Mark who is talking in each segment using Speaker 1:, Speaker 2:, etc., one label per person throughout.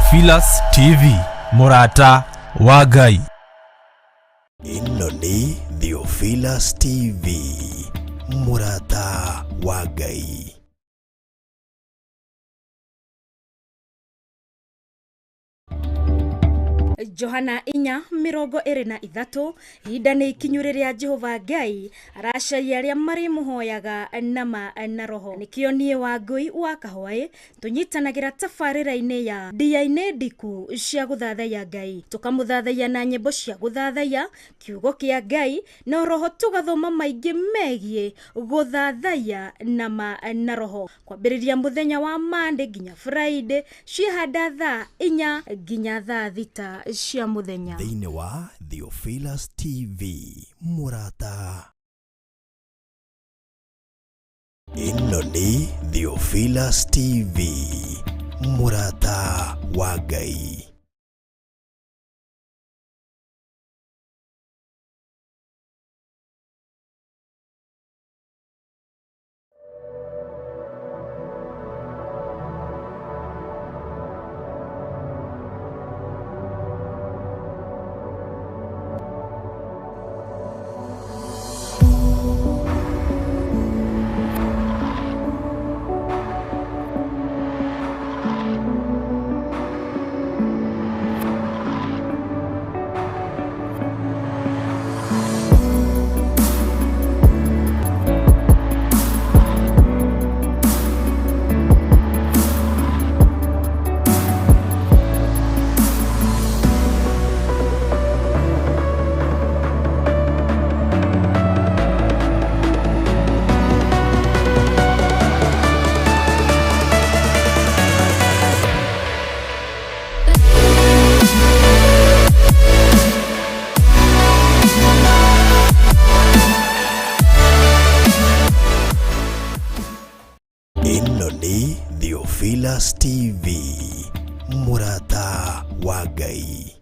Speaker 1: Theophilus TV, mũrata wa Ngai.
Speaker 2: Ĩno nĩ Theophilus TV, mũrata wa Ngai.
Speaker 3: Johana 4:23. Ihinda nĩ ikinyu rĩrĩa Jehova Ngai aracaria arĩa marĩmũhoyaga nama na roho. Nĩkĩo niĩ Wangũi wa Kahwaĩ tũnyitanagĩra tabarĩra-inĩ ya ndia-inĩ ndiku cia gũthathaiya Ngai, tũkamũthathaiya na nyĩmbo cia gũthathaiya kiugo kĩa Ngai, na roho tũgathoma maingĩ megiĩ gũthathaiya nama na roho, kwambĩrĩria mũthenya wa Monday nginya Friday, ciĩhanda thaa 4 nginya thaa 6 cia mũthenya.
Speaker 2: Thĩinĩ wa Theophilus TV, mũrata. Ĩno nĩ Theophilus TV, mũrata wa Ngai. Ĩno nĩ Theophilus TV, mũrata wa Ngai.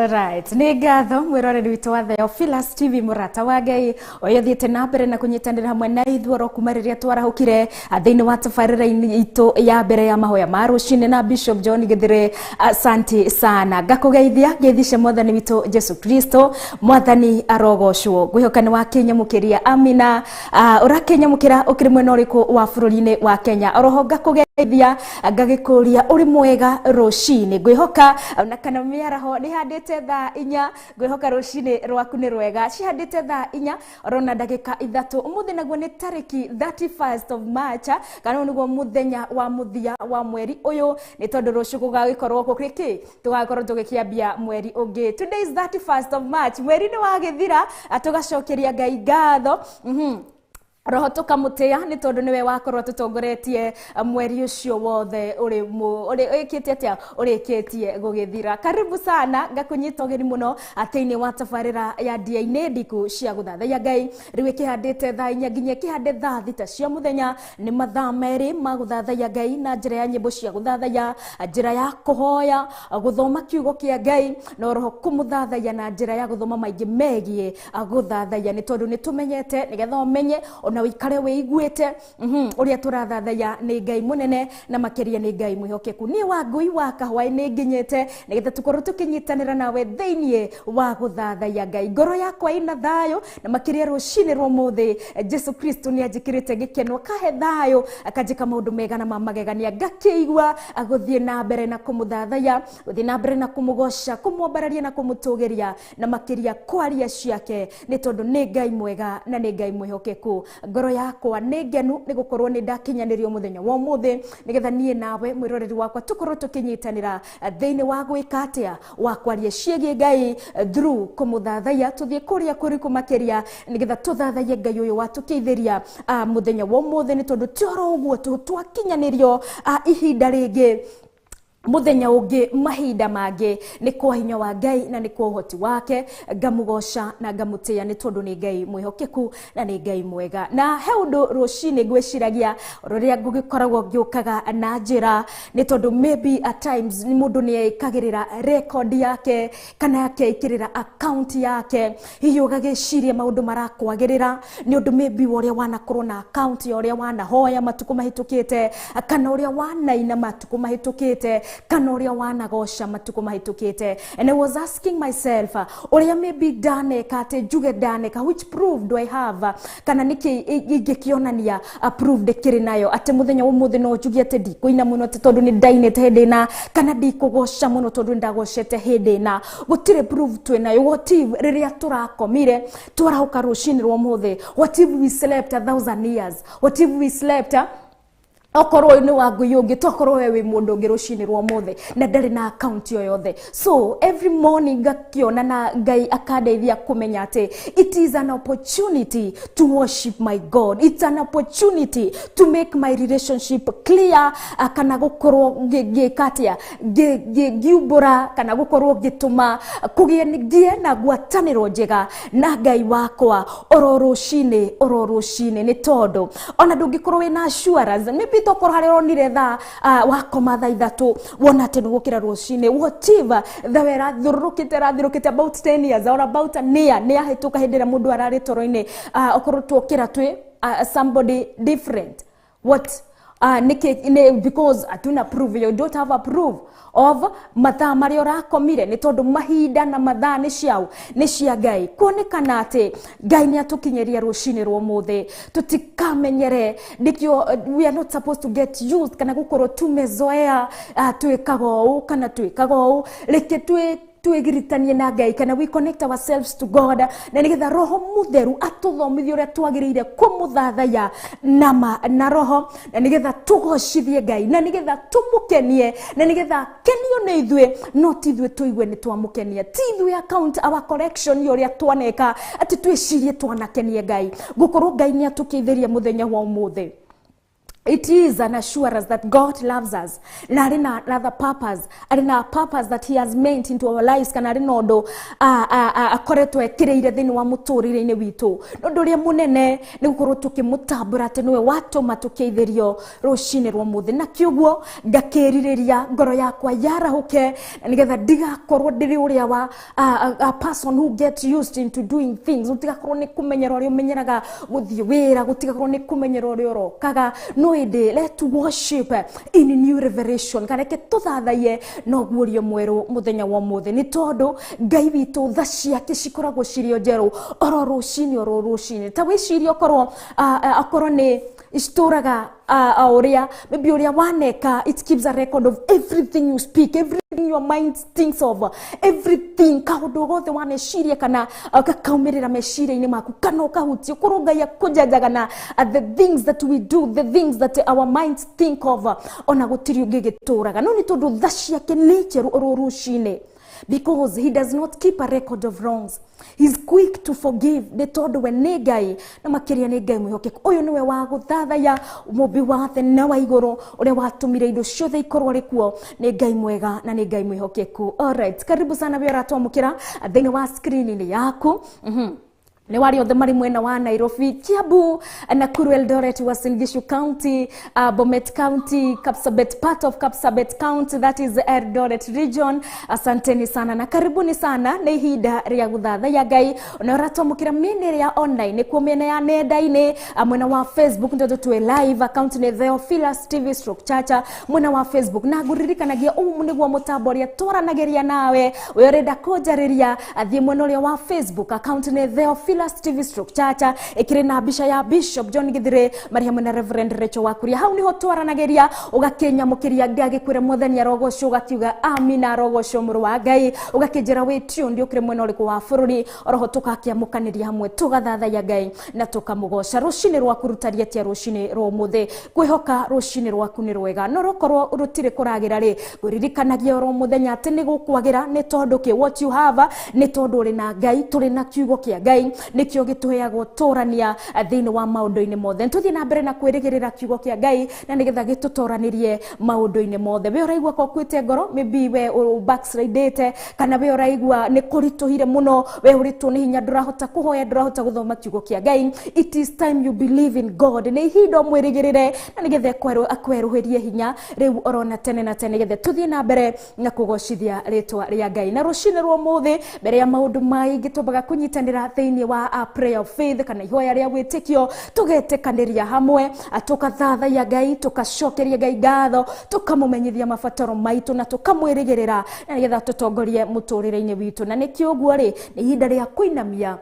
Speaker 3: Right. Nĩ ngatho mwĩroreri witũ wa Theophilus TV, mũrata wa Ngai, ũyũ ũthiĩte na mbere na kũnyitanĩra hamwe na ithuĩ oro kuma rĩrĩa twarahũkire thĩinĩ wa tabarĩra itũ ya mbere ya mahoya ma rũcinĩ na Bishop John Githire. Asante sana, ngakũgeithia ngeithi cia mwathani witũ Jesu Kristo. Mwathani arogocwo. Ngwĩhoka nĩ wakĩnyamũkĩria, amina. Ũrakĩnyamũkĩra ũkĩrĩ mwena ũrĩkũ wa bũrũri-inĩ wa Kenya? Oroho ngakũgeithia ngagĩkũria ũrĩ mwega rũcinĩ. Ngwĩhoka na kana mĩaraho nĩ handĩte thaa 4. Ngwĩhoka rũcinĩ rwaku nĩ rwega. Cihandĩte thaa 4 orona ndagĩka 3. Ũmũthĩ naguo nĩ tarĩki 31st of March, kana nĩguo mũthenya wa mũthia wa mweri ũyũ, nĩ tondũ rũciũ gũgagĩkorwo gũkĩ kĩ tũgagĩkorwo tũgĩkĩambia mweri ũngĩ. Today is 31st of March, mweri nĩ wagĩthira, tũgacokeria Ngai ngatho, roho tukamutia nĩ tondũ nĩwe wakorwo tũtongoretie mweri ũcio wothe ũrĩ ũrĩkĩtie atĩa ũrĩkĩtie gũgĩthira. Karibu sana, ngakũnyita ũgeni mũno thĩinĩ wa tabarĩra ya ndia-inĩ ndiku cia gũthathaiya Ngai. Rĩu ĩkĩhandĩte thaa 4 nginya ĩkĩhande thaa 6 cia mũthenya. Nĩ mathaa 2 ma gũthathaiya Ngai na njĩra ya nyĩmbo cia gũthathaiya, njĩra ya kũhoya, gũthoma kiugo kĩa Ngai, na roho kũmũthathaiya na njĩra ya gũthoma maingĩ megiĩ gũthathaiya, nĩ tondũ nĩ tũmenyete nĩgetha ũmenye ona ũikare wĩiguĩte ũrĩa tũrathathaiya nĩ Ngai mũnene na makĩria nĩ Ngai mwĩhokeku. Niĩ Wangũi wa Kahwaĩ nĩ nginyĩte nĩgetha tũkorwo tũkĩnyitanĩra nawe thĩiniĩ wa gũthathaiya Ngai. Ngoro yakwa ĩna thayũ na makĩria rũcinĩ rwa ũmũthĩ Jesu Kristo nĩ anjĩkĩrĩte gĩkeno, akahe thayũ, akanjĩka maũndũ mega na ma magegania, ngakĩigua gũthiĩ na mbere na kũmũthathaiya, gũthiĩ na mbere na kũmũgoca, kũmwambararia na kũmũtũgĩria, na makĩria kwaria ciake, nĩ tondũ nĩ Ngai mwega na nĩ Ngai mwĩhokeku. Ngoro yakwa nĩ ngenu nĩ gũkorwo nĩ ndakinyanĩrio mũthenya wa ũmũthĩ, nĩgetha niĩ nawe mwĩroreri wakwa tũkorwo tũkĩnyitanĩra thĩinĩ wa gwĩka atĩa, wa kwaria ciĩgiĩ Ngai through kũmũthathaiya, tũthiĩ kũrĩa kũriku makĩria nĩgetha tũthathaiye Ngai ũyũ watũkĩithĩria mũthenya wa ũmũthĩ, nĩ tondũ ti oro ũguo twakinyanĩrio ihinda rĩngĩ Muthenya ungi mahinda mangi ni kwa hinya wa Ngai na ni kwa uhoti wake ngamugoca na ngamutia ni tondu ni Ngai mwihokeku na ni Ngai mwega. Na he undu rucini ngwiciragia ruria ngugikoragwo ngiukaga na njira ni tondu maybe at times ni mundu ni ekagirira record yake kana akeikirira account yake, hihi ugagiciria maundu marakwagirira ni undu maybe uria wanakorwo na account ya uria wanahoya matuku mahitukite kana uria wanaina matuku mahitukite kana uria wanagoca matuku mahitukite. And I was asking myself, uria maybe ndaneka ati njuge ndaneka, which proof do I have, kana niki ingikionania proof ndikiri nayo ati muthenya umuthi no njuge ati ndikuina muno ati tondu ni ndainite hindi na kana ndikugoca muno tondu ndagocete hindi na gutire proof twinayo. What if riria turakomire twarahuka rucini rwa umuthi, what if we slept 1,000 years, what if we slept okorwo ni wa ngui ungi tokorwo we wi mundu ungi rucini rwa muthe na ndari na account yoyothe. So every morning ngakiona na Ngai akandeithia kumenya ati it is an opportunity to worship my God, it's an opportunity to make my relationship clear, kana gukorwo ngikatia ngiumbura kana gukorwo ngituma kugie ngie na ngwataniro njega na Ngai wakwa oro rucini oro rucini, ni tondu ona ndungikorwo wina assurance maybe tokorwo haria uronire thaa wakoma thaa 3 wona ati ni gukira rucini, whatever thaa irathururukite about 10 years or about a year ni ahituka hindi ria mundu arari toro-ini, okorwo twokira twi somebody different. What because atuna proof, you don't have a proof of mathaa maria urakomire ni tondu mahinda na mathaa ni ciao ni cia Ngai. Kuonekana ati Ngai ni atukinyeria rucini rwa muthe tutikamenyere, nikio we are not supposed to get used kana gukorwo tumezoea twikaga uu kana twikaga uu, reke twigiritanie na Ngai kana we connect ourselves to God na nigetha roho mutheru atuthomithie uria twagiriire kumuthathaya nama na roho na nigetha tugocithie Ngai na nigetha tumukenie na nigetha kenio ni ithuĩ no ti ithuĩ tuigue ni twamukenia, ti ithuĩ account our correction ya uria twaneka ati twicirie twanakenie Ngai. Gukorwo Ngai ni atukiithiria muthenya wa umuthi. It is an assurance that God loves us. Na arĩ na another purpose, arĩ na purpose that he has meant into our lives, kana arĩ na ũndũ akoretwo ekĩrĩire thĩinĩ wa mũtũrĩre-inĩ witũ. Ũndũ ũrĩa mũnene nĩ gũkorwo tũkĩmũtambũra atĩ nĩwe watũma tũkĩithĩrio rũcinĩ rwa mũthĩ, na kĩũguo ngakĩrirĩria ngoro yakwa yarahũke na nĩgetha ndigakorwo ndĩrĩ ũrĩa wa a person who get used into doing things, gũtigakorwo nĩ kũmenyera ũrĩa ũmenyeraga gũthiĩ wĩra, gũtigakorwo nĩ kũmenyera ũrĩa ũrokaga, no let worship in new revelation kana ke tuthathaiye no guorio mweru muthenya wa muthe, ni tondu Ngai witu tha ciake cikoragwo cirio njeru oro rucini oro rucini. Ta wicirie okorwo akorwo ni cituraga uria maybe uria waneka, it keeps a record of everything you speak, everything your mind thinks of, everything kaundu gothe waneciria kana gakaumirira meciria-inĩ maku kana ũkahutia korwo Ngai akũnjanjaga na the things that we do, the things that our minds think of, ona gũtirĩ ũngĩ gĩtũraga no nĩ tondũ tha ciake nĩ njerũ oro rũcinĩ, because he does not keep a record of wrongs. He's quick to forgive nĩ tondũ we nĩ Ngai na makĩria nĩ Ngai mwĩhokeku. Ũyũ nĩwe wa gũthathaya, mũmbi wa thĩ na wa igũrũ, ũrĩa watũmire indo ciothe ikorwo rĩ kuo, nĩ Ngai mwega na nĩ Ngai mwĩhokeku. Alright, karibu sana we ũratwamũkĩra thĩinĩ wa screen-inĩ yaku. Nĩ warĩ othe marĩ mwena wa Nairobi, Kiambu, Nakuru, Eldoret, Uasin Gishu County, Bomet County, Kapsabet, part of Kapsabet County, that is Eldoret region. Asanteni sana na karibuni sana nĩ ihinda rĩa gũthathaiya Ngai. Na ũratwamũkĩra mĩena ĩrĩa online nĩkuo mĩena ya nenda-inĩ, mwena wa Facebook ndio twĩ live, account nĩ Theophilus TV stroke Chacha mwena wa Facebook. Na ngũririkanagia ũũ nĩguo mũtambo ũrĩa twaranagĩria nawe, we ũrenda kũnjarĩria athiĩ mwena ũrĩa wa Facebook, account nĩ Theophilus TV stroke Chacha, ikiri na mbica ya Bishop John Githire marĩ hamwe na Reverend Rachel Wakuria. Hau niho twaranageria ugakinyamukiria ngagikwira Mwathani arogocwo, ugakiuga amina arogocwo mũrũ wa Ngai, ugakinjira wĩ tuned ukire mwena ũrĩkũ wa bũrũri, oroho tukakiamũkanĩria hamwe tugathathaiya Ngai na tukamũgoca. Rũcinĩ rwaku rũtariĩ atĩa rũcinĩ rwa ũmũthĩ? Kwĩhoka rũcinĩ rwaku nĩ rwega, no rũkorwo rũtirĩ kũragĩra rĩ, ngũririkanagia oro mũthenya atĩ nĩ gũkwagĩra, nĩ tondũ kĩ what you have, nĩ tondũ ũrĩ na Ngai, tũrĩ na kiugo kĩa Ngai, Nĩkĩo gĩtũheaga ũtũrania thĩinĩ wa maũndũ-inĩ mothe. Nĩtũthiĩ na mbere na kwĩrĩgĩrĩra kiugo kĩa Ngai na nĩgetha gĩtũtoranĩrie maũndũ-inĩ mothe. We ũraigua ko ũkuĩte ngoro, maybe we backslidĩte, kana we ũraigua nĩ kũritũhire mũno, we ũrĩtwo nĩ hinya, ndũrahota kũhoya, ndũrahota gũthoma kiugo kĩa Ngai. It is time you believe in God. Nĩ ihinda ũmwĩrĩgĩrĩre na nĩgetha akwerũhĩrie hinya rĩu orona tene na tene, nĩgetha tũthiĩ na mbere na kũgocithia rĩtwa rĩa Ngai. Na rũcinĩ rwa ũmũthĩ, mbere ya maũndũ maingĩ, twambaga kũnyitanĩra thĩinĩ wa a prayer of faith kana ihoya rĩa wĩtĩkio, tũgetĩkanĩria hamwe, tũkathathaiya Ngai, tũkacokeria Ngai ngatho, tũkamũmenyithia mabataro maitũ na tũkamwĩrĩgĩrĩra na nĩgetha tũtongorie mũtũrĩre-inĩ witũ. Na nĩkĩo ũguo rĩ, nĩ ihinda rĩa kũinamia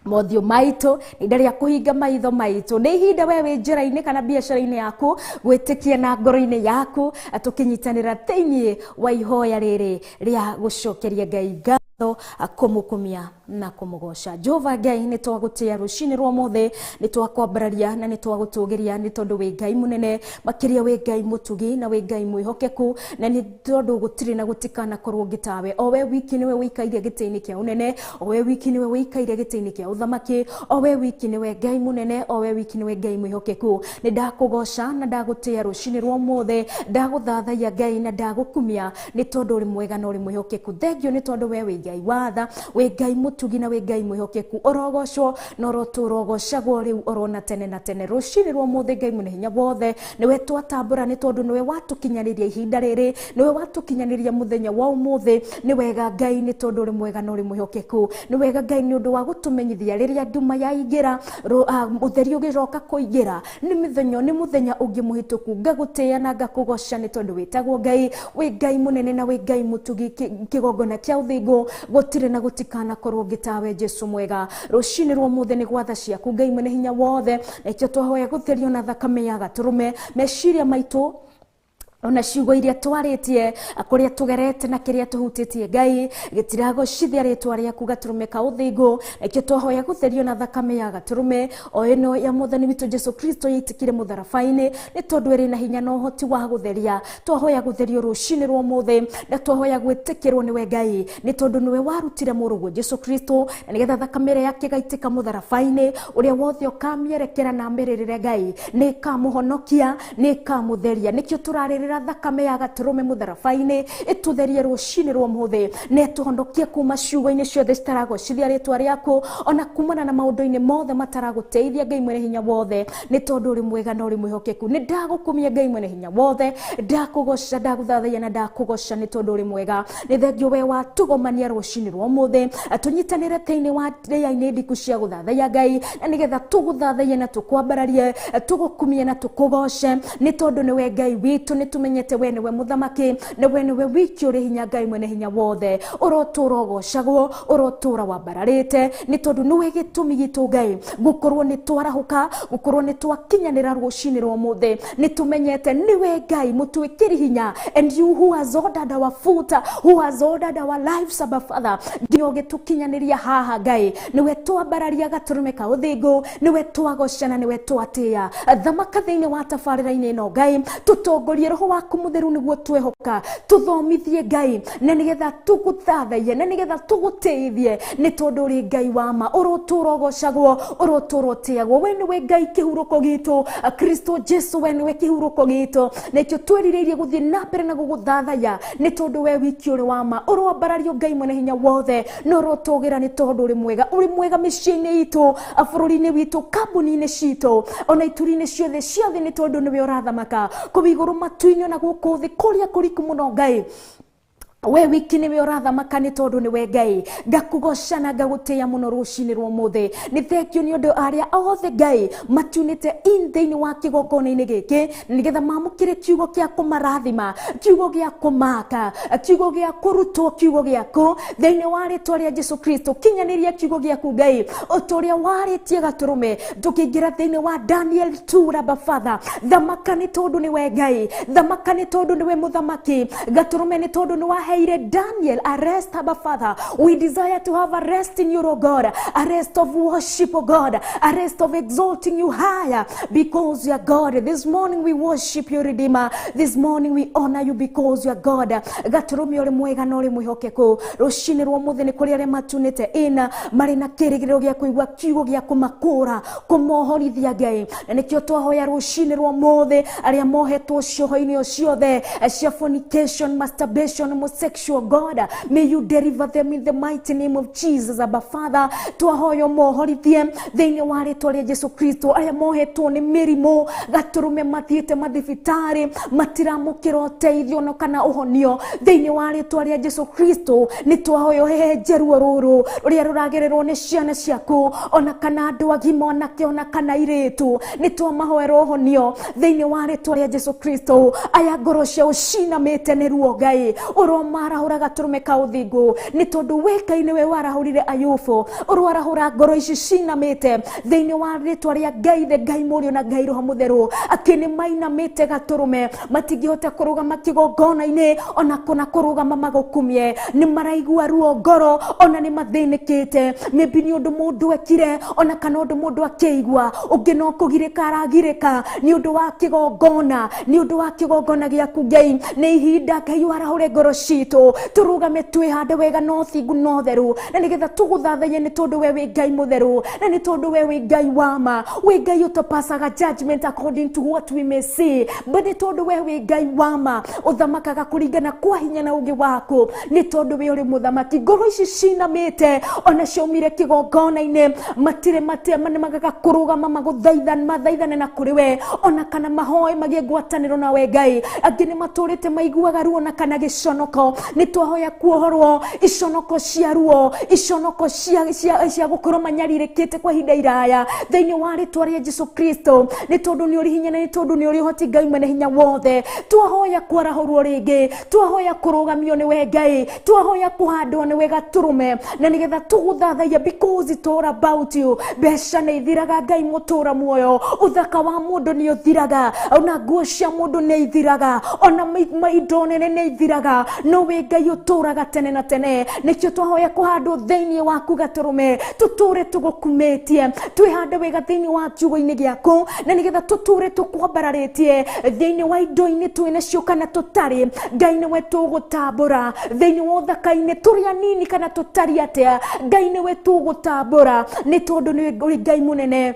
Speaker 3: mothiũ maitũ, nĩ ihinda rĩa kũhinga maitho maitũ, nĩ ihinda we wĩ njĩra-inĩ kana biacara-inĩ yaku gwĩtĩkia na ngoro-inĩ yaku, tũkĩnyitanĩra thĩinĩ wa ihoya rĩrĩ rĩa gũcokeria Ngai ngatho, kũmũkumia na kũmũgoca. Jehova Ngai, nĩ twagũtĩa rũcinĩ rwa ũmũthĩ, nĩ twakwambararia na nĩ twagũtũgĩria, nĩ tondũ wĩ Ngai mũnene makĩria, wĩ Ngai mũtugi na wĩ Ngai mwĩhokeku, na nĩ tondũ gũtirĩ na gũtikanakorwo ũngĩ tawe. O we wiki nĩwe ũikaire gĩtĩ-inĩ kĩa ũnene, o we wiki nĩwe ũikaire gĩtĩ-inĩ kĩa ũthamaki, o we wiki nĩwe Ngai mũnene, o we wiki nĩwe Ngai mwĩhokeku. Nĩ ndakũgoca na ndagũtĩa rũcinĩ rwa ũmũthĩ, ndagũthathaiya Ngai na ndagũkumia, nĩ tondũ ũrĩ mwega na ũrĩ mwĩhokeku. Thengio nĩ tondũ we wĩ Ngai wa tha, wĩ Ngai mũtugi na wĩ Ngai mwĩhokeku. Ũrogocwo na ũrotũũra ũgocagwo rĩu orona tene na tene. Rũcinĩ rwa ũmũthĩ, Ngai mwene hinya wothe, nĩwe twatambũra, nĩ tondũ nĩwe watũkinyanĩria ihinda rĩrĩ, nĩwe watũkinyanĩria mũthenya wa ũmũthĩ. Nĩ wega Ngai, nĩ tondũ ũrĩ mwega na ũrĩ mwĩhokeku. Nĩ wega Ngai, nĩ ũndũ wa gũtũmenyithia rĩrĩa nduma yaingĩra, ũtheri ũgĩroka kũingĩra. Nĩ mĩthenya, nĩ mũthenya ũngĩ mũhĩtũku. Ngagũtĩĩa na ngakũgoca nĩ tondũ wĩtagwo Ngai, wĩ Ngai mũnene na wĩ Ngai mũtugi, kĩgongona kĩa ũthingu gũtirĩ na gũtikanakorwo ũngĩ tawe, Jesu mwega. Rũcinĩ rwa ũmũthĩ nĩ gwatha ciaku, Ngai mwene hinya wothe, na ikĩo twahoya gũtherio na thakame ya gatũrũme meciria maitũ ona ciugo iria twarĩtie, kũrĩa tũgerete na kĩrĩa tũhutĩtie, Ngai, gĩtiragocithia rĩtwa rĩaku, gatũrũme ka ũthingu. Nakĩo twahoya gũtherio na thakame ya gatũrũme o ĩno ya mwathani witũ Jesu Kristo yaitĩkire mũtharaba-inĩ, nĩ tondũ ĩrĩ na hinya na ũhoti wa gũtheria. Twahoya gũtherio rũcinĩ rwa ũmũthĩ na twahoya gwĩtĩkĩrwo nĩwe Ngai, nĩ tondũ nĩwe warutire mũrũguo Jesu Kristo, na nĩgetha thakame ĩrĩa yake ĩgaitĩka mũtharaba-inĩ, ũrĩa wothe ũkamĩerekera na amĩrĩrĩre, Ngai, nĩ ĩkamũhonokia, nĩ ĩkamũtheria. Nĩkĩo tũrarĩrĩra thakame ya gatũrũme mũtharaba-inĩ ĩtũtherie rũcinĩ rwa ũmũthĩ na ĩtũhonokie kuma ciugo-inĩ ciothe citaragocithia rĩtwa rĩaku, ona kumana na maũndũ-inĩ mothe mataragũteithia, Ngai mwene hinya wothe, nĩ tondũ ũrĩ mwega na ũrĩ mwĩhokeku. Nĩ ndagũkumia, Ngai mwene hinya wothe, ndakũgoca, ndagũthathaiya na ndakũgoca, nĩ tondũ ũrĩ mwega. Nĩ thengio we watũgomania rũcinĩ rwa ũmũthĩ, tũnyitanĩre thĩinĩ wa ndĩa-inĩ ndiku cia gũthathaiya Ngai, na nĩgetha tũgũthathaiye na tũkwambararie, tũgũkumie na tũkũgoce, nĩ tondũ nĩwe Ngai witũ. Nĩ tũmenyete we nĩwe mũthamaki, na we nĩwe wiki ũrĩ hinya, Ngai mwene hinya wothe. Ũrotũũra ũgocagwo, ũrotũũra wambararĩte, nĩ tondũ nĩwe gĩtũmi gitũ, Ngai, gũkorwo nĩ twarahũka, gũkorwo nĩ twakinyanĩra rũcinĩ rwa ũmũthĩ. Nĩ tũmenyete nĩwe Ngai mũtwĩkĩri hinya, and you who has ordered our foot, who has ordered our lives, Abba Father, nginya ũgĩtũkinyanĩria haha, Ngai, nĩwe twambararia, gatũrũme ka ũthingu, nĩwe twagocana, nĩwe twatĩĩa. Thamaka thĩinĩ wa tabarĩra-inĩ ĩno, Ngai, tũtongorie roho waku mũtheru nĩguo twehoka, tũthomithie, Ngai, na nĩgetha tũgũthathaiye na nĩgetha tũgũtĩithie, nĩ tondũ ũrĩ Ngai wa ma. Ũrotũũra ũgocagwo, ũrotũũra ũtĩagwo. We nĩwe Ngai kĩhurũko gitũ, Kristo Jesu, we nĩwe kĩhurũko gitũ, na ikĩo twĩrirĩirie gũthiĩ na mbere na gũgũthathaiya, nĩ tondũ we wiki ũrĩ wa ma. Ũroambarario, Ngai mwene hinya wothe, na ũrotũgĩra, nĩ tondũ ũrĩ mwega. Ũrĩ mwega mĩciĩ-inĩ itũ, bũrũri-inĩ witũ, kambuni-inĩ citũ, ona ituri-inĩ ciothe cia thĩ, nĩ tondũ nĩwe ũrathamaka kũu igũrũ matu-inĩ ona gũkũ thĩ kũrĩa kũriku mũno. Ngai, we wiki nĩwe ũrathamaka, nĩ tondũ nĩwe Ngai. Ngakũgoca na ngagũtĩĩa mũno rũcinĩ rwa ũmũthĩ. Nĩ thengio nĩ ũndũ arĩa othe, Ngai, matunĩte in thĩinĩ wa kĩgongona-inĩ gĩkĩ, nĩgetha mamũkĩre kiugo kĩa kũmarathima, kiugo gĩa kũmaka, kiugo gĩa kũrutwo kiugo gĩaku thĩinĩ wa rĩtwa rĩa Jesu Kristo. Kinyanĩria kiugo gĩaku, Ngai, o ta ũrĩa warĩtie gatũrũme tũkĩingĩra thĩinĩ wa Daniel 2. Abba Father, thamaka, nĩ tondũ nĩwe Ngai. Thamaka, nĩ tondũ nĩwe mũthamaki. Gatũrũme, nĩ tondũ nĩ waheire Waheire Daniel a rest, Abba Father. We desire to have a rest in you, O God, a rest of worship, O God, a rest of exalting you higher, because you are God. This morning we worship you, Redeemer. This morning we honor you because you are God. Gatũrũme ũrĩ mwega na ũrĩ mwĩhokeku. Rũcinĩ rwa ũmũthĩ nĩ kũrĩ arĩa matunĩte ĩna marĩ na kĩrĩgĩrĩro gĩa kũigua kiugo gĩa kũmakũra, kũmohorithia Ngai. Na nĩkĩo twahoya rũcinĩ rwa ũmũthĩ arĩa mohetwo cioho-inĩ o ciothe cia fornication, masturbation, homosexual, God, may you deliver them in the mighty name of Jesus. Abba Father, twahoya mohorithie thĩinĩ wa rĩtwa rĩa Jesu Kristo. Arĩa mohetwo nĩ mĩrimũ, gatũrũme mathiĩte mathibitarĩ matiramũkĩra ũteithio na kana ũhonio, thĩinĩ wa rĩtwa rĩa Jesu Kristo nĩ twahoya ũhehenje ruo rũrũ rũrĩa rũragererwo nĩ ciana ciaku, ona kana andũ agima, onake ona kana airĩtu, nĩ twamahoera ũhonio thĩinĩ wa rĩtwa rĩa Jesu Kristo. Aya ngoro ciao cinamĩte nĩ ruo Ngai, ũromarahũra gatũrũme ka ũthingu, nĩ tondũ we Ngai nĩwe warahũrire Ayubu, ũroarahũra ngoro ici cinamĩte thĩinĩ wa rĩtwa rĩa Ngai the Ngai Mũriũ na Ngai Roho Mũtheru. Akĩ nĩ mainamĩte gatũrũme, matingĩhota kũrũgama kĩgongona-inĩ ona kana kũrũgama magũkumie, nĩ maraigua ruo ngoro, ona nĩ mathĩnĩkĩte, maybe nĩ ũndũ mũndũ ekire, ona kana ũndũ mũndũ akĩigua, ũngĩ no kũgirĩka aragirĩka nĩ ũndũ wa kĩgongona, nĩ ũndũ wa kĩgongona gĩaku Ngai. Nĩ ihinda Ngai warahũre ngoro citũ, tũrũgame twĩhande wega na ũthingu na ũtheru, na nĩgetha tũgũthathaiye, nĩ tondũ we wĩ Ngai mũtheru, na nĩ tondũ we wĩ Ngai wa ma, wĩ Ngai ũtũpasaga judgment according to what we may see, but nĩ tondũ we wĩ Ngai wa ma, ũthamakaga kũringana kwa hinya na ũũgĩ waku, nĩ tondũ we ũrĩ mũthamaki. Ngoro ici cinamĩte ona ciaumire kĩgongona-inĩ, matirĩ nĩmagaga kũrũgama magũthaithane, mathaithane na kũrĩ we, ona kana mahoe magĩe ngwatanĩro nawe Ngai. Angĩ nĩ matũrĩte maiguaga ruo na kana gĩconoko, nĩ twahoya kuohorwo iconoko cia ruo, iconoko cia gũkorwo manyarirĩkĩte kwa ihinda iraya thĩinĩ wa rĩtwa rĩa Jesu Kristo, nĩ tondũ nĩ ũrĩ hinya na nĩ tondũ nĩ ũrĩ ũhoti Ngai mwene hinya wothe. Twahoya kwarahũrwo rĩngĩ, twahoya kũrũgamio nĩwe Ngai, twahoya kũhandwo nĩwe gatũrũme, na nĩgetha tũgũthathaiya, because it's all about you. Mbeca nĩ ithiraga Ngai mũtũra muoyo, ũthaka wa mũndũ nĩ ũthiraga, ona nguo cia mũndũ nĩ ithiraga, ona indo nene nĩ ithiraga, no wĩ Ngai ũtũraga tene na tene. Nĩkĩo twahoya kũhandwo thĩinĩ waku gatũrũme, tũtũre tũgũkumĩtie, twĩhande wega thĩinĩ wa kiugo-inĩ gĩaku, na nĩgetha tũtũre tũkwambararĩtie thĩinĩ wa indo-inĩ twĩ nacio kana tũtarĩ. Ngai nĩwe tũgũtambũra thĩinĩ wa ũthaka-inĩ, tũrĩ anini kana tũtarĩ atĩa, Ngai nĩwe tũgũtambũra, nĩ tondũ nĩ ũrĩ Ngai mũnene,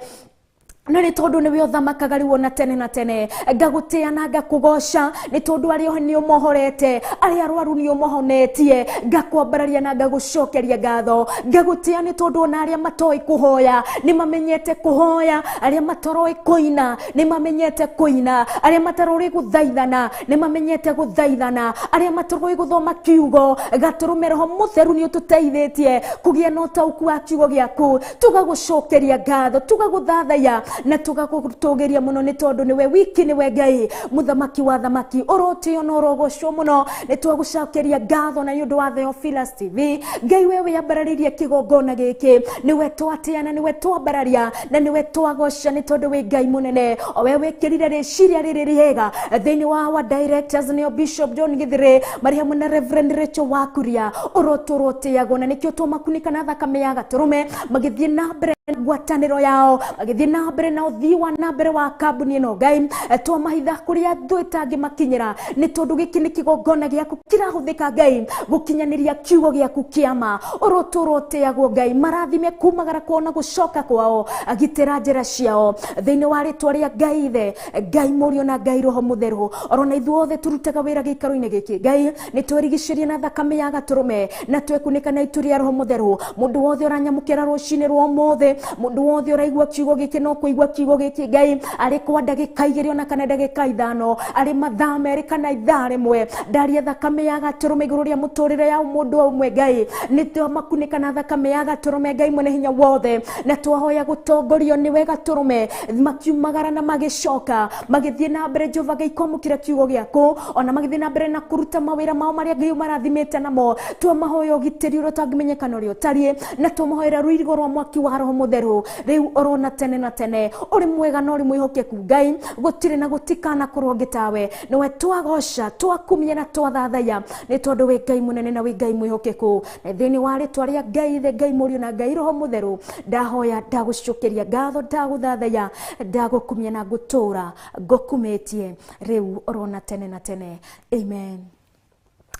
Speaker 3: na nĩ tondũ nĩwe ũthamakaga rĩu ona tene na tene. Ngagũtĩa na ngakũgoca, nĩ tondũ arĩa nĩ ũmohorete, arĩa arwaru nĩ ũmahonetie, ngakwambararia na ngagũcokeria ngatho. Ngagũtĩa nĩ tondũ ona arĩa matoĩ kũhoya nĩ mamenyete kũhoya, arĩa mataroĩ kũina nĩ mamenyete kũina, arĩa mataroĩ gũthaithana nĩ mamenyete gũthaithana, arĩa mataroĩ gũthoma kiugo, gatũrũme Roho Mũtheru nĩ ũtũteithĩtie kũgĩa na ũtaũku wa kiugo gĩaku. Tũgagũcokeria ngatho, tũgagũthathaiya na tũgagũtũgĩria mũno, nĩ tondũ nĩwe wiki, nĩwe Ngai mũthamaki wa thamaki, ũrotĩo na ũrogocwo mũno. Nĩ twagũcokeria ngatho na nĩ ũndũ wa Theophilus TV. Ngai we wĩambararĩrie kĩgongona gĩkĩ, nĩwe twatĩa na nĩwe twambararia na nĩwe twagoca, nĩ tondũ wĩ Ngai mũnene. O we wĩkĩrire rĩciria rĩrĩ rĩega thĩinĩ wa our directors, nĩo Bishop John Githire marĩ hamwe na Reverend Rachel Wakuria, ũrotũrotĩagwo, na nĩkĩo twamakunĩka na thakame ya gatũrũme, magĩthiĩ na mbere ngwatanĩro yao, magĩthiĩ na mbere na ũthii wa na mbere wa kambuni ĩno. Ngai, twamahitha kũrĩa thũ ĩtangĩmakinyĩra, nĩ tondũ gĩkĩ nĩ kĩgongona gĩaku kĩrahũthĩka Ngai gũkinyanĩria kiugo gĩaku kĩama. Ũrotũrotĩagwo Ngai, marathime kumagara kwao na gũcoka kwao, agitĩra njĩra ciao thĩinĩ wa rĩtwa rĩa Ngai Ithe, Ngai Mũriũ na Ngai Roho Mũtheru. Orona ithuothe tũrutaga wĩra gĩikaro-inĩ gĩkĩ Ngai, nĩ twerigicĩrie na thakame ya gatũrũme na twekunĩka na itu rĩa Roho Mũtheru. Mũndũ wothe ũranyamũkĩra rũcinĩ rwa ũmũthĩ, mũndũ wothe ũraigua kiugo gĩkĩ no kũigua kiugo gĩkĩ Ngai, arĩ kwa ndagĩka 2 ona kana ndagĩka 5, arĩ mathaa 2 kana ithaa 1, ndaria thakame ya gatũrũme igũrũ rĩa mũtũrĩre ya mũndũ ũmwe Ngai, nĩ twamakunĩka na thakame ya gatũrũme Ngai mwene hinya wothe, na twahoya gũtongorio nĩwe gatũrũme, makiumagara na magĩcoka magĩthiĩ na mbere Jehova Ngai kwamũkĩra kiugo gĩaku, ona magĩthiĩ na mbere na kũruta mawĩra mao marĩa Ngai ũmarathimĩte namo. Twamahoya ũgitĩri ũrĩa ũtangĩmenyekana ũrĩa ũtariĩ, na twamahoera rũirigo rwa mwaki wa Roho Mũtheru, rĩu orona tene na tene. Ũrĩ mwega na ũrĩ mwĩhokeku Ngai, gũtirĩ na gũtikanakorwo ũngĩ tawe. Nĩwe twagoca, twakumia na twathathaiya, nĩ tondũ wĩ Ngai mũnene na wĩ Ngai mwĩhokeku. Na thĩinĩ wa rĩtwa rĩa Ngai Ithe, Ngai Mũriũ na Ngai Roho Mũtheru, ndahoya, ndagũcokeria ngatho, ndagũthathaiya, ndagũkumia na ngũtũra ngũkumĩtie rĩu orona tene na tene. Amen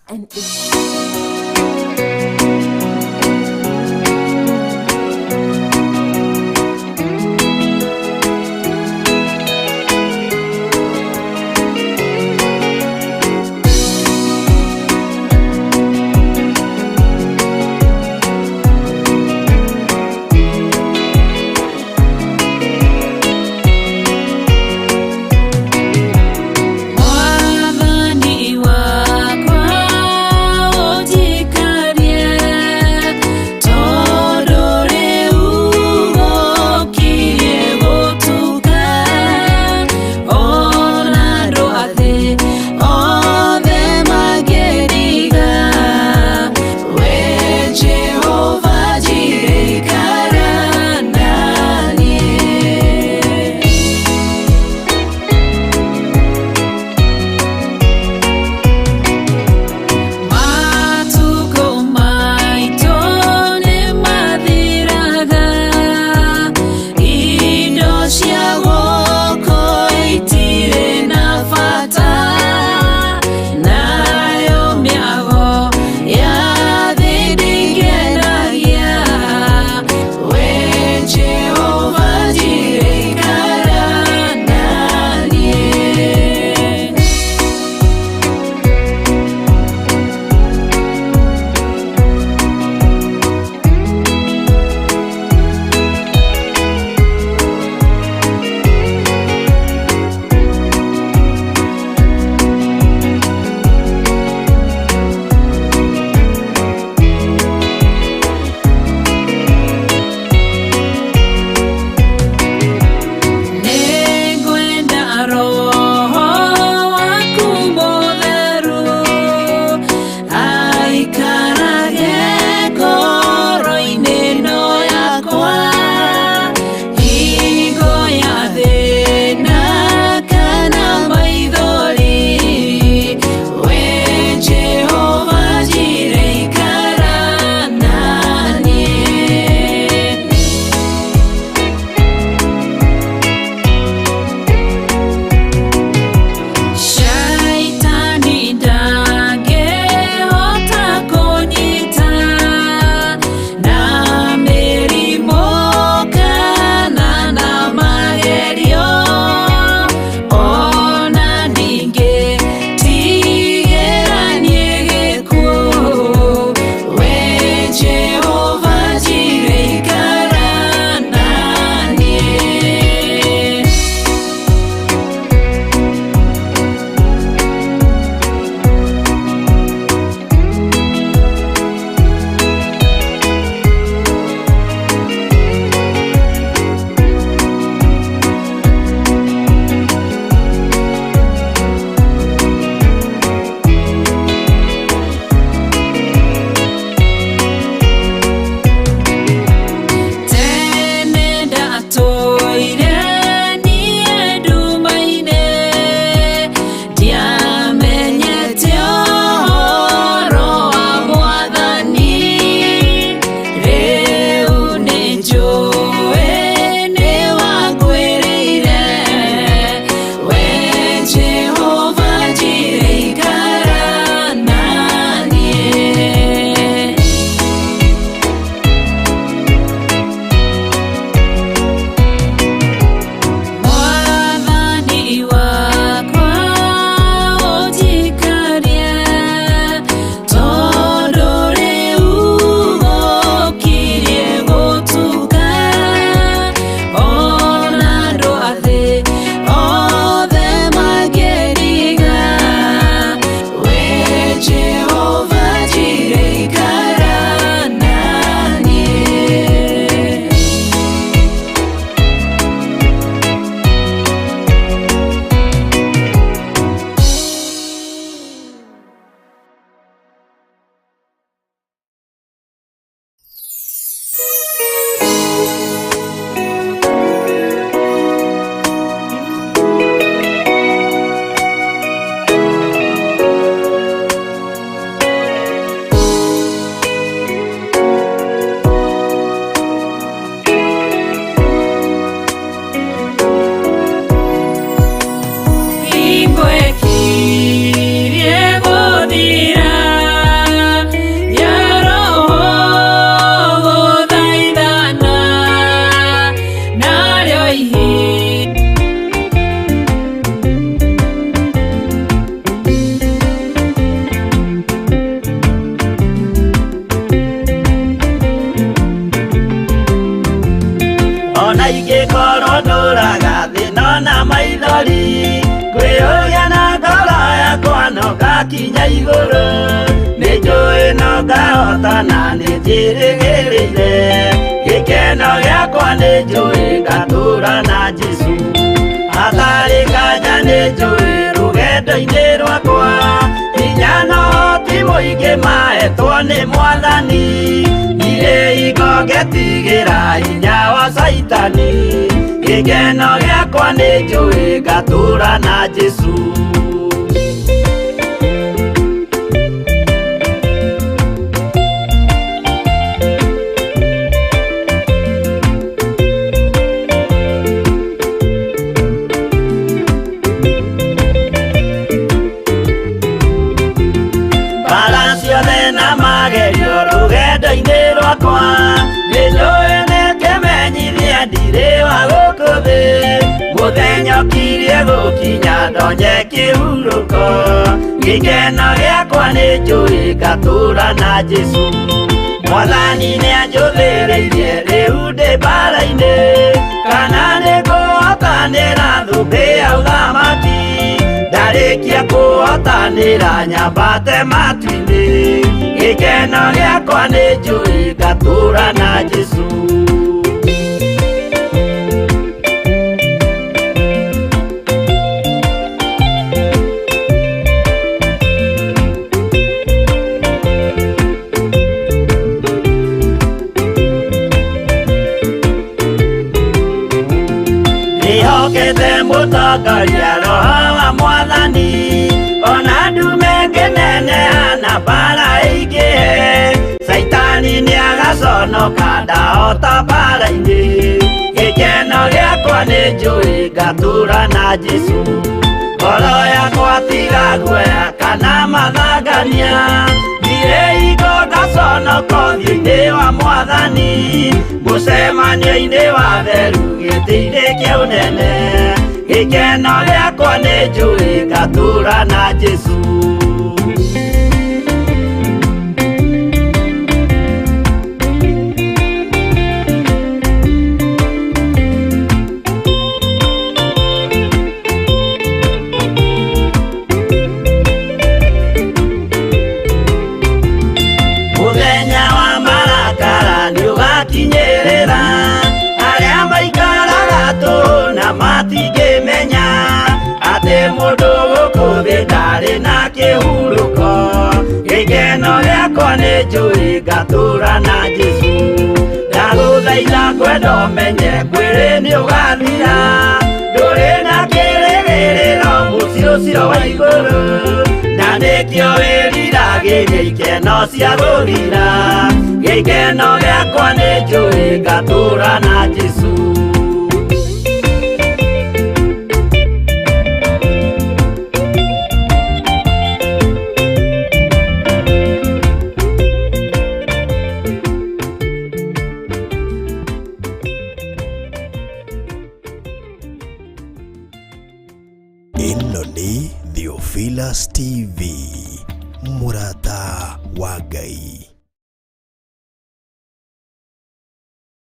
Speaker 3: and amen.
Speaker 4: Mwathani wakwa, ũnjikarie. maithori Kwĩyũria na ngoro yakwa no ngakinya igũrũ Nĩ njũĩ no ngahotana nĩ njĩrĩgĩrĩire Gĩkeno gĩakwa nĩ njũĩ ngatũra na Jesũ Hatarĩ nganja nĩ njũĩ rũgendo-inĩ rwakwa Hinya na ũhoti mũingĩ mahetwo nĩ Mwathani Ndirĩ hingo ngetigĩra hinya wa Caitani Gĩkeno gĩakwa nĩ njũĩ ngatũra na Jesũ Mbara ciothe na magerio rũgendo-inĩ rwakwa Nĩ njũĩ nĩ kĩmenyithia ndirĩ wa gũkũ thĩ Mũthenya ũkirie gũkinya ndonye kĩhurũko Gĩkeno gĩakwa nĩ njũĩ ngatũra na Jesũ Mwathani nĩanjũthĩrĩirie rĩu ndĩ mbara-inĩ Kana nĩngũhotanĩra thũmbĩ ya ũthamaki Ndarĩkia kũhotanĩra nyambate matu-inĩ Gĩkeno gĩakwa nĩ njũĩ ngatũra na Jesũ Ndĩhokete mũtongoria roho wa Mwathani Ona ndume ngĩneneha na mbara ĩingĩhe Caitani nĩagaconoka ndahota mbara-inĩ Gĩkeno gĩakwa nĩ njũĩ ngatũra na Jesũ Ngoro yakwa tiga guoya kana mathangania Ndirĩ hingo ngaconoka ũthiũ-inĩ wa Mwathani Mũcemanio-inĩ wa theru gĩtĩ-inĩ kĩa ũnene Gĩkeno gĩakwa nĩ njũĩ ngatũra na Jesũ Mũthenya wa marakara nĩũgakinyĩrĩra Arĩa maikaraga tũhũ na matingĩmenya Atĩ mũndũ gũkũ thĩ ndarĩ na kĩhurũko Gĩkeno gĩakwa nĩ njũĩ ngatũra na Jesũ Ndagũthaitha ngwenda ũmenye mwĩrĩ nĩũgathira Ndũrĩ na kĩrĩgĩrĩro mũciĩ ũcio wa igũrũ Na nĩkĩo wĩriragĩria ikeno cia gũthira Gĩkeno gĩakwa nĩ njũĩ ngatũra na Jesũ
Speaker 2: Ĩno nĩ Theophilus TV mũrata wa Ngai.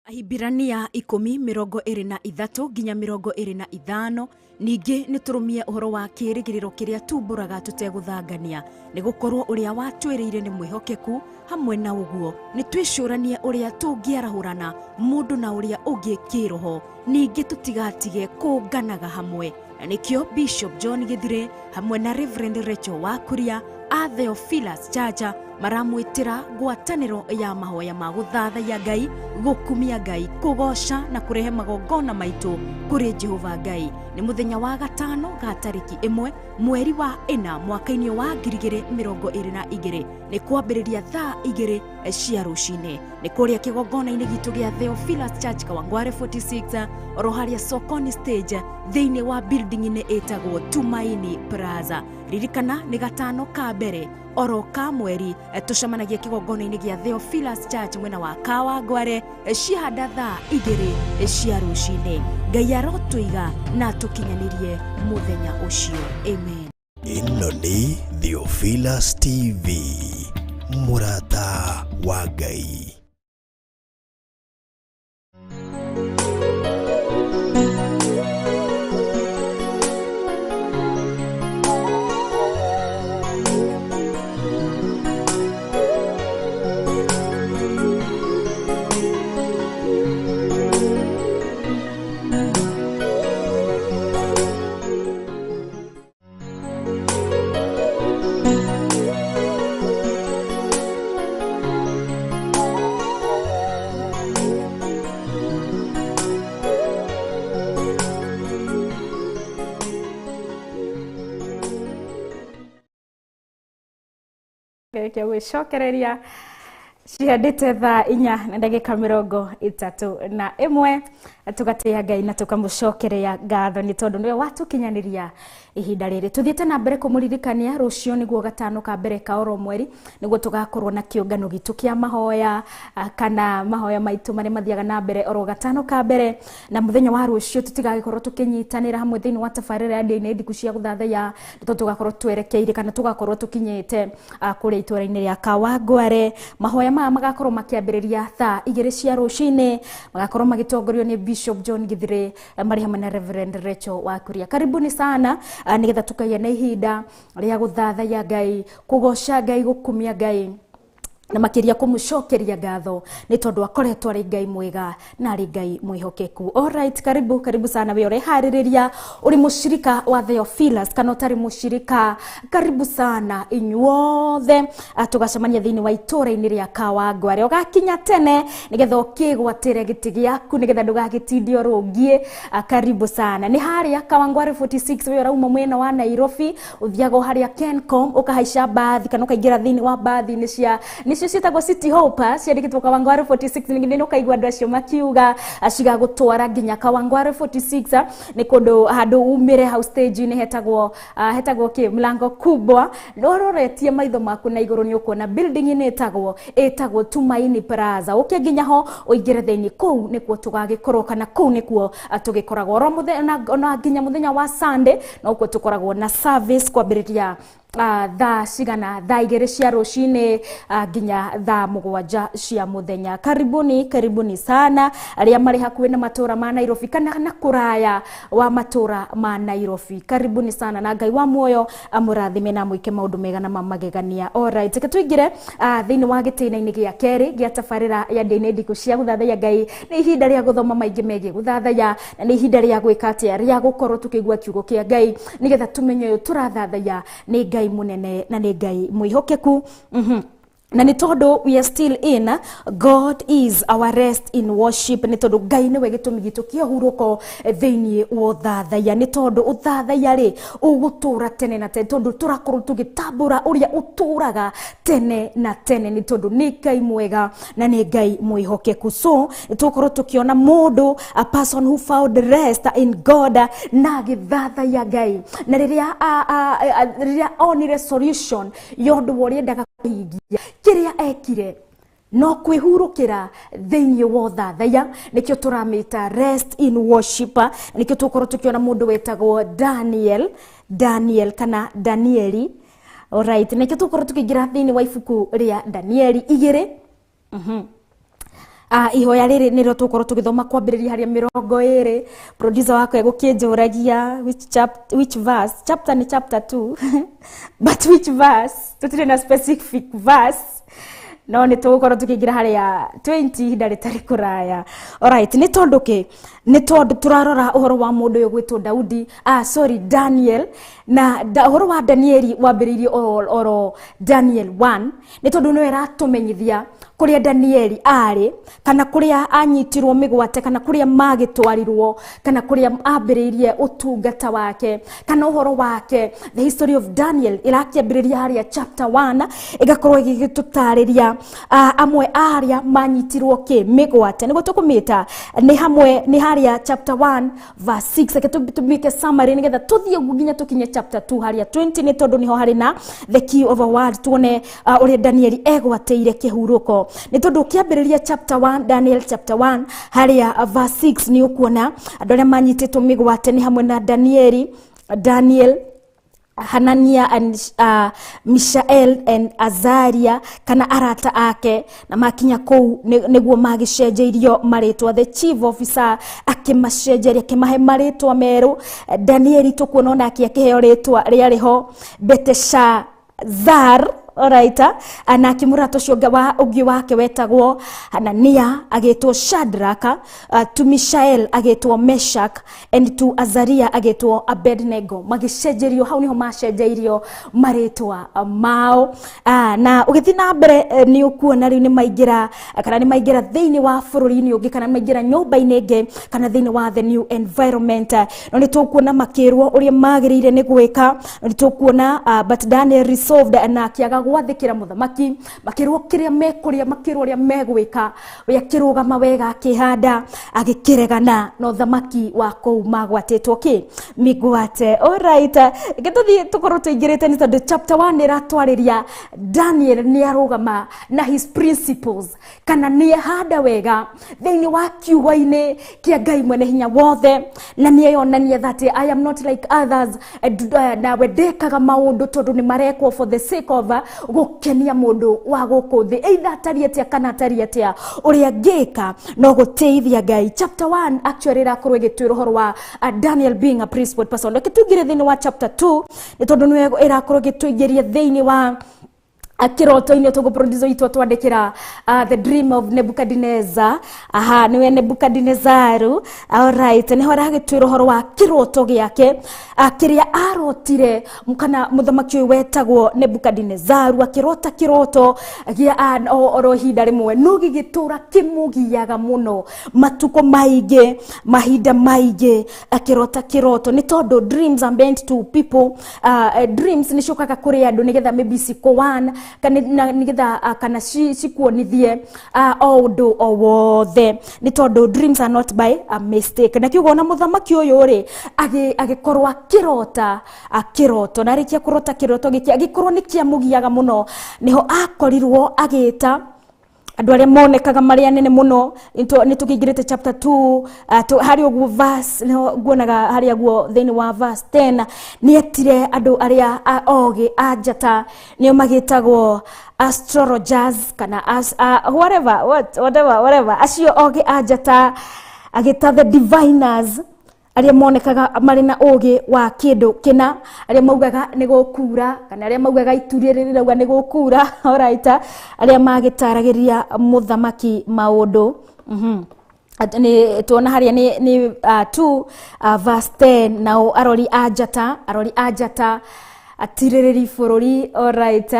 Speaker 3: Ahibirania 10:23 nginya 25 ningĩ nĩ tũrũmie ũhoro wa kĩĩrĩgĩrĩro kĩrĩa tumbũraga tũtegũthangania nĩ gũkorwo ũrĩa watwĩrĩire nĩ mwĩhokeku hamwe na ũguo nĩ twĩcũranie ũrĩa tũngĩarahũrana mũndũ na ũrĩa ũngĩ kĩĩroho ningĩ tũtigatige kũnganaga hamwe na nĩkĩo Bishop John Githire hamwe na Reverend Rachel Wakuria a Theophilus Chacha maramwĩtĩra ngwatanĩro ya mahoya ma gũthathaiya Ngai gũkumia Ngai kũgoca na kũrehe magongona maitũ kũrĩ Jehova Ngai nĩ mũthenya wa gatano ga tarĩki 1 mweri wa 4 mwaka-inĩ wa 2022 nĩ kwambĩrĩria thaa 2 cia rũcinĩ nĩ kũrĩa kĩgongona-inĩ gitũ gĩa Theophilus Church Kawangware 46 oro harĩa Sokoni stage thĩinĩ wa building-inĩ ĩtagwo Tumaini Plaza ririkana nĩ gatano ka mbere oro ka mweri tũcemanagia kĩgongona-inĩ gĩa Theophilus Church mwena wa Kawangware cihanda thaa 2 cia rũcinĩ Ngai arotũiga na tũkinyanĩrie mũthenya ũcio amen.
Speaker 2: Ĩno nĩ Theophilus TV mũrata wa Ngai.
Speaker 3: Twakĩrĩkia gwĩcokereria cihandĩte thaa 4:31, tũgatĩĩa Ngai na tũkamũcokeria ngatho nĩ tondũ nĩwe watũkinyanĩria ihinda rĩrĩ. Tũthiĩte na mbere kũmũririkania rũciũ nĩguo gatano ka mbere ka oro mweri nĩguo tũgakorwo na kĩũngano gitũ kĩa mahoya, kana mahoya maitũ marĩa mathiaga na mbere oro gatano ka mbere. Na mũthenya wa rũciũ tũtigagĩkorwo tũkĩnyitanĩra hamwe thĩinĩ wa tabarĩra ya ndĩ ndiku cia gũthathaiya, nĩ tondũ tũgakorwo twerekeire kana tũgakorwo tũkinyĩte kũrĩa itũũra-inĩ rĩa Kawangware. Mahoya maya magakorwo makĩambĩrĩria thaa 2 cia rũcinĩ, magakorwo magĩtongorio nĩ Bishop John Githire marĩ hamwe na Reverend Rachel Wakuria. Karibuni sana, nĩgetha tũkagĩa na ihinda rĩa gũthathaiya Ngai, kũgoca Ngai, gũkumia Ngai na makĩria kũmũcokeria ngatho nĩ tondũ akoretwo arĩ Ngai mwega na arĩ Ngai mwĩhokeku. Alright, karibu karibu sana we ũreharĩrĩria ũrĩ mũshirika wa Theophilus kana ũtarĩ mũshirika, karibu sana inyuothe. Tũgacemania thĩinĩ wa itũũra-inĩ rĩa Kawangware. Ũgakinya tene nĩgetha ũkĩgwatĩre gĩtĩ gĩaku nĩgetha ndũgagĩtindio rũngiĩ. Karibu sana. Nĩ harĩa Kawangware 46, we ũrauma mwena wa Nairobi, ũthiaga o harĩa Kencom ũkahaica mbathi kana ũkaingĩra thĩinĩ wa mbathi-inĩ cia nĩcio ciĩtagwo City Hopper, ciandĩkĩtwo Kawangware 46. Ningĩ nĩ ũkaigua andũ acio makiuga cigagũtwara nginya Kawangware 46. Nĩ kũndũ handũ umĩre hau stage-inĩ hetagwo kĩ mlango kubwa, ũroretie maitho maku na igũrũ nĩ ũkuona building-inĩ ĩtagwo Tumaini Plaza. Ũke nginya ho ũingĩre thĩinĩ, kũu nĩkuo tũgagĩkorwo kana kũu nĩkuo tũgĩkoragwo oro mũthenya ona nginya mũthenya wa Sunday nokuo tũkoragwo na service kwambĩrĩria thaa cigana, thaa 2 cia rũcinĩ nginya thaa 7 cia mũthenya. Karibuni karibuni sana arĩa marĩ hakuhĩ na matũra ma Nairobi kana na kũraya wa matũra ma Nairobi, karibuni sana na Ngai wa muoyo amũrathime na amwĩke maũndũ mega na mamagegania. Alright, reke tũingĩre thĩinĩ wa gĩtĩna-inĩ gĩa kerĩ gĩa tabarĩra ya ndĩ ndiku cia gũthathaiya Ngai. Nĩ ihinda rĩa gũthoma maingĩ megiĩ gũthathaiya na nĩ ihinda rĩa gwĩka atĩa, rĩa gũkorwo tũkĩigua kiugo kĩa Ngai nĩgetha tũmenye ũyũ tũrathathaiya nĩ Ngai munene na nĩ Ngai mwĩhokeku. Na nĩ tondũ we are still in God is our rest in worship, nĩ tondũ Ngai nĩwe gĩtũmi gitũ kĩa ũhurũko thĩinĩ wa ũthathaiya. Nĩ tondũ ũthathaiya rĩ ũgũtũra tene na tene, tondũ tũrakorwo tũgĩtambũra ũrĩa ũtũraga tene na tene, nĩ tondũ nĩ Ngai mwega na nĩ Ngai mwĩhokeku. So tũkorwo tũkĩona mũndũ, a person who found rest in God na agĩthathaiya Ngai, na rĩrĩa onire solution ya ũndũ wa ũrĩa endaga kũhingia, kĩrĩa ekire no kwĩhurũkĩra thĩinĩ wa ũthathaiya, nĩkĩo tũramĩta rest in worship. Nĩkĩo tũkorwo tũkĩona mũndũ wetagwo Daniel kana Danieli. Alright, nĩkĩo tũkorwo tũkĩingĩra thĩinĩ wa ibuku rĩa Danieli 2. Ihoya rĩrĩ nĩrĩo tũgũkorwo tũgĩthoma kwambĩrĩria harĩa 20. Producer wakwa egũkĩnjũragia which verse, chapter nĩ chapter 2 but which verse, tũtirĩ na specific verse, no nĩ tũgũkorwo tũkĩingĩra harĩa 20 ihinda rĩtarĩ kũraya. Alright, nĩ tondũ kĩ? Nĩ tondũ tũrarora ũhoro wa mũndũ ũyũ gwĩtwo Daudi, sorry, Daniel. Na ũhoro wa Danieli wambĩrĩirie oro Daniel 1, nĩ tondũ nĩwe ĩratũmenyithia kũrĩa Danieli arĩ, kana kũrĩa anyitirwo mĩgwate, kana kũrĩa magĩtwarirwo, kana kũrĩa ambĩrĩirie ũtungata wake, kana ũhoro wake. The history of Daniel ĩrakĩambĩrĩria harĩa chapter 1, ĩgakorwo ĩgĩgĩtũtarĩria amwe arĩa manyitirwo kĩ mĩgwate, nĩguo tũkũmĩta nĩ hamwe nĩ harĩa chapter 1 verse 6. Reke tũmĩke summary nĩgetha tũthiĩ ũguo nginya tũkinye chapter 2 harĩa 20, nĩ tondũ nĩho harĩ na the key of a word, tuone ũrĩa Danieli egwatĩire kĩhurũko. Nĩ tondũ ũkĩambĩrĩria chapter 1, Daniel chapter 1 harĩa verse 6, nĩ ũkuona andũ arĩa manyitĩtwo mĩgwate nĩ hamwe na Danieli, Daniel, Hanania and Mishael and Azaria kana arata ake, na makinya kũu nĩguo magĩcenjeirio marĩtwa. The chief officer akĩmacenjeria, akĩmahe marĩtwa merũ. Danieli tũkuona onake akĩheo rĩtwa rĩarĩ ho Belteshazzar. Alright, nake mũrata ũcio ũngĩ wake wetagwo Hanania agĩtwo Shadrach, to Mishael agĩtwo Meshach, and to Azaria agĩtwo Abednego. Magĩcenjerio hau nĩho macenjeirio marĩtwa mao. Na ũgĩthiĩ na mbere nĩ ũkuona rĩu nĩ maingĩra, kana nĩ maingĩra thĩinĩ wa bũrũri-inĩ ũngĩ, kana nĩ maingĩra nyũmba-inĩ ĩngĩ, kana thĩinĩ wa the new environment. No nĩ tũkuona makĩrwo ũrĩa magĩrĩire nĩ gwĩka. No nĩ tũkuona but Daniel resolved, na akĩaga gwathĩkĩra mũthamaki, makĩrwo kĩrĩa mekũrĩa, makĩrwo ũrĩa megwĩka, we akĩrũgama wega akĩhanda agĩkĩregana na ũthamaki wa kũu magwatĩtwo kĩ mĩgwate. Alright, reke tũthiĩ tũkorwo tũingĩrĩte nĩ tondũ chapter 1 ĩratwarĩria Daniel nĩ arũgama na his principles, kana nĩ ehanda wega thĩinĩ wa kiugo-inĩ kĩa Ngai mwene hinya wothe, na nĩ eyonania that I am not like others, nawe ndĩkaga maũndũ tondũ nĩ marekwo for the sake of gũkenia mũndũ wa gũkũ thĩ, either atariĩ atĩa kana atariĩ atĩa, ũrĩa ngĩka no gũteithia Ngai. Chapter 1 actually ĩrakorwo ĩgĩtwĩra ũhoro wa Daniel being a principled person. Reke tũingĩre thĩinĩ wa chapter 2 nĩ tondũ nĩyo ĩrakorwo ĩgĩtũingĩria thĩinĩ wa kiroto-inĩ tũguo producer witũ atwandĩkĩra the dream of Nebuchadnezzar. Aha, nĩwe Nebuchadnezaru. Alright, nĩho aragĩtwĩra ũhoro wa kĩroto gĩake kĩrĩa arotire, kana mũthamaki ũyũ wetagwo Nebuchadnezaru akĩrota kĩroto gĩa oro ihinda rĩmwe, no gĩgĩtũra kĩmũgiaga mũno matukũ maingĩ, mahinda maingĩ akĩrota kĩroto, nĩ tondũ dreams are meant to people. Dreams nĩ ciũkaga kũrĩ andũ nĩgetha maybe cikowan kana nĩgetha kana cikuonithie o ũndũ o wothe, nĩ tondũ dreams are not by a mistake. Na kiugo ona mũthamaki ũyũ rĩ agĩkorwo akĩrota kĩroto, na arĩkia kũrota kĩroto gĩkĩ agĩkorwo nĩ kĩamũgiaga mũno, nĩho akorirwo agĩta andũ arĩa monekaga marĩ anene mũno. Nĩ tũkĩingĩrĩte chapter 2 harĩa ũguo verse, nĩho nguonaga harĩa ũguo thĩinĩ wa verse 10 nĩ etire andũ arĩa ogĩ a njata, nĩo magĩtagwo astrologers kana whatever, whatever, whatever, acio ogĩ a njata, agĩta the diviners, arĩa monekaga marĩ na ũgĩ wa kĩndũ kĩna, arĩa maugaga nĩ gũkura, kana arĩa maugaga itu rĩrĩ rĩrauga nĩ gũkura. Alright, arĩa magĩtaragĩria mũthamaki maũndũ. Nĩ tuona harĩa nĩ 2 verse 10, nao arori a njata, arori a njata atirĩrĩri bũrũri. Alright,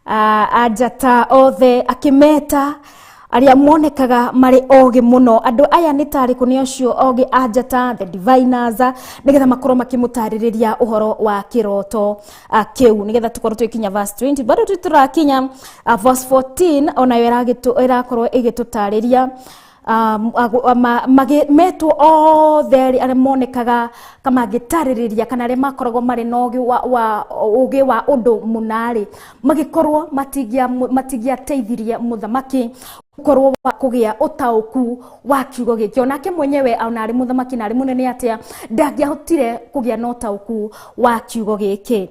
Speaker 3: a njata othe akĩmeta arĩa monekaga marĩ ogĩ mũno. Andũ aya nĩ tarĩkũ? Nĩ acio ogĩ a njata, the diviners, nĩgetha makorwo makĩmũtarĩrĩria ũhoro wa kĩroto kĩu, nĩgetha tũkorwo twĩkinya verse 20. Bado tũrakinya verse 14, onayo ĩrakorwo ĩgĩtũtarĩria metwo othe arĩa monekaga kamangĩtarĩrĩria kana arĩa makoragwo marĩ na ũgĩ wa ũndũ mũna-rĩ, magĩkorwo matingĩateithirie mũthamaki gũkorwo wa kũgĩa ũtaũku wa kiugo gĩkĩ. Onake mwenyewe ona arĩ mũthamaki na arĩ mũnene atĩa, ndangĩahotire kũgĩa na ũtaũku wa kiugo gĩkĩ.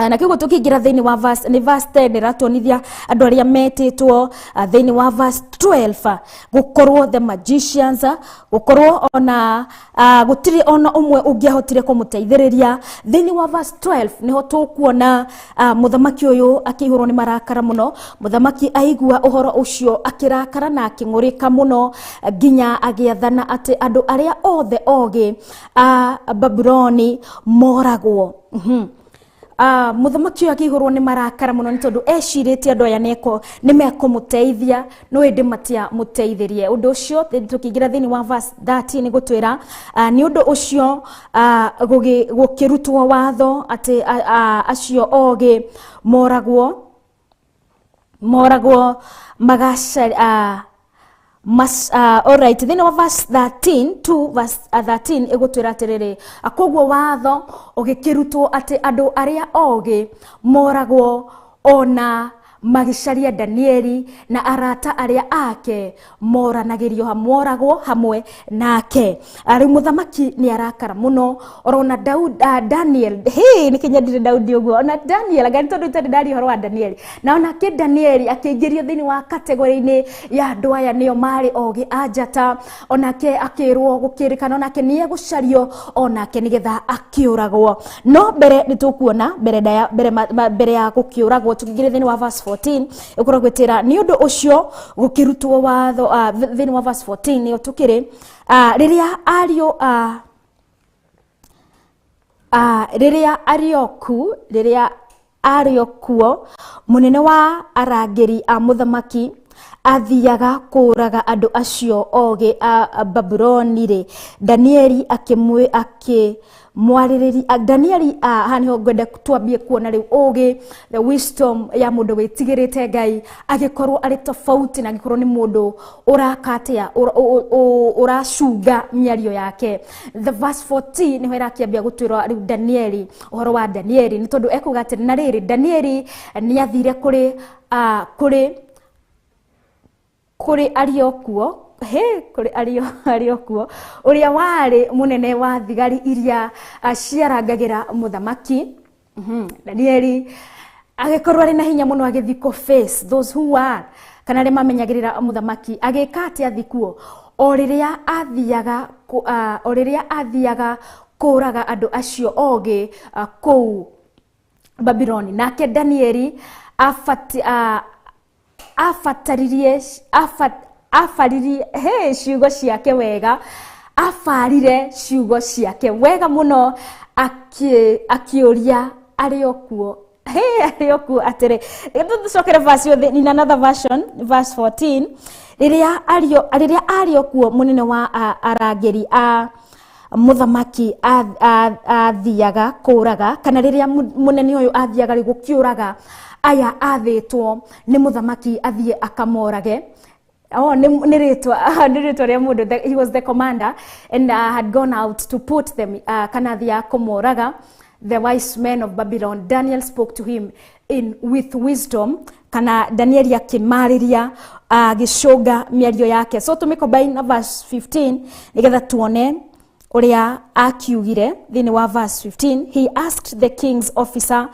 Speaker 3: Na kiugo tũkĩingĩra thĩinĩ wa verse, nĩ verse 10 ĩratuonithia andũ arĩa metĩtwo. Thĩinĩ wa verse 12 gũkorwo the magicians, gũkorwo ona gũtirĩ ona ũmwe ũngĩahotire kũmũteithĩrĩria. Thĩinĩ wa verse 12 nĩho tũkuona mũthamaki ũyũ akĩihũrwo nĩ marakara mũno. Mũthamaki aigua ũhoro ũcio akĩrakara na akĩng'ũrĩka mũno, nginya agĩathana atĩ andũ arĩa othe ogĩ a Babuloni moragwo. Mũthamaki ũyũ akĩihũrwo nĩ marakara mũno nĩ tondũ ecirĩtie andũ aya nĩ mekũmũteithia, no ĩndĩ matiamũteithirie. Ũndũ ũcio tũkĩingĩra thĩinĩ wa verse 13 nĩ gũtwĩra nĩ ũndũ ũcio gũkĩrutwo watho atĩ acio ogĩ moragwo magaca. Alright, thĩinĩ wa verse 13, 2 verse 13 ĩgũtwĩra atĩrĩrĩ, koguo watho ũgĩkĩrutwo atĩ andũ arĩa ogĩ moragwo ona magĩcaria Danieli na arata arĩa ake moranagĩrio moragwo hamwe nake. Rĩu mũthamaki nĩ arakara mũno orona Daniel, hey, nĩ kĩnyendire Daudi ũguo, ona Daniel anga nĩ tondũ itarĩ ndaria ũhoro wa Daniel, na onake Daniel akĩingĩrio thĩinĩ wa kategori-inĩ ya andũ aya nĩo marĩ ogĩ a njata, onake akĩrwo gũkĩrĩkana onake nĩ egũcario onake nĩgetha akĩũragwo. No mbere nĩ tũkuona mbere ya gũkĩũragwo tũkĩingĩra thĩinĩ wa verse 14 ĩkoragwo ĩtĩra nĩ ũndũ ũcio gũkĩrutwo watho. Thĩinĩ wa verse 14 nĩyo tũkĩrĩ rĩrĩa ariũ rĩrĩa arĩoku rĩrĩa arĩokuo mũnene wa arangĩri a mũthamaki athiaga kũraga andũ acio ogĩ a Babuloni rĩ, Danieli akĩmwarĩrĩria Danieli, haha nĩho ngwenda twambie kuona rĩu ũgĩ, the wisdom ya mũndũ wĩtigĩrĩte Ngai, agĩkorwo arĩ tofauti na agĩkorwo nĩ mũndũ ũraka atĩa, ũracunga mĩario yake. The verse 14 nĩho ĩrakĩambia gũtwĩra rĩu Danieli, ũhoro wa Danieli, nĩ tondũ ekuga atĩ na rĩrĩ Danieli nĩ athire kũrĩ kũrĩ kũrĩ Ariokuo, he kũrĩ Ariokuo ũrĩa warĩ mũnene wa thigari iria ciarangagĩra mũthamaki. Danieli agĩkorwo arĩ na hinya mũno, agĩthiĩ kũ face those who are, kana arĩa mamenyagĩrĩra mũthamaki. Agĩka atĩa athiĩ kuo? O rĩrĩa athiaga o rĩrĩa athiaga kũraga andũ acio ogĩ kũu Babuloni, nake Danieli abataririe abaririe he ciugo ciake wega, abarire ciugo ciake wega mũno, akĩũria arĩ o kuo, he arĩ o kuo atĩrĩ. Tũcokere verse yothe in another version, verse 14. Rĩrĩa arĩ o kuo, mũnene wa arangĩri a mũthamaki athiaga kũraga, kana rĩrĩa mũnene ũyũ athiaga rĩ gũkĩũraga aya athĩtwo nĩ mũthamaki athiĩ akamorage. Oh, nĩ rĩtwa rĩa mũndũ, he was the commander and had gone out to put them, kana athiaga kũmoraga the wise men of Babylon. Daniel spoke to him in with wisdom, kana Danieli akĩmarĩria agĩcũnga mĩario yake. So tũmĩcombine na verse 15 nĩgetha tuone ũrĩa akiugire thĩinĩ wa verse 15. He asked the king's officer,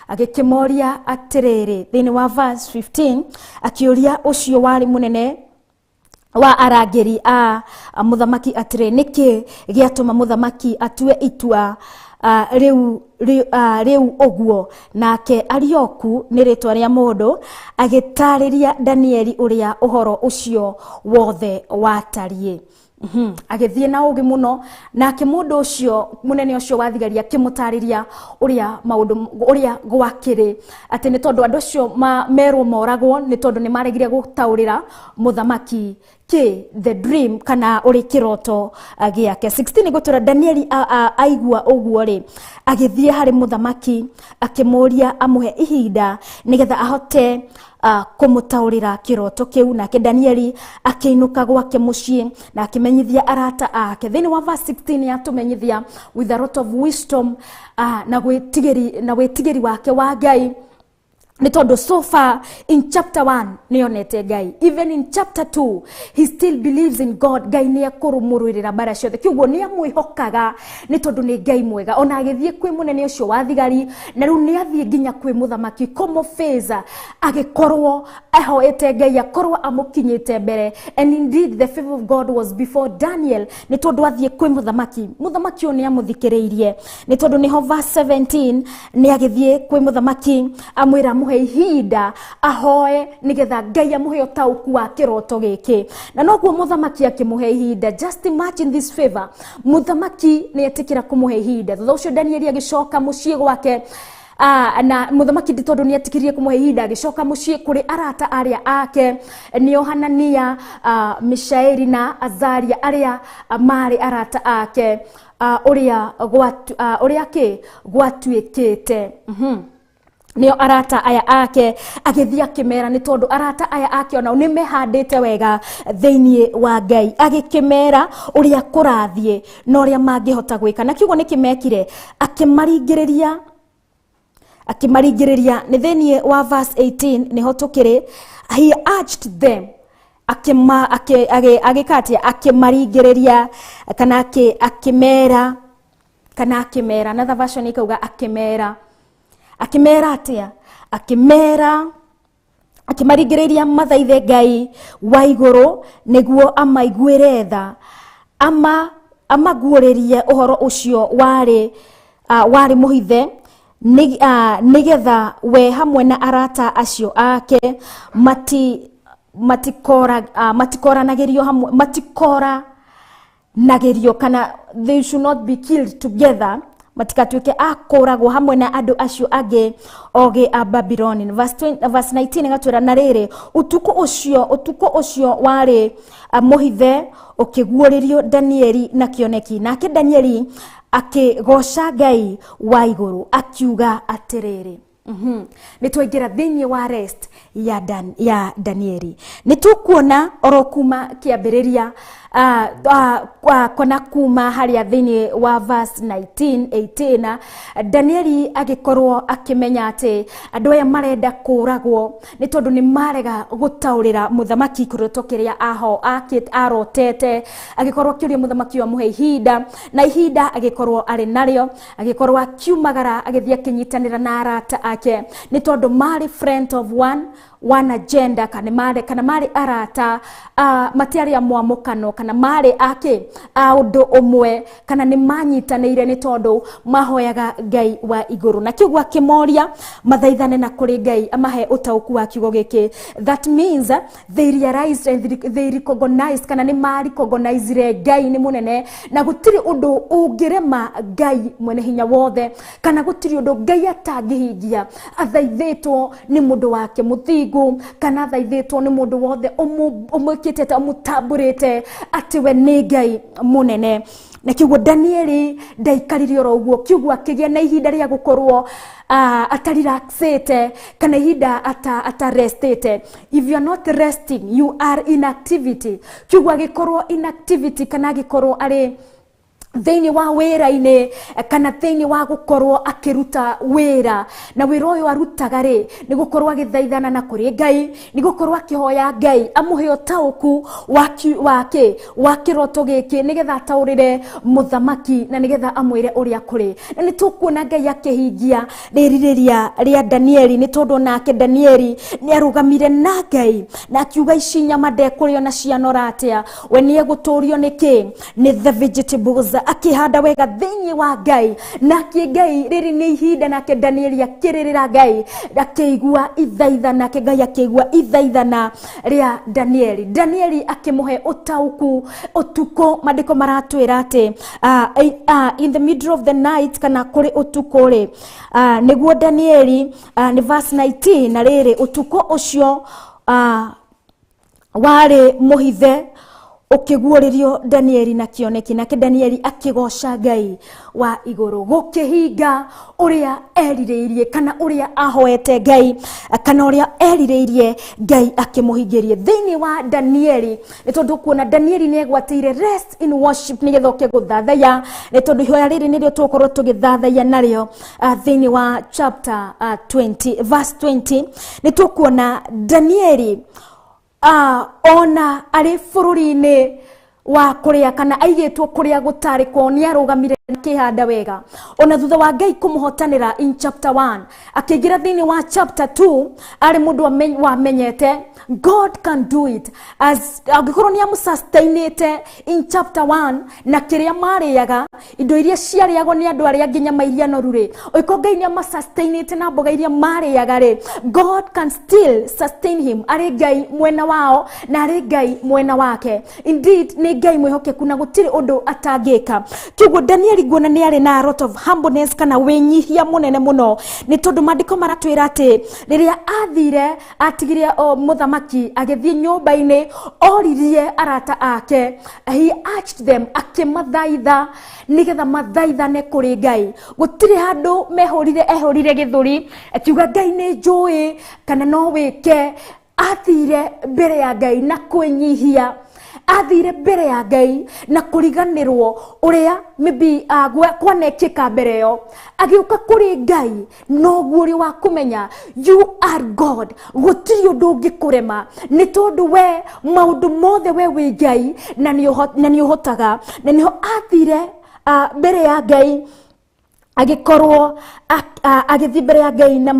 Speaker 3: agĩkĩmoria atĩrĩrĩ, thĩinĩ wa verse 15 akĩũria ũcio warĩ mũnene wa arangĩri a mũthamaki atĩrĩ, nĩkĩ gĩatũma mũthamaki atue itua rĩu ũguo? Nake Arioku, nĩ rĩtwa rĩa mũndũ, agĩtarĩria Danieli ũrĩa ũhoro ũcio wothe watariĩ. Agĩthiĩ na ũgĩ mũno, nake mũndũ ũcio mũnene ũcio wa thigari akĩmũtarĩria ũrĩa maũndũ ũrĩa gwakĩrĩ, atĩ nĩ tondũ andũ acio merwo moragwo nĩ tondũ nĩ maregire gũtaũrĩra mũthamaki kĩ the dream, kana ũrĩ kĩroto gĩake. 16 gũtũra Danieli aigua ũguo rĩ, agĩthiĩ harĩ mũthamaki akĩmũria amũhe ihinda nĩgetha ahote kũmũtaũrĩra kĩroto kĩu. Nake Danieli akĩinũka gwake mũciĩ na akĩmenyithia arata ake. Thĩinĩ wa verse 16 yatũmenyithia with a lot of wisdom na wĩtigĩri wake wa Ngai, nĩ tondũ so far in chapter 1 nĩonete Ngai, even in chapter 2 he still believes in God. Ngai nĩ ekũrũmũrũĩrĩra mbara ciothe, kĩguo nĩ amwĩhokaga nĩ tondũ nĩ Ngai mwega. Ona agĩthiĩ kwĩ mũnene ũcio wa thigari, na rĩu nĩ athiĩ nginya kwĩ mũthamaki kũmũfeza, agĩkorwo ahoete Ngai akorwo amũkinyĩte mbere. And indeed the favor of God was before Daniel, nĩ tondũ athiĩ kwĩ mũthamaki, mũthamaki ũyũ nĩ amũthikĩrĩirie, nĩ tondũ nĩho verse 17 nĩ agĩthiĩ kwĩ mũthamaki amwĩra amũhe ihinda ahoe nĩgetha Ngai amũhe ũtaũku wa kĩroto gĩkĩ. Na noguo mũthamaki akĩmũhe ihinda. Just imagine this favor, mũthamaki nĩ etĩkĩra kũmũhe ihinda. Thutha ũcio Danieli agĩcoka mũciĩ gwake, na mũthamaki tondũ nĩ etĩkĩrire kũmũhe ihinda, agĩcoka mũciĩ kũrĩ arata arĩa ake, nĩo Hanania, Mishaeli na Azaria, arĩa marĩ arata ake, ũrĩa kĩ gwatuĩkĩte. Nĩo arata aya ake, agĩthiĩ akĩmera, nĩ tondũ arata aya ake onao nĩ mehandĩte wega thĩinĩ wa Ngai, agĩkĩmera ũrĩa kũrathiĩ na ũrĩa mangĩhota gwĩka. Na kiugo nĩkĩ mekire, akĩmaringĩrĩria nĩ thĩinĩ wa verse 18 nĩho tũkĩrĩ. He urged them, agĩka atĩa? Akĩmaringĩrĩria, kana akĩmera, kana akĩmera, another version ĩkauga akĩmera. Akĩmera atĩa? Akĩmera, akĩmaringĩrĩria mathaithe Ngai wa igũrũ nĩguo amaiguĩre tha, amaguũrĩrie ũhoro ũcio warĩ mũhithe, nĩgetha we hamwe na arata acio ake matikoranagĩrio hamwe, matikoranagĩrio, kana they should not be killed together. matikatuĩke a kũragwo hamwe na andũ acio angĩ ogĩ a Babyloni. Verse 20, verse 19 ĩgatwĩra na rĩrĩ, ũtukũ ũcio warĩ mũhithe ũkĩguũrĩrio Danieli na kĩoneki, nake Danieli akĩgoca Ngai wa igũrũ akiuga atĩrĩrĩ. Nĩ twaingĩra thĩinĩ wa rest ya Danieli. Nĩ tũkuona oro kuma kĩambĩrĩria kona kuma harĩa thĩinĩ wa verse 19 18, Danieli agĩkorwo akĩmenya atĩ andũ aya marenda kũragwo nĩ tondũ nĩ marega gũtaũrĩra mũthamaki kĩroto kĩrĩa arotete. Agĩkorwo akĩũria mũthamaki ũyũ amũhe ihinda, na ihinda agĩkorwo arĩ narĩo, agĩkorwo akiumagara agĩthiĩ akĩnyitanĩra na arata ake nĩ tondũ marĩ friend of one agenda, kana marĩ arata matiarĩ a mwamũkano, kana marĩ ake a ũndũ ũmwe, kana nĩ manyitanĩire nĩ tondũ mahoyaga Ngai wa igũrũ. Na kiugo akĩmoria mathaithane na kũrĩ Ngai amahe ũtaũku wa kiugo gĩkĩ. That means they realized and they recognized, kana nĩ ma-recognizire Ngai nĩ mũnene na gũtirĩ ũndũ ũngĩrema Ngai mwene hinya wothe, kana gũtirĩ ũndũ Ngai atangĩhingia athaithĩtwo nĩ mũndũ wake mũthingu, kana athaithĩtwo nĩ mũndũ wothe ũmwĩkĩte ta ũmũtambũrĩte atĩ we nĩ Ngai mũnene. Na kiugo Danieli ndaikarire oro ũguo, kiugo akĩgĩa na ihinda rĩa gũkorwo atarelaxĩte, kana ihinda atarestĩte. If you are not resting, you are in activity. Kiugo agĩkorwo in activity, kana agĩkorwo arĩ thĩinĩ wa wĩra-inĩ, kana thĩinĩ wa gũkorwo akĩruta wĩra. Na wĩra ũyũ arutaga rĩ, nĩ gũkorwo agĩthaithana na kũrĩ Ngai, nĩ gũkorwo akĩhoya Ngai amũhe ũtaũku wa kĩroto gĩkĩ, nĩgetha ataũrĩre mũthamaki na nĩgetha amwĩre ũrĩa kũrĩ. Na nĩ tũkuona Ngai akĩhingia rĩrirĩria rĩa Danieli, nĩ tondũ nake Danieli nĩ arũgamire na Ngai na akiuga ici nyama ndekũrĩo na cianora atĩa, we nĩ egũtũrio nĩkĩ? Nĩ the vegetables. Akĩhanda wega thĩinĩ wa Ngai, nake Ngai rĩrĩ nĩ ihinda, nake Danieli akĩrĩrĩra Ngai akĩigua ithaithana, nake Ngai akĩigua ithaithana rĩa Danieli. Danieli akĩmũhe ũtaũku ũtukũ. Maandĩko maratwĩra atĩ in the middle of the night, kana kũrĩ ũtukũ rĩ, nĩguo Danieli nĩ verse 19, na rĩrĩ ũtukũ ũcio warĩ mũhithe ũkĩguũrĩrio Danieli na kĩoneki, nake Danieli akĩgoca Ngai wa igũrũ, gũkĩhinga ũrĩa erirĩirie, kana ũrĩa ahoete Ngai, kana ũrĩa erirĩirie Ngai akĩmũhingĩrie thĩinĩ wa Danieli. Nĩ tondũ kuona Danieli nĩ egwatĩire rest in worship, nĩgetha ũke gũthathaiya, nĩ tondũ ihoya rĩrĩ nĩrĩo tũgũkorwo tũgĩthathaiya narĩo thĩinĩ wa chapter 20 verse 20. Nĩ tũkuona Danieli ona arĩ bũrũri-inĩ wa kũrĩa, kana aigĩtwo kũrĩa gũtarĩ kwao, nĩ arũgamire akĩhanda wega. Ona thutha wa Ngai kũmũhotanĩra in chapter 1, akĩingĩra thĩinĩ wa chapter 2, arĩ mũndũ wamenyete God can do it. As angĩkorwo nĩ amũsustainĩte in chapter 1 na kĩrĩa marĩaga, indo iria ciarĩagwo nĩ andũ arĩa angĩ, nyama iria noru rĩ, oiko Ngai nĩ amasustainĩte na mboga iria marĩaga rĩ, God can still sustain him. Arĩ Ngai mwena wao na arĩ Ngai mwena wake. Indeed nĩ Ngai mwĩhokeku na gũtirĩ ũndũ atangĩka. Kĩguo Danieli nguona nĩ arĩ na a lot of humbleness, kana wĩnyihia mũnene mũno, nĩ tondũ maandĩko maratwĩra atĩ rĩrĩa athire atigire mũthamaki agĩthiĩ nyũmba-inĩ, oririe arata ake, he urged them, akĩmathaitha nĩgetha mathaithane kũrĩ Ngai. Gũtirĩ handũ mehũrire, ehũrire gĩthũri akiuga Ngai nĩ njũĩ kana no wĩke. Athire mbere ya Ngai na kwĩnyihia, athire mbere ya Ngai na kũriganĩrwo ũrĩa maybe kwanekĩka mbere ĩyo, agĩũka kũrĩ Ngai noguo ũrĩ wa kũmenya you are God, gũtirĩ ũndũ ũngĩkũrema, nĩ tondũ we maũndũ mothe we wĩ Ngai na nĩ ũhotaga. Na nĩho athire mbere ya Ngai, agĩkorwo agĩthiĩ mbere ya Ngai na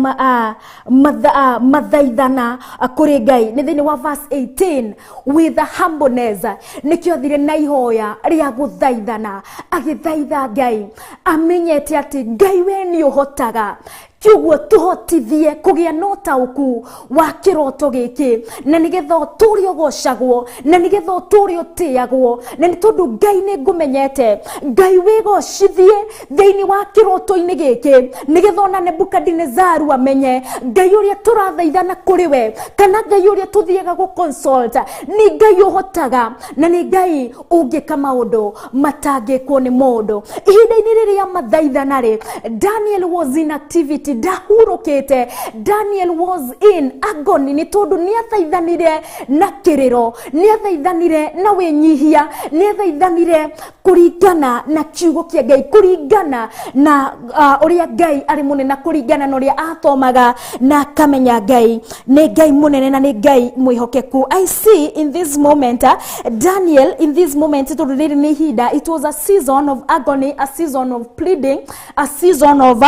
Speaker 3: mathaithana kũrĩ Ngai. Nĩ thĩinĩ wa verse 18, with a humbleness, nĩkĩo athire na ihoya rĩa gũthaithana, agĩthaitha Ngai amenyete atĩ Ngai we nĩ ũhotaga. Kiuguo tuhotithie kugia na ũtaũku wa kĩroto gĩkĩ, na nĩgetha ũtũre ũgocagwo, na nĩgetha ũtũre ũtĩagwo, na nĩ tondũ Ngai nĩ ngũmenyete. Ngai wĩgocithie thĩinĩ wa kĩroto-inĩ gĩkĩ, nĩgetha ona Nebukadinezaru amenye Ngai ũrĩa tũrathaithana kũrĩ we, kana Ngai ũrĩa tũthiaga gũ consult nĩ Ngai ũhotaga na nĩ Ngai ũngĩka maũndũ matangĩkwo nĩ mũndũ. Ihinda-inĩ rĩrĩa mathaithana rĩ, Daniel was in activity, ndahurũkĩte. Daniel was in agony nĩ tondũ nĩ athaithanire na kĩrĩro, nĩ athaithanire na wĩnyihia, nĩ athaithanire kũringana na kiugo kĩa Ngai, kũringana na ũrĩa Ngai arĩ mũnene, na kũringana na ũrĩa athomaga na akamenya Ngai nĩ Ngai mũnene na nĩ Ngai mwĩhokeku. I see in this moment Daniel in this moment, tondũ rĩrĩ nĩ ihinda, it was a season of agony, a season of pleading, a season of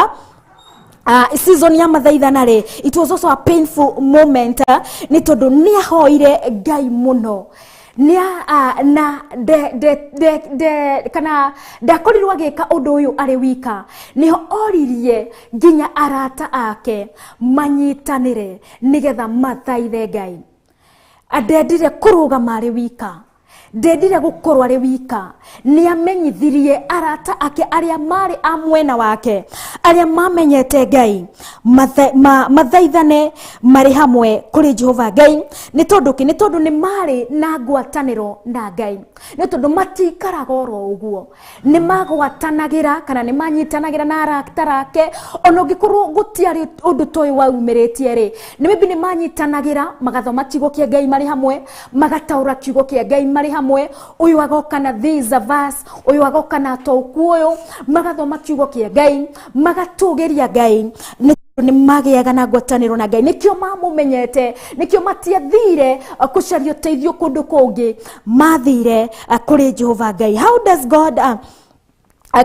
Speaker 3: season ya mathaithana rĩ, it was also a painful moment nĩ tondũ nĩ ahoire Ngai mũno. Na de, de, de, de, kana ndakorirwo agĩka ũndũ ũyũ arĩ wika, nĩho oririe nginya arata ake manyitanĩre nĩgetha mathaithe Ngai. Ndendire kũrũgama arĩ wika, ndendire gũkorwo arĩ wika. Nĩ amenyithirie arata ake arĩa marĩ a mwena wake, arĩa mamenyete Ngai, mathaithane marĩ hamwe kũrĩ Jehova Ngai. Nĩ tondũ kĩ? Nĩ tondũ nĩ marĩ na ngwatanĩro na Ngai, nĩ tondũ matikaraga oro ũguo, nĩ magwatanagĩra kana nĩ manyitanagĩra na arata ake. Ona ũngĩkorwo gũtiarĩ ũndũ ta ũyũ waumĩrĩtie rĩ, nĩ maybe nĩ manyitanagĩra magathoma kiugo kĩa Ngai marĩ hamwe, magataũra kiugo kĩa Ngai marĩ hamwe, ũyũ agoka na this a verse, ũyũ agoka na toku ũyũ, magathoma kiugo kĩa Ngai, magatũgĩria Ngai, nĩ magĩaga na ngwatanĩro na Ngai. Nĩkĩo mamũmenyete, nĩkĩo matiathire gũcaria ũteithio kũndũ kũngĩ, mathire kũrĩ Jehova Ngai. How does God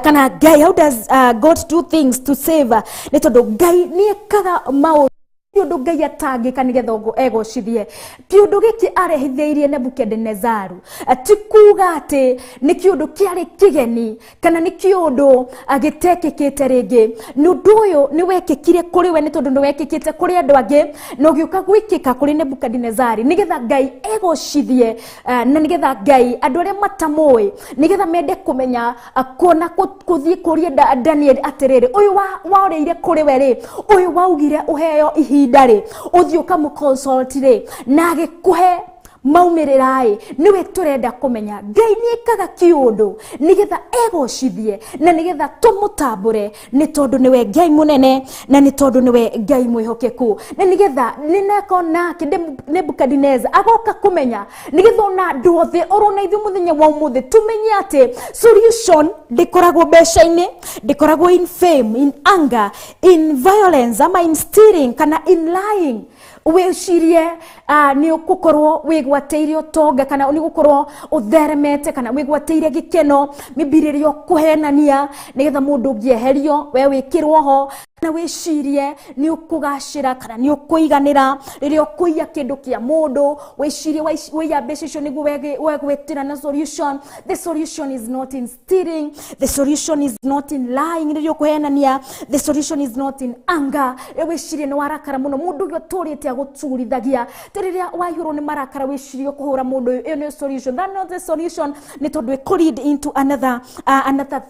Speaker 3: kana Ngai, how does God do things to save? Nĩ tondũ Ngai nĩ ekaga maũndũ, ti ũndũ Ngai atangĩka nĩgetha egocithie. Kĩũndũ gĩkĩ arehithĩirie Nebukadinezaru ti kuga atĩ nĩ kĩũndũ kĩarĩ kĩgeni kana nĩ kĩũndũ gĩtekĩkĩte rĩngĩ. Nĩ ũndũ ũyũ nĩ wekĩkire kũrĩ we nĩ tondũ nĩ wekĩkĩte kũrĩ andũ angĩ, na ũgĩũka gwĩkĩka kũrĩ Nebukadinezari nĩgetha Ngai egocithie, na nĩgetha Ngai andũ arĩa matamũĩ nĩgetha mende kũmenya, kuona kũthiĩ kũria Daniel atĩrĩrĩ, ũyũ waorĩire kũrĩ we rĩ, ũyũ waugire ũheo ihinda rĩ, ũthiĩ ũkamũ-consult rĩ, na agĩkũhe maumĩrĩra ĩ, nĩwe tũrenda kũmenya. Ngai nĩ ekaga kĩũndũ nĩgetha egocithie na nĩgetha tũmũtambũre, nĩ tondũ nĩwe Ngai mũnene na nĩ tondũ nĩwe Ngai mwĩhokeku, na nĩgetha nĩnako nake Nebukadineza agoka kũmenya, nĩgetha ona andũ othe orona ithuĩ mũthenya wa ũmũthĩ tũmenye atĩ solution ndĩkoragwo mbeca-inĩ, ndĩkoragwo in fame, in anger, in violence, ama in stealing kana in lying. Wĩcirie nĩ ũgũkorwo wĩgwatĩire ũtonga kana nĩ ũgũkorwo ũtheremete kana wĩgwatĩire gĩkeno, maybe rĩrĩa ũkũhenania nĩgetha mũndũ ũngĩ eherio we wĩkĩrwo ho, kana wĩcirie nĩ ũkũgacĩra kana nĩ ũkũiganĩra rĩrĩa ũkũiya kĩndũ kĩa mũndũ, wĩcirie waiya mbeca icio nĩguo wegwĩtĩra na solution. The solution is not in stealing, the solution is not in lying rĩrĩa ũkũhenania, the solution is not in anger. Rĩrĩa wĩcirie nĩ warakara mũno, mũndũ ũrĩa ũtũrĩte agũturithagia, ta rĩrĩa waihũrwo nĩ marakara wĩcirie ũkũhũra mũndũ ũyũ, ĩyo nĩyo solution. That not the solution, nĩ tondũ ĩkũ lead into another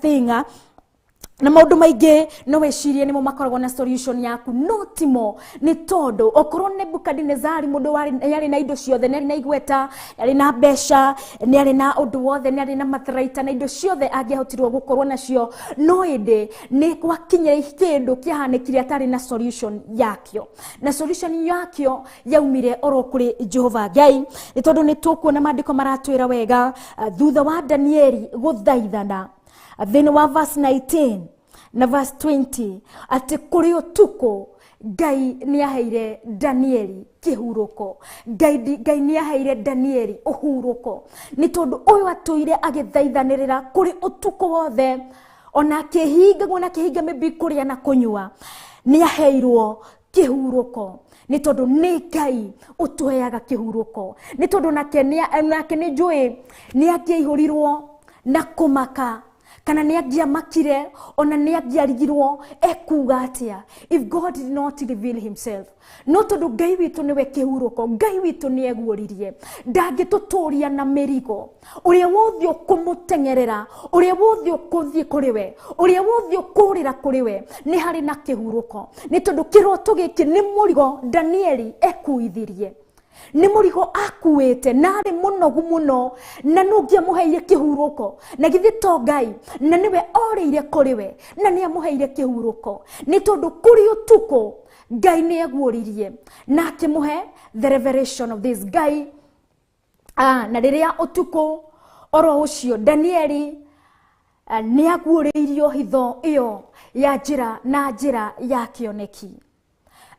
Speaker 3: thing. Na maũndũ maingĩ no wĩcirie nĩmo makoragwo na solution yaku, no timo. Nĩ tondũ okorwo Nebukadinezari mũndũ yarĩ na indo ciothe, nĩ arĩ na igweta, nĩ arĩ na mbeca, nĩ arĩ na ũndũ wothe, nĩ arĩ na matharaita na indo ciothe angĩahotirwo gũkorwo nacio, no ĩndĩ nĩ gwakinyire kĩndũ kĩahanĩkire atarĩ na solution yakĩo, na solution yakĩo yaumire oro kũrĩ Jehova Ngai. Nĩ tondũ nĩ tũkuona maandĩko maratwĩra wega, thutha wa Danieli gũthaithana thĩinĩ wa verse 19 na verse 20 atĩ kũrĩ ũtukũ Ngai nĩ aheire Danieli kĩhurũko, Ngai nĩ aheire Danieli ũhurũko, nĩ tondũ ũyũ atũire agĩthaithanĩrĩra kũrĩ ũtukũ wothe, ona akĩhinga na akĩhinga maybe kũrĩa na kũnyua, nĩ aheirwo kĩhurũko, nĩ tondũ nĩ Ngai ũtũheaga kĩhurũko. Nĩ tondũ nake nĩ njũĩ nĩ angĩaihũrirwo na kũmaka Kana nĩ angĩamakire, ona nĩ angĩarigirwo ekuga atĩa if God did not reveal himself. No tondũ Ngai witũ nĩwe kĩhurũko, Ngai witũ nĩ eguũririe, ndangĩtũtũria na mĩrigo. Ũrĩa wothe ũkũmũteng'erera, ũrĩa wothe ũkũthiĩ kũrĩ we, ũrĩa wothe ũkũũrĩra kũrĩ we, nĩ harĩ na kĩhurũko. Nĩ tondũ kĩroto gĩkĩ nĩ mũrigo Danieli ekuithirie, nĩ mũrigo akuĩte na arĩ mũnogu mũno, na nũ ũngĩamũheire kĩhurũko? Na githĩ to Ngai? Na nĩwe orĩire kũrĩ we, na nĩ amũheire kĩhurũko. Nĩ tondũ kũrĩ ũtukũ Ngai nĩ eguũririe na akĩmũhe the revelation of this Ngai. Na rĩrĩa ũtukũ oro ũcio Danieli nĩ aguũrĩirio hitho ĩyo ya njĩra na njĩra ya kĩoneki,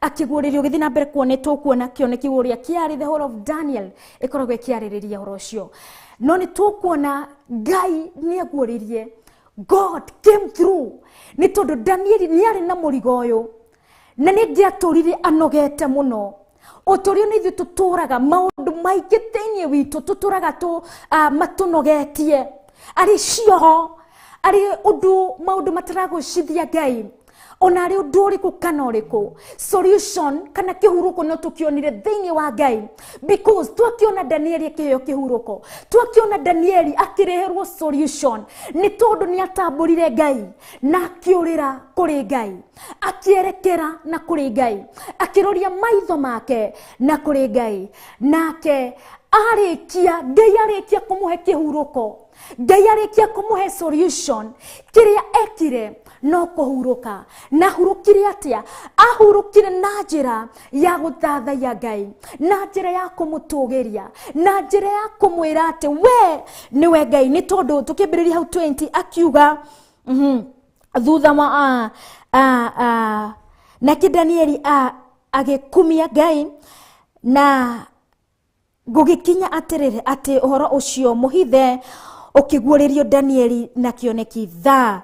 Speaker 3: akĩguũrĩrio. Gĩthiĩ na mbere kuona, tũkuona kĩoneki ũrĩa kĩarĩ. The whole of Daniel ĩkoragwo ĩkĩarĩrĩria ũhoro ũcio, no nĩ tũkuona Ngai nĩ aguũrĩrie. God came through, nĩ tondũ Danieli nĩ arĩ na mũrigo ũyũ na nĩ ngĩatũrire anogete mũno. Ũtũrio nĩ ithuĩ tũtũraga maũndũ maingĩ thĩinĩ witũ, tũtũraga tũ matũnogetie, arĩ cioho, arĩ ũndũ maũndũ mataragũcithia Ngai, ona arĩ ũndũ ũrĩkũ kana ũrĩkũ. Solution kana kĩhurũko no tũkĩonire thĩinĩ wa Ngai, because twakĩona Danieli akĩheo kĩhurũko, twakĩona Danieli akĩreherwo solution, nĩ tondũ nĩ atambũrire Ngai na akĩũrĩra kũrĩ Ngai, akĩerekera na kũrĩ Ngai, akĩroria maitho make na kũrĩ Ngai. Nake arĩkia, Ngai arĩkia kũmũhe kĩhurũko, Ngai arĩkia kũmũhe solution, kĩrĩa ekire no kũhurũka. Na hurũkire atĩa? Ahurũkire na njĩra ya gũthathaiya Ngai, na njĩra ya kũmũtũgĩria, na njĩra ya kũmwĩra atĩ we nĩwe Ngai. Nĩ tondũ tũkĩambĩrĩria hau 20 akiuga, thutha wa nake Danieli agĩkumia Ngai, na gũgĩkinya atĩrĩrĩ, atĩ ũhoro ũcio mũhithe ũkĩguũrĩrio Danieli na kĩoneki thaa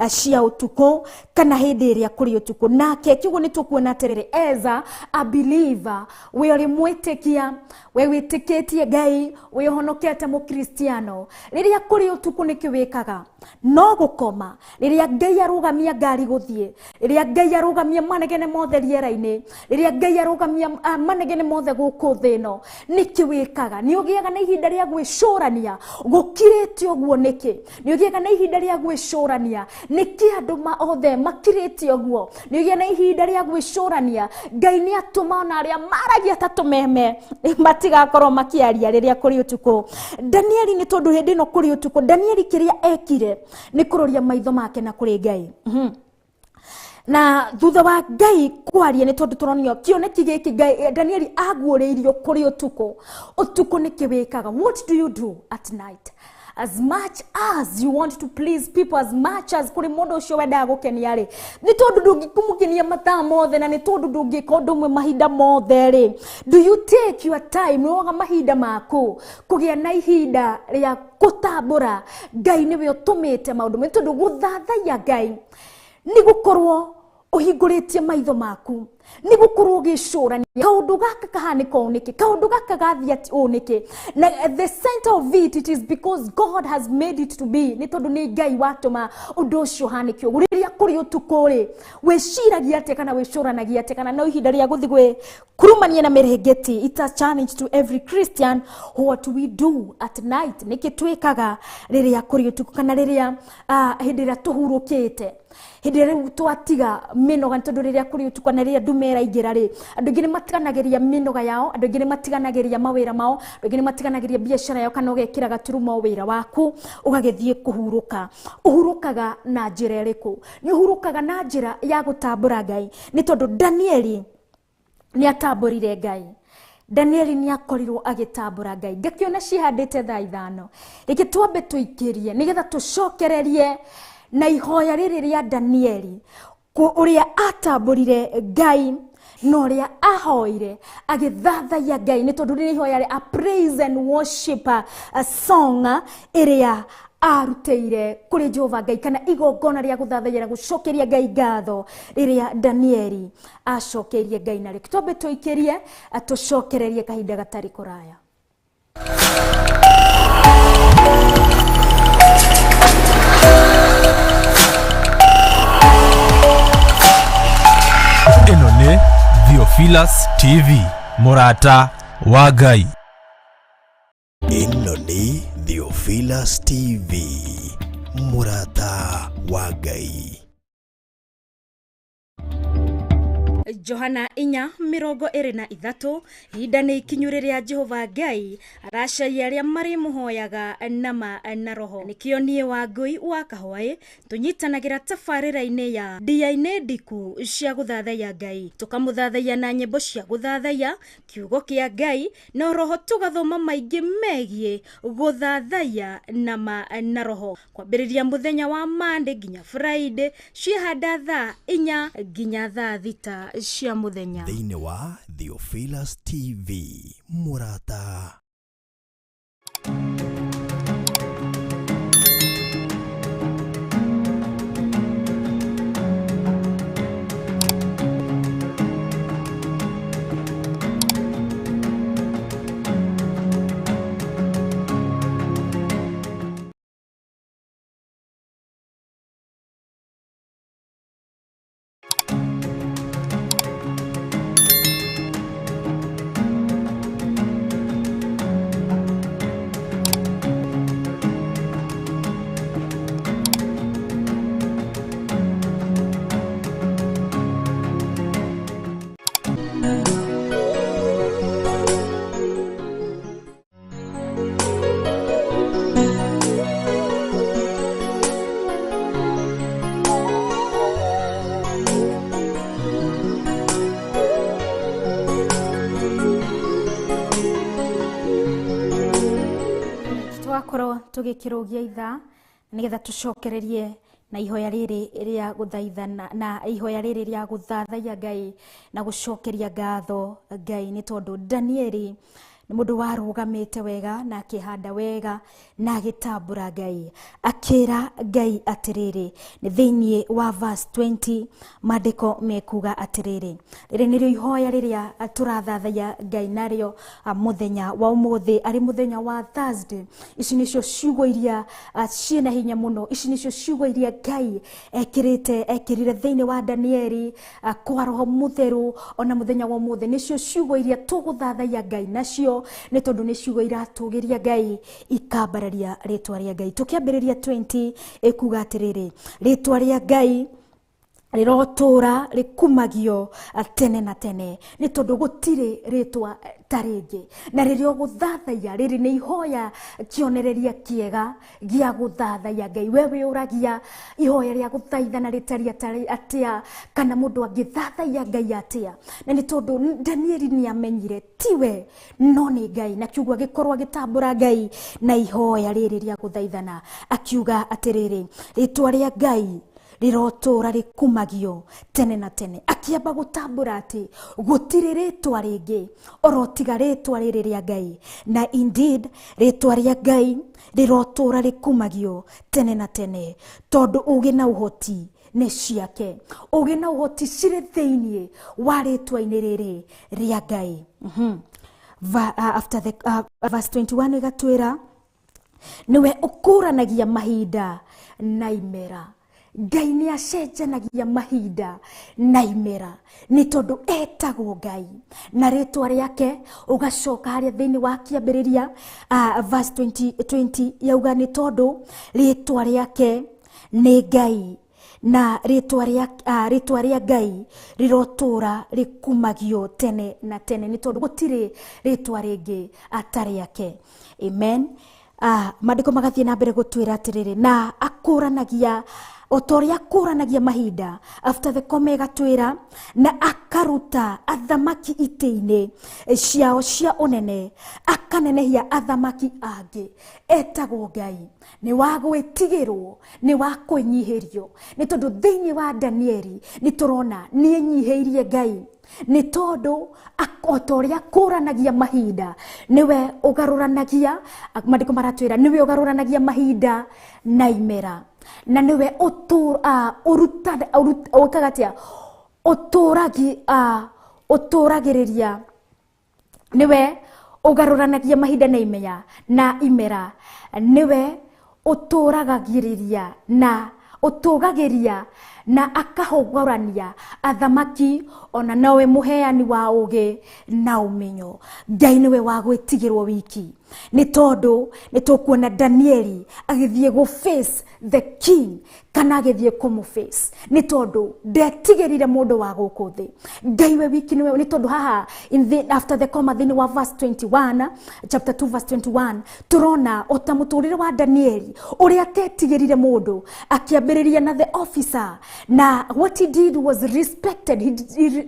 Speaker 3: cia ũtukũ, kana hĩndĩ ĩrĩa kũrĩ ũtukũ. Nake kiugo nĩ tũkuona atĩrĩrĩ, as a believer, we ũrĩ mwĩtĩkia, we wĩtĩkĩtie Ngai, wĩ ũhonokete mũkristiano, rĩrĩa kũrĩ ũtukũ nĩkĩ wĩkaga? No gũkoma? Rĩrĩa Ngai arũgamia ngari gũthiĩ, rĩrĩa Ngai arũgamia manegene mothe rĩera-inĩ, rĩrĩa Ngai arũgamia manegene mothe gũkũ thĩ ĩno, nĩkĩ wĩkaga? Nĩ ũgĩaga na ihinda rĩa gwĩcũrania gũkirĩte ũguo nĩkĩ? Nĩ ũgĩaga na ihinda rĩa gwĩcũrania nĩkĩ andũ othe makirĩte ũguo? Nĩ ũgĩaga na ihinda rĩa gwĩcũrania Ngai nĩ atũma ona arĩa maragia ta tũmeme matigakorwo makĩaria rĩrĩa kũrĩ ũtukũ? Danieli, nĩ tondũ hĩndĩ ĩno kũrĩ ũtukũ, Danieli kĩrĩa ekire nĩ kũroria maitho make na kũrĩ Ngai. Na thutha wa Ngai kwaria, nĩ tondũ tũronio kĩoneki gĩkĩ Ngai Danieli aguũrĩirio kũrĩ ũtukũ. Ũtukũ nĩkĩ wĩkaga? What do you do at night? As much as you want to please people, as much as kũrĩ mũndũ ũcio wendaga gũkenia rĩ, nĩ tondũ ndũngĩkũmũkenia mathaa mothe, na nĩ tondũ ndũngĩka ũndũ ũmwe mahinda mothe rĩ, do you take your time? Nĩ woga mahinda maku kũgĩa na ihinda rĩa gũtambũra Ngai nĩwe ũtũmĩte maũndũ me? Tondũ gũthathaiya Ngai nĩ gũkorwo ũhingũrĩtie maitho maku, nĩ gũkorwo ũgĩcũrania kaũndũ gaka kahanĩka ũũ nĩkĩ, kaũndũ gaka gathiĩ atĩ ũũ nĩkĩ. Na at the center of it, it is because God has made it to be, nĩ tondũ nĩ Ngai watũma ũndũ ũcio ũhanĩke ũguo. Rĩrĩa kũrĩ ũtukũ rĩ, wĩciragia atĩa kana wĩcũranagia atĩa? Kana no ihinda rĩa gũthiĩ gwĩ kurumania na mĩrĩngĩti? It's a challenge to every Christian. What we do at night, nĩkĩ twĩkaga rĩrĩa kũrĩ ũtukũ, kana rĩrĩa hĩndĩ ĩrĩa tũhurũkĩte, hĩndĩ ĩrĩa rĩu twatiga mĩnoga? Nĩ tondũ rĩrĩa kũrĩ ũtukũ na rĩrĩa nduma ĩraingĩra rĩ, andũ aingĩ nĩ matiganagĩria mĩnoga yao, andũ aingĩ nĩ matiganagĩria mawĩra mao, andũ aingĩ nĩ matiganagĩria biacara yao, kana ũgekĩra gaturumo wĩra waku ũgagĩthiĩ kũhurũka. Ũhurũkaga na njĩra ĩrĩkũ? Nĩ ũhurũkaga na njĩra ya gũtambũra Ngai? Nĩ tondũ Danieli nĩ atambũrire Ngai. Danieli nĩ akorirwo agĩtambũra Ngai. Ngakĩona cihandĩte thaa 5. Reke twambe tũikĩrie nĩgetha tũcokererie na ihoya rĩrĩ rĩa Danieli, ũrĩa atambũrire Ngai na ũrĩa ahoire agĩthathaiya Ngai, nĩ tondũ rĩrĩ ihoya rĩa a praise and worship, a song ĩrĩa arutĩire kũrĩ Jehova Ngai, kana igongona rĩa gũthathaiya na gũcokeria Ngai ngatho rĩrĩa Danieli acokeirie Ngai narĩo. Twambe tũikĩrie, tũcokererie kahinda gatarĩ kũraya.
Speaker 1: Theophilus TV, mũrata wa Ngai.
Speaker 2: Ĩno nĩ Theophilus TV, mũrata wa Ngai.
Speaker 3: Johana 4:23 ihinda nĩ ikinyu rĩrĩa Jehova Ngai aracaria arĩa marĩmũhoyaga nama na roho. Nĩkĩo niĩ Wangũi wa Kahwaĩ tũnyitanagĩra tabarĩra-inĩ ya ndia-inĩ ndiku cia gũthathaiya Ngai, tũkamũthathaiya na nyĩmbo cia gũthathaiya kiugo kĩa Ngai, na roho tũgathoma maingĩ megiĩ gũthathaiya nama na roho, kwambĩrĩria mũthenya wa Monday nginya Friday ciahanda thaa 4 nginya thaa 6 cia mũthenya.
Speaker 2: Thĩinĩ wa Theophilus TV, mũrata.
Speaker 3: Twakorwo tũgĩkĩrũgia ithaa nĩgetha tũcokererie na ihoya rĩrĩ rĩa gũthaithana na ihoya rĩrĩ rĩa gũthathaiya Ngai na gũcokeria ngatho Ngai, nĩ tondũ Danieli nĩ mũndũ warũgamĩte wega na akĩhanda wega na agĩtambũra Ngai, akĩra Ngai atĩrĩrĩ, nĩ thĩinĩ wa verse 20 maandĩko mekuga atĩrĩrĩ, rĩrĩ nĩrĩo ihoya rĩrĩa tũrathathaiya Ngai narĩo mũthenya wa ũmũthĩ, arĩ mũthenya wa Thursday. Ici nĩcio ciugo iria ciĩna hinya mũno, ici nĩcio ciugo iria Ngai ekĩrire thĩinĩ wa Danieli kwa roho mũtheru ona mũthenya wa ũmũthĩ. Nĩcio ciugo iria tũgũthathaiya Ngai nacio, nĩ tondũ nĩ ciugo iratũgĩria Ngai ikambararia rĩtwa rĩa Ngai. Tũkĩambĩrĩria 20 ĩkuga atĩrĩrĩ, rĩtwa rĩa Ngai rĩrotũra rĩkumagio tene na tene, nĩ tondũ gũtirĩ rĩtwa ta rĩngĩ. Na rĩrĩa ũgũthathaiya, rĩrĩ nĩ ihoya kĩonereria kĩega gĩa gũthathaiya Ngai. We wĩũragia ihoya rĩa gũthaithana rĩtariĩ atĩa, kana mũndũ angĩthathaiya Ngai atĩa? Na nĩ tondũ Danieli nĩ amenyire tiwe no nĩ Ngai, na kiugo agĩkorwo agĩtambũra Ngai na ihoya rĩrĩ rĩa gũthaithana, akiuga atĩrĩrĩ, rĩtwa rĩa Ngai rĩrotũra rĩkumagio tene na tene. Akĩamba gũtambũra atĩ gũtirĩ rĩtwa rĩngĩ oro tiga rĩtwa rĩrĩ rĩa Ngai, na indeed rĩtwa rĩa Ngai rĩrotũra rĩkumagio tene na tene, tondũ ũgĩ na ũhoti nĩ ciake, ũgĩ na ũhoti cirĩ thĩinĩ wa rĩtwa-inĩ rĩrĩ rĩa Ngai. After the verse 21 ĩgatwĩra nĩwe ũkũranagia mahinda na imera. Ngai nĩ acenjanagia mahinda na imera, nĩ tondũ etagwo Ngai na rĩtwa rĩake. Ũgacoka harĩa thĩinĩ wa kĩambĩrĩria verse 20 yauga nĩ tondũ rĩtwa rĩake nĩ Ngai, na rĩtwa rĩa Ngai rĩrotũra rĩkumagio tene na tene, nĩ tondũ gũtirĩ rĩtwa rĩngĩ atarĩ rĩake. Amen. Maandĩko magathiĩ na mbere gũtwĩra atĩrĩrĩ, na akũranagia o ta ũrĩa akũranagia mahinda. After the comma ĩgatwĩra na akaruta athamaki itĩ-inĩ ciao cia ũnene, akanenehia athamaki angĩ. Etagwo Ngai, nĩ wa gwĩtigĩrwo, nĩ wa kwĩnyihĩrio, nĩ tondũ thĩinĩ wa Danieli nĩ tũrona nĩ enyihĩirie Ngai, nĩ tondũ o ta ũrĩa akũranagia mahinda nĩwe ũgarũranagia. Maandĩko maratwĩra nĩwe ũgarũranagia mahinda na imera, na nĩwe ũkaga atĩa, ũtũragĩrĩria, nĩwe ũgarũranagia mahinda na imera, na imera nĩwe ũtũragagĩrĩria na ũtũgagĩria na akahũgũrania athamaki ona nowe mũheani wa ũgĩ na ũmenyo. Ngai nĩwe wa gwĩtigĩrwo wiki, nĩ tondũ nĩ tũkuona Danieli agĩthiĩ gũ face the king kana agĩthiĩ kũmũ face, nĩ tondũ ndetigĩrire mũndũ wa gũkũ thĩ. Ngai we wiki nĩwe, nĩ tondũ haha in the, after the comma thĩinĩ wa verse 21, chapter 2 verse 21, tũrona ota mũtũrĩre wa Danieli ũrĩa atetigĩrire mũndũ, akĩambĩrĩria na the officer, na what he did was respected.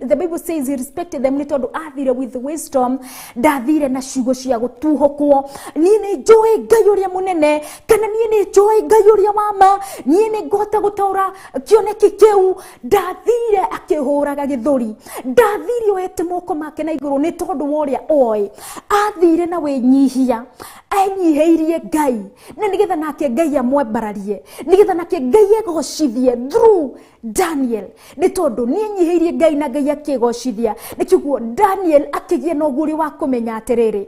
Speaker 3: The Bible says he respected them, nĩ tondũ athire with wisdom, ndathire na ciugo cia gũtuhũkwo. Niĩ nĩ njũĩ Ngai ũrĩa mũnene, kana niĩ nĩ njũĩ Ngai ũrĩa wa ma, niĩ nĩ ngũhota gũtaũra kĩoneki kĩu. Ndathire akĩhũraga gĩthũri, ndathire oete moko make na igũrũ nĩ tondũ wa ũrĩa oĩ. Athire na wĩnyihia, enyihĩirie Ngai, na nĩgetha nake Ngai amwambararie, nĩgetha nake Ngai egocithie through Daniel, nĩ tondũ nĩ enyihĩirie Ngai na Ngai akĩgocithia. Nĩkĩguo Daniel akĩgĩa na ũguũrio wa kũmenya atĩrĩrĩ,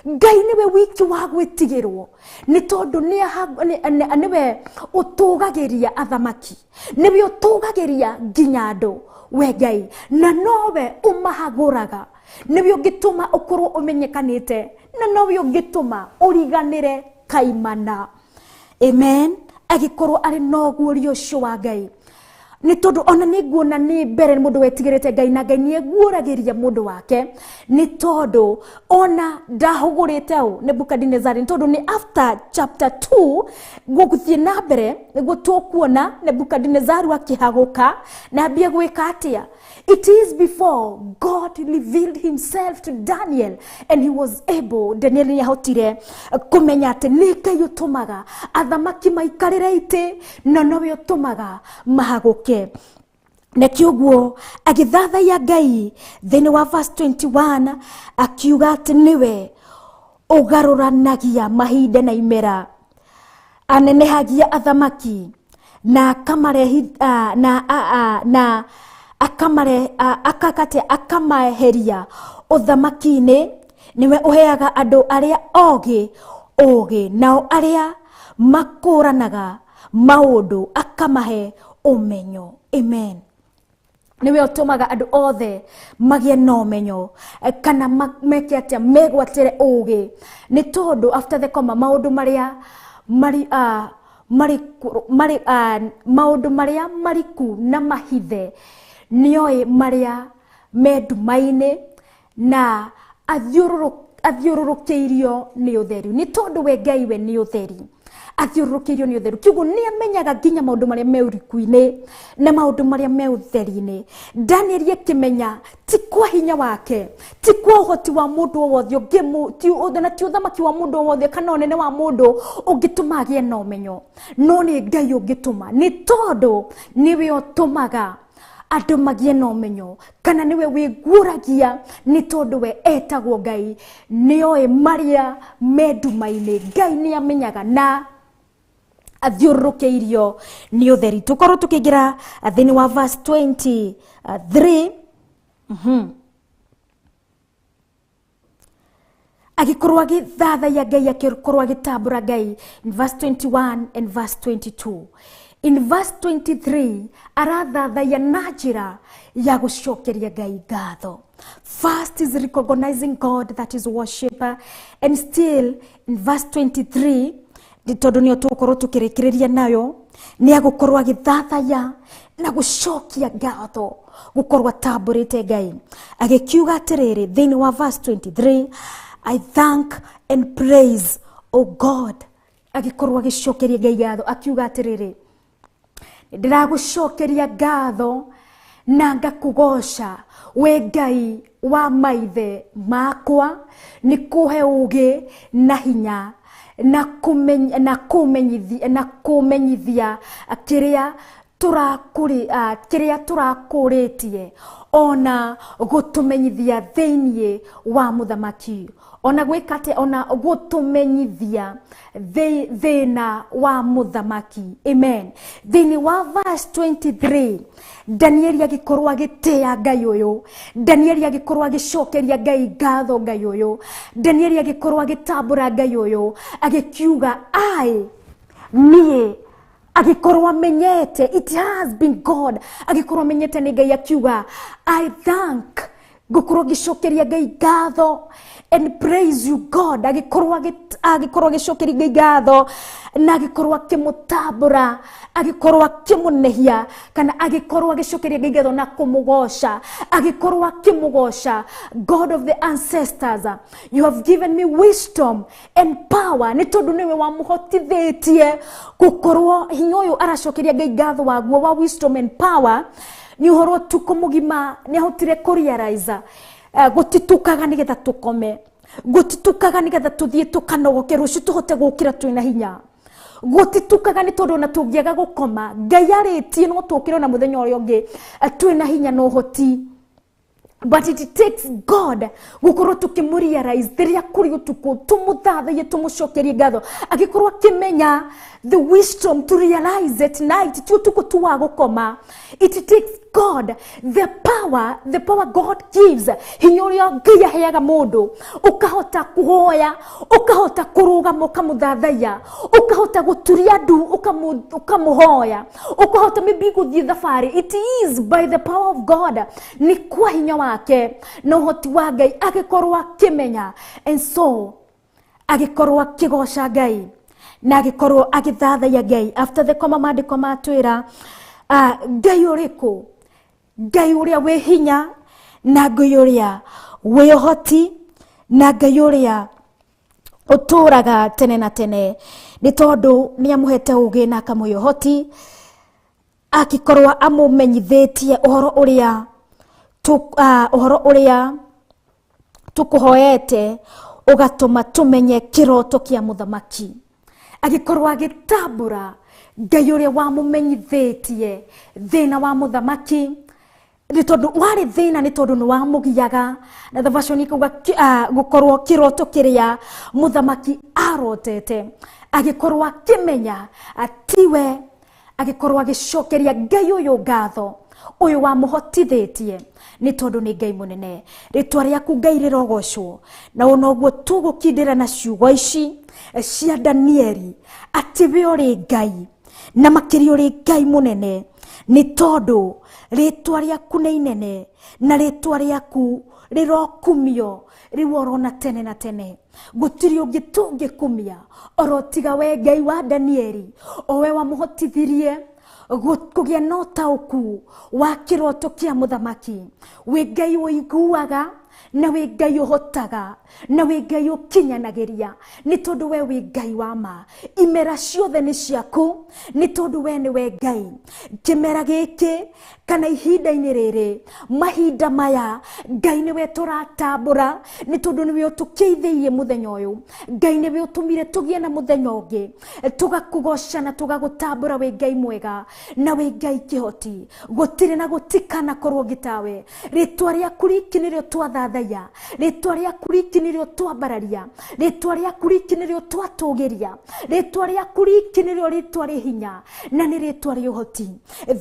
Speaker 3: Ngai nĩwe wiki wa gwĩtigĩrwo, nĩ tondũ nĩwe ũtũgagĩria athamaki, nĩwe ũtũgagĩria nginya andũ, we Ngai, na nowe ũmahagũraga, nĩwe ũngĩtũma ũkorwo ũmenyekanĩte, na nowe ũngĩtũma ũriganĩre kaimana. Amen. Agĩkorwo arĩ na ũguũrio ũcio wa Ngai, nĩ tondũ ona nĩ nguona nĩ mbere mũndũ wetigĩrĩte Ngai, na Ngai nĩ eguũragĩria mũndũ wake, nĩ tondũ ona ndahũgũrĩte ũ Nebukadinezari, nĩ tondũ nĩ after chapter 2 gũgũthiĩ na mbere nĩguo tũkuona Nebukadinezari akĩhagũka na ambie gwĩka atĩa. It is before God revealed himself to Daniel and he was able, Daniel nĩ ahotire kũmenya atĩ nĩ Ngai ũtũmaga athamaki maikarĩre itĩ, na nowe ũtũmaga mahagũke. Na kĩoguo agĩthathaiya Ngai thĩinĩ wa verse 21, akiuga atĩ nĩwe ũgarũranagia mahinda na imera, anenehagia athamaki na akamarehi, na akamare akakate akamaheria ũthamaki-inĩ. Nĩwe ũheaga andũ arĩa ogĩ ũgĩ, nao arĩa makũranaga maũndũ akamahe ũmenyo. Amen. Nĩwe ũtũmaga andũ othe magĩe na ũmenyo, kana meke atĩa, megwatĩre ũgĩ, nĩ tondũ after the comma maũndũ marĩa marĩ maũndũ marĩa mariku na mahithe nĩoĩ marĩa me nduma-inĩ, na athiũrũrũkĩirio nĩ ũtheri, nĩ tondũ we Ngai we nĩ ũtheri, athiũrũrũkĩirio nĩ ũtheru. Kĩguo nĩ amenyaga nginya maũndũ marĩa me ũriku-inĩ na maũndũ marĩa me ũtheri-inĩ. Daniel akĩmenya ti kwa hinya wake, ti kwa ũhoti wa mũndũ o wothe ũngĩ, na ti ũthamaki wa mũndũ o wothe kana ũnene wa mũndũ ũngĩtũma agĩe na ũmenyo, no nĩ Ngai ũngĩtũma, nĩ tondũ nĩwe ũtũmaga andũ magĩe na ũmenyo, kana nĩwe wĩguũragia, nĩ tondũ we etagwo Ngai, nĩoĩ marĩa me nduma-inĩ. Ngai nĩ amenyaga na athiũrũrũkĩirio nĩ ũtheri. Tũkorwo tũkĩingĩra thĩinĩ wa verse 23, agĩkorwo agĩthathaiya Ngai, agĩkorwo agĩtambũra Ngai in verse 21 and verse 22. In verse 23 arathathaiya na njĩra ya gũcokeria Ngai ngatho. First is recognizing God, that is worship, and still in verse 23, tondũ nĩyo tũgũkorwo tũkĩrĩkĩrĩria nayo, nĩ agũkorwo agĩthathaiya na gũcokia ngatho, gũkorwo atambũrĩte Ngai, agĩkiuga atĩrĩrĩ thĩinĩ wa verse 23, I thank and praise, O God. Agĩkorwo agĩcokeria Ngai ngatho, akiuga atĩrĩrĩ, ndĩragũcokeria ngatho na ngakũgoca we Ngai wa maithe makwa, nĩ kũhe ũgĩ na hinya na kũmenyithia kĩrĩa kĩrĩa tũrakũrĩtie, ona gũtũmenyithia thĩinĩ wa mũthamaki, ona gwĩka atĩa, ona gũtũmenyithia thĩna wa mũthamaki. Amen. Thĩinĩ wa verse 23, Danieli agĩkorwo agĩtĩĩa Ngai ũyũ, Danieli agĩkorwo agĩcokeria Ngai ngatho Ngai ũyũ, Danieli agĩkorwo agĩtambũra Ngai ũyũ, agĩkiuga ai niĩ Agikorwo amenyete it has been God, agikorwo amenyete nĩ Ngai, akiuga I thank, ngukorwo ngicokeria Ngai ngatho and praise you God. Agikorwo agicokeria Ngai ngatho na agikorwo akimutambura, agikorwo akimunehia, kana agikorwo agicokeria Ngai ngatho na kumugoca, agikorwo akimugoca. God of the ancestors, you have given me wisdom and power, ni tondu niwe wamuhotithitie gukorwo hinya uyu aracokeria Ngai ngatho waguo wa wisdom and power. Ni uhoro tuko mugima ni ahotire kurealize gutitukaga nigetha tukome, gutitukaga nigetha tuthie tukanogoke rucio tuhote gukira twina hinya, gutitukaga ni tondu na tungiaga gukoma Ngai aritie no tukire na muthenya uria ungi twina hinya no hoti. But it takes God gukorwo tukimurealize riria kuri utuku tumuthathaie tumucokerie ngatho, agikorwo akimenya the wisdom to realize at night ti utuku tu wa gukoma. It takes God the power, the power God gives, hinya uria Ngai aheaga mundu, ukahota kuhoya, ukahota kurugama ukamuthathaia, ukahota guturia ndu ukamuhoya, ukahota maybe guthie thabari. It is by the power of God, ni kwa hinya wake na uhoti wa Ngai agikorwo akimenya. And so agikorwo akigoca Ngai na agikorwo agithathaia Ngai. After the koma maandiko matwira Ngai uriku, Ngai uria wi hinya na Ngai uria wi uhoti na Ngai uria uturaga tene na tene, ni tondu ni amuhete ugi na akamuhe uhoti, akikorwo amumenyithitie uhoro uria uhoro uria tukuhoete ugatuma tumenye kiroto kia muthamaki. Agikorwo agitambura Ngai uria wamumenyithitie thina wa muthamaki, ni tondu wari thina, ni tondu ni wamugiaga. Na the version ikuga gukorwo kiroto kiria muthamaki arotete, agikorwo akimenya atiwe, agikorwo agicokeria Ngai uyu ngatho uyu wamuhotithitie, ni tondu ni Ngai munene. Ritwa riaku Ngai rirogocwo, na onoguo tugukindira na ciugo ici cia Danieli ati we uri Ngai na makiria uri Ngai munene, ni tondu ritwa riaku ni inene na ritwa riaku rirokumio riu orona tene na tene. Gutiri ungi tungikumia oro tiga we Ngai wa Danieli, o we wamuhotithirie kugia na utauku wa kiroto kia muthamaki. Wi Ngai uiguaga na wi Ngai uhotaga na wi Ngai ukinyanagiria, ni tondu we wi Ngai wa ma. Imera ciothe ni ciaku, ni tondu we ni we Ngai. Kimera giki kana ihinda-inĩ rĩrĩ, mahinda maya, Ngai nĩwe tũratambũra, nĩ tondũ nĩwe ũtũkĩithĩirie mũthenya ũyũ. Ngai nĩwe ũtũmire tũgĩe na mũthenya ũngĩ, tũgakũgoca na tũgagũtambũra. Wĩ Ngai mwega na wĩ Ngai kĩhoti, gũtirĩ na gũtikana korwo ũngĩ tawe. Rĩtwa rĩaku riki nĩrĩo twathathaia, rĩtwa rĩaku riki nĩrĩo twambararia, rĩtwa rĩaku riki nĩrĩo twatũgĩria, rĩtwa rĩaku riki nĩrĩo rĩtwa rĩ hinya na nĩ rĩtwa rĩ ũhoti.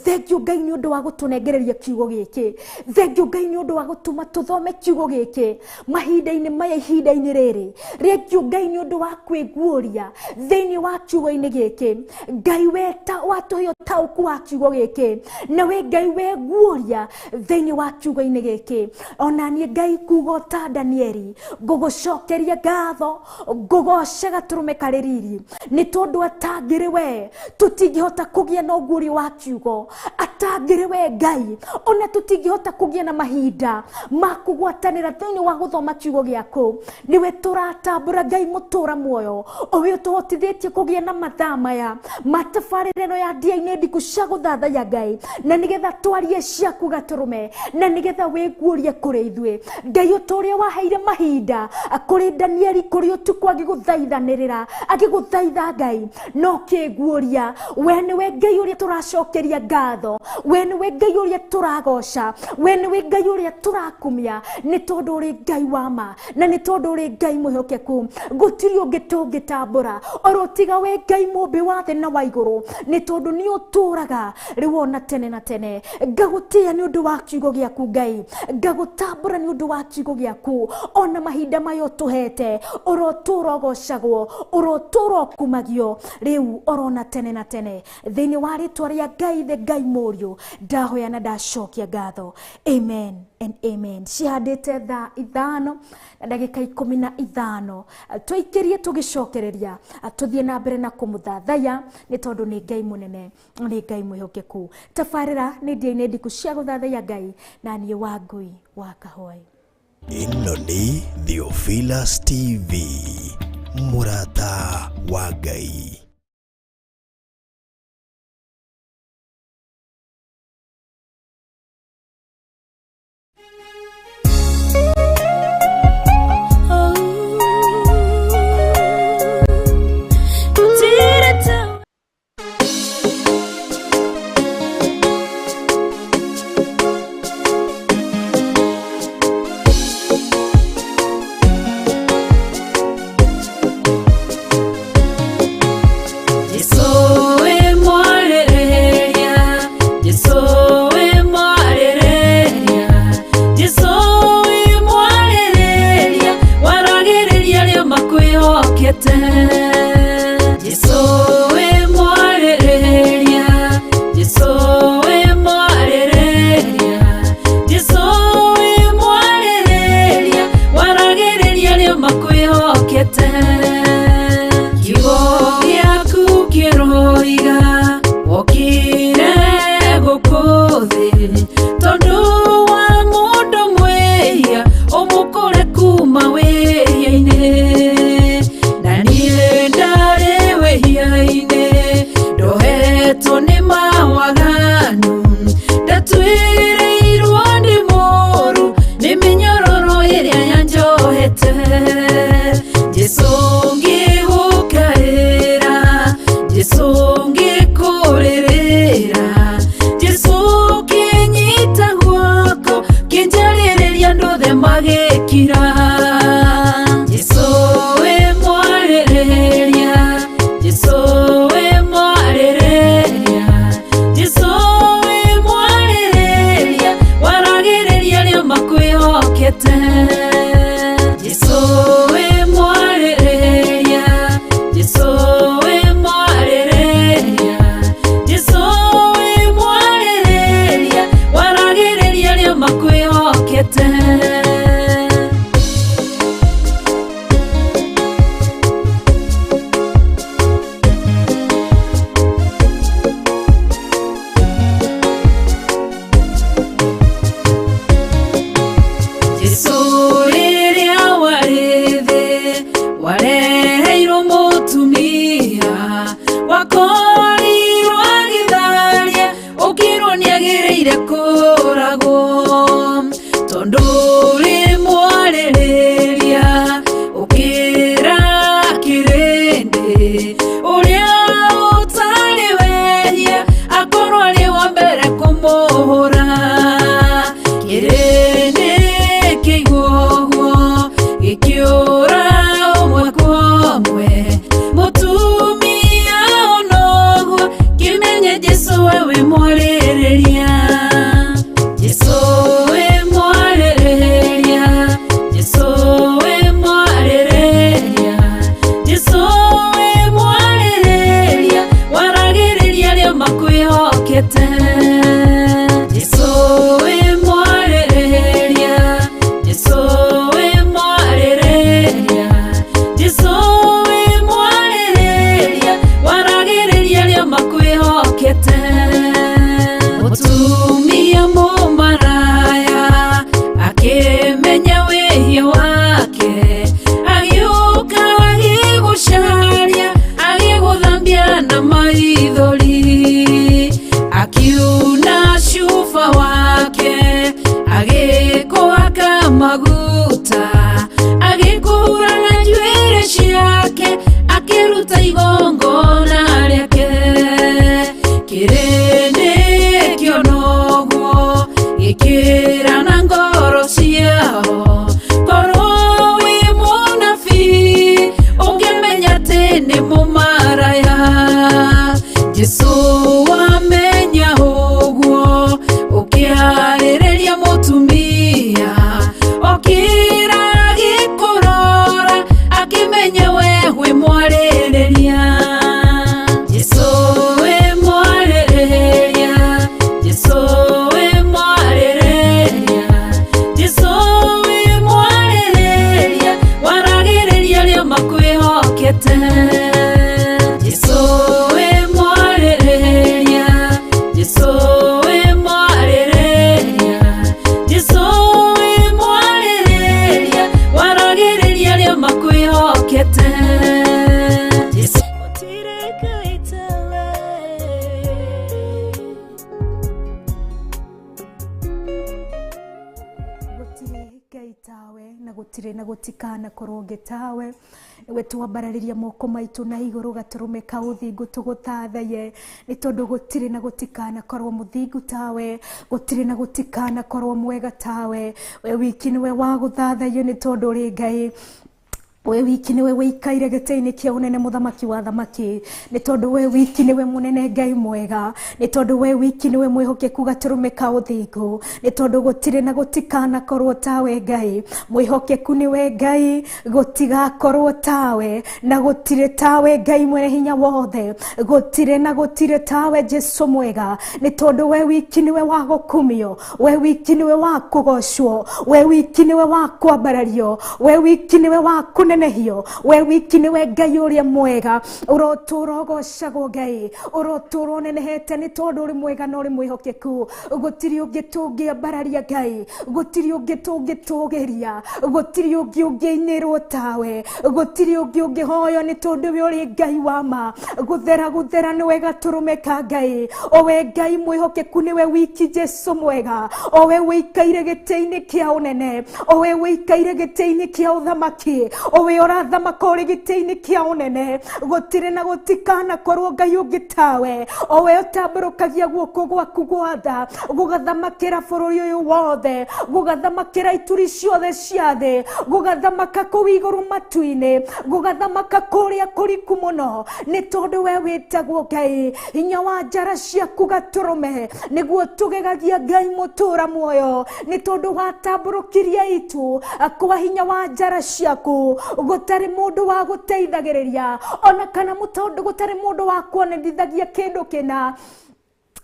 Speaker 3: Thank you Ngai nĩ ũndũ wa gũtũnengereria kiugo gĩkĩ. Thank you Ngai nĩ ũndũ wa gũtũma tũthome kiugo gĩkĩ mahinda-inĩ maya, ihinda-inĩ rĩrĩ. Thank you Ngai nĩ ũndũ wa kwĩguũria thĩinĩ wa kiugo-inĩ gĩkĩ. Ngai weta watũhe ũtaũku wa kiugo gĩkĩ, na we Ngai weguũria thĩinĩ wa kiugo-inĩ gĩkĩ. Ona niĩ Ngai kuga ta Danieli, ngũgũcokeria ngatho, ngũgoce gatũrũme karĩ riri, nĩ tondũ atangĩrĩ we tũtingĩhota kũgĩa na ũguũrio wa kiugo, atangĩrĩ we Ngai ona tũtingĩhota kũgĩa na mahinda ma kũgwatanĩra thĩinĩ wa gũthoma kiugo gĩaku. Nĩwe tũratambũra Ngai mũtũra muoyo, o we ũtũhotithĩtie kũgĩa na mathaa maya ma tabarĩra ĩno ya ndia-inĩ ndiku cia gũthathaiya Ngai, na nĩgetha twarie ciaku gatũrũme, na nĩgetha wĩguũrie kũrĩ ithuĩ. Ngai ũtũrĩa waheire mahinda kũrĩ Danieli kũrĩ ũtukũ agĩgũthaithanĩrĩra, agĩgũthaitha Ngai, no kĩguũria we nĩwe Ngai ũrĩa tũracokeria ngatho, we nĩwe Ngai ũrĩa tũragoca, we nĩwe Ngai ũrĩa Tũrakumia nĩ tondũ ũrĩ Ngai wa ma na nĩ tondũ ũrĩ Ngai mwĩhokeku. Gũtirĩ ũngĩ tũngĩtambũra oro tiga we Ngai mũmbi wa thĩ na wa igũrũ, nĩ tondũ nĩ ũtũraga rĩu ona tene na tene. Ngagũtĩĩa nĩ ũndũ wa kiugo gĩaku Ngai, ngagũtambũra nĩ ũndũ wa kiugo gĩaku ona mahinda maya ũtũhete. Ũrotũra ũgocagwo, ũrotũra ũkumagio rĩu orona tene na tene. Thĩinĩ wa rĩtwa rĩa Ngai the Ngai Mũriũ ndahoya na ndacokia ngatho, amen and amen. Cihandĩte thaa 5 na ndagĩka 15, tũikĩrie tũgĩcokereria tũthiĩ na mbere na kũmũthathaya nĩ tondũ nĩ Ngai mũnene, nĩ Ngai mwĩhokeku. Tabarĩra nĩ ndia-inĩ ndiku cia gũthathaiya Ngai na niĩ Wangui wa Kahũi.
Speaker 2: Ĩno nĩ Theophilus TV, mũrata wa Ngai.
Speaker 5: Jesu wewe mwarĩrĩria, Jesu.
Speaker 3: na gũtirĩ na gũtikanakorwo ũngĩ tawe. Nĩwe twambararĩria moko maitũ na igũrũ gatũrũme ka ũthingu tũgũtathaye, nĩ tondũ gũtirĩ na gũtikanakorwo mũthingu tawe, gũtirĩ na gũtikanakorwo mwega tawe. We wiki nĩwe wa gũthathaiyo nĩ tondũ ũrĩ Ngai. We wiki niwe wĩikaire gĩtĩ-inĩ kĩa ũnene mũthamaki wa thamaki, nĩ tondũ we wiki niwe mũnene Ngai mwega, nĩ tondũ we wiki niwe mwĩhokeku gatũrũme ka ũthingu, nĩ tondũ gũtirĩ na gũtikanakorwo tawe Ngai. Mwĩhokeku niwe Ngai, gũtigakorwo tawe na gũtirĩ tawe Ngai mwene hinya wothe, gũtirĩ na gũtirĩ tawe Jesu mwega, nĩ tondũ we wiki niwe wa gũkumio, we wiki niwe wa kũgocwo, we wiki niwe wa kwambarario, we wiki niwe wa kũnenehio, we wiki niwe Ngai ũrĩa mwega. Ũrotũra ũgocagwo Ngai, ũrotũra ũnenehete nĩ tondũ ũrĩ mwega na ũrĩ mwĩhokeku. Gũtirĩ ũngĩ tũngĩambararia Ngai, gũtirĩ ũngĩ tũngĩtũgĩria, gũtirĩ ũngĩ ũngĩinĩrwo tawe, gũtirĩ ũngĩ ũngĩhoywo nĩ tondũ we ũrĩ Ngai wa ma. Gũthera gũthera nĩwe gatũrũme ka Ngai, o we Ngai mwĩhokeku nĩwe wiki Jesu mwega, o we wĩikaire gĩtĩ-inĩ kĩa ũnene, o we wĩikaire gĩtĩ-inĩ kĩa ũthamaki, o we ũrathamaka ũrĩ gĩtĩ-inĩ kĩa ũnene. Gũtirĩ na gũtikanakorwo Ngai ũngĩ tawe, o we ũtambũrũkagia guoko gwaku gwatha gũgathamakĩra bũrũri ũyũ wothe, gũgathamakĩra ituri ciothe cia thĩ, gũgathamaka kũu igũrũ matu-inĩ, gũgathamaka kũrĩa kũriku mũno, nĩ tondũ we wĩtagwo Ngai. Hinya wa njara ciaku gatũrũme nĩguo tũgegagia Ngai mũtũra muoyo, nĩ tondũ watambũrũkirie itu kwa hinya wa njara ciaku, gũtarĩ mũndũ wa gũteithagĩrĩria ona kana mũtondũ gũtarĩ mũndũ wa kuonithagia kĩndũ kĩna,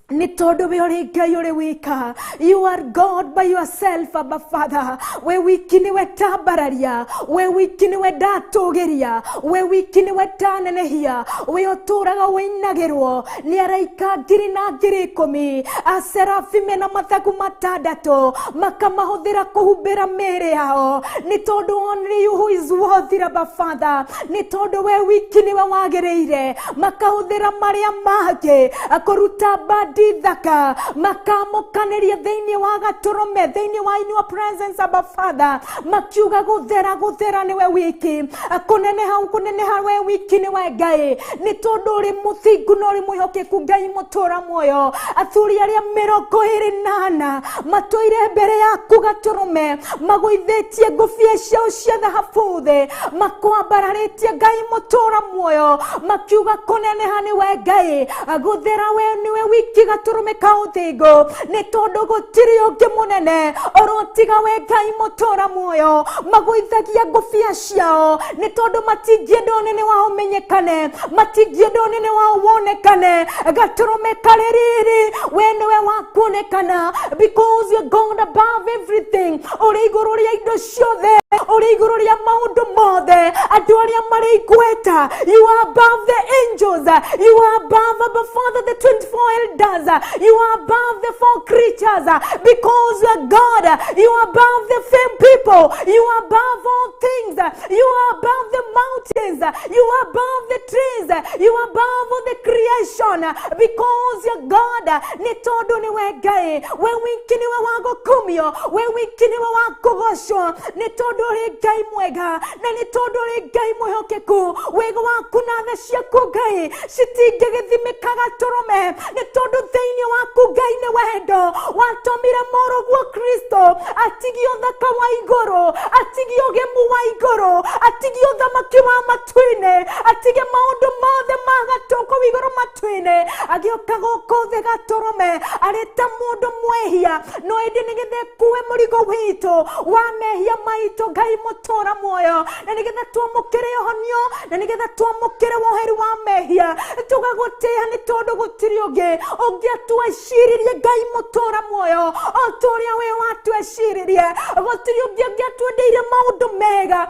Speaker 3: nĩ tondũ we ũrĩ Ngai ũrĩ wika. You are God by yourself, Abba Father. We wiki niwe tambararia, we wiki niwe ndatũgĩria, we wiki niwe ndanenehia, we ũtũraga wĩinagĩrwo nĩ araika ngiri na ngiri ikũmi, aserafi mena mathagu matandatũ makamahũthĩra kũhumbĩra mĩĩrĩ yao, nĩ tondũ only you who is worthy, Abba Father, nĩ tondũ we wiki niwe wagĩrĩire. Makahũthĩra marĩa mangĩ kũruta mbandi thaka, makamũkanĩria thĩinĩ wa gatũrũme, thĩinĩ wa in your presence, Abba Father, makiuga gũthera gũthera nĩwe wiki, kũneneha kũneneha we wiki nĩwe Ngai, nĩ tondũ ũrĩ mũthingu na ũrĩ mwĩhokeku Ngai mũtũra muoyo. Athuri arĩa 24 matũire mbere yaku gatũrũme, magũithĩtie ngũbia ciao cia thahabu thĩ, makwambararĩtie Ngai mũtũra muoyo, makiuga kũneneha nĩwe Ngai, gũthera we nĩwe wiki gatũrũme ka ũthingu, nĩ tondũ gũtirĩ ũngĩ mũnene orotiga we Ngai mũtũra muoyo. Magũithagia ngũbia ciao nĩ tondũ matingĩenda ũnene wao ũmenyekane, matingĩenda ũnene wao wonekane. Gatũrũme karĩ riri, we nĩwe wa kuonekana, because you're God above everything. Ũrĩ igũrũ rĩa indo ciothe, ũrĩ igũrũ rĩa maũndũ mothe, andũ arĩa marĩ igweta. You are above the angels, you are above, Abba Father, the 24 elders, you are above the four creatures, because you are God. You are above the same people, you are above all things, you are above the mountains, you are above the trees, you are above all the creation, because you are God. Nĩ tondũ nĩwe Ngai, we wiki nĩwe wa gũkumio, we wiki nĩwe wa kũgocwo, nĩ tondũ ũrĩ Ngai mwega na nĩ tondũ ũrĩ Ngai mwĩhokeku. Wega waku na tha ciaku Ngai citingĩgĩthimĩka gatũrũme, nĩ tondũ thĩinĩ waku Ngai nĩ wendo watũmire mũrũguo Kristo atigie ũthaka wa igũrũ, atigie ũgemu wa igũrũ, atigie ũthamaki wa matu-inĩ, atige maũndũ mothe ma gatũ kũu igũrũ matu-inĩ, agĩũka gũkũ thĩ gatũrũme arĩ ta mũndũ mwehia, no ĩndĩ nĩgetha ekue mũrigo witũ wa mehia maitũ Ngai mũtũra muoyo, na nĩgetha twamũkĩre ũhonio, na nĩgetha twamũkĩre woheri wa mehia. Tũgagũtĩĩa nĩ tondũ gũtirĩ ũngĩ ũngĩatweciririe Ngai mũtũra muoyo o ta ũrĩa we watweciririe. Gũtirĩ ũngĩ ũngĩatwendeire maũndũ mega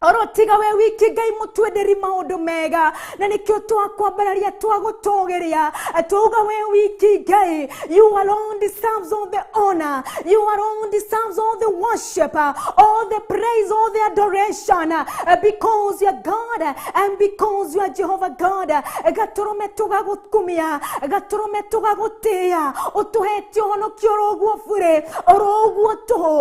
Speaker 3: orotiga we wiki Ngai mũtwenderi maũndũ mega, na nĩkĩo twakwambararia twagũtũgĩria, twauga we wiki Ngai, you alone deserves all the honor, you alone deserves all the worship, all the praise, all the adoration, because you are God and because you are Jehovah God. Gatũrũme tũgagũkumia, gatũrũme tũgagũtĩĩa, ũtũhete ũhonokio oro ũguo bure, oro ũguo tũhũ.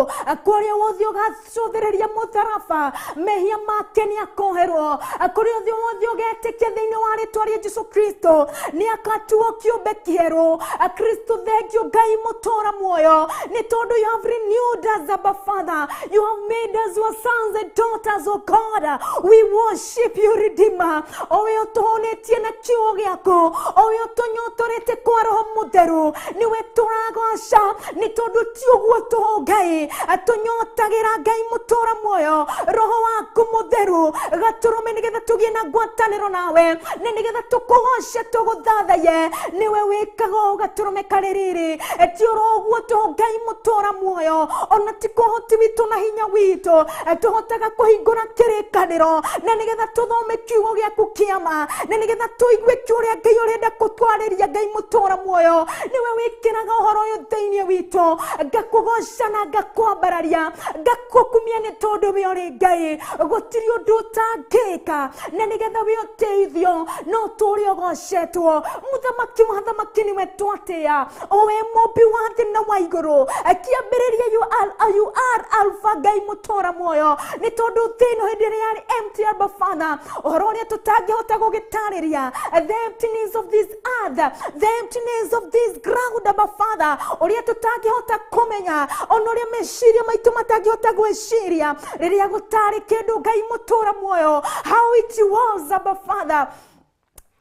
Speaker 3: Kũrĩa wothe ũgacũthĩrĩria mũtharaba mehia make nĩ akoherwo. Kũrĩa wothe ũgetĩkia thĩinĩ wa rĩtwa rĩa Jesu Kristo nĩ akatuo kĩũmbe kĩerũ. Kristo thengio Ngai mũtũra muoyo, nĩ tondũ you have renewed us, Abba Father. You have made us your sons and daughters, O God. We worship you, Redeemer. O we ũtũhũnĩtie na kiugo gĩaku, o we ũtũnyotorete kwa Roho Mũtheru, nĩwe tũragoca, nĩ tondũ ti ũguo tũhũ Ngai. Tũnyotagĩra Ngai mũtũra muoyo, Roho waku Mũtheru gatũrũme, nĩgetha tũgĩe na ngwatanĩro nawe, na nĩgetha tũkũgoce tũgũthathaye. Nĩwe wĩkaga ũũ gatũrũme karĩ rĩrĩ, ti oro ũguo tũhũ Ngai mũtũra muoyo, ona ti kũhoti witũ na hinya witũ tũhotaga kũhingũra kĩrĩkanĩro, na nĩgetha tũthome kiugo gĩaku kĩama, na nĩgetha tũigue kĩũrĩa Ngai ũrenda kũtwarĩria. Ngai mũtũra muoyo, nĩwe wĩkĩraga ũhoro ũyũ thĩinĩ witũ. Ngakũgoca na ngakwambararia, ngakũkumia, nĩ tondũ we ũrĩ Ngai, gũtirĩ ũndũ ũtangĩka, na nĩgetha we ũteithio no tũrĩ ũgocetwo. Mũthamaki wa thamaki nĩwe twatĩa, o we mũmbi wa thĩ na wa igũrũ, kĩambĩrĩria you are Alpha, Ngai mũtũra muoyo, nĩ tondũ thĩ ĩno hĩndĩ ĩrĩa yarĩ empty, Abba Father, ũhoro ũrĩa tũtangĩhota gũgĩtarĩria, the emptiness of this earth, the emptiness of this ground, Abba Father, ũrĩa tũtangĩhota kũmenya, ona ũrĩa meciria maitũ matangĩhota gwĩciria, rĩrĩa gũtarĩ kĩndũ, Ngai mũtũra muoyo, how it was, Abba Father.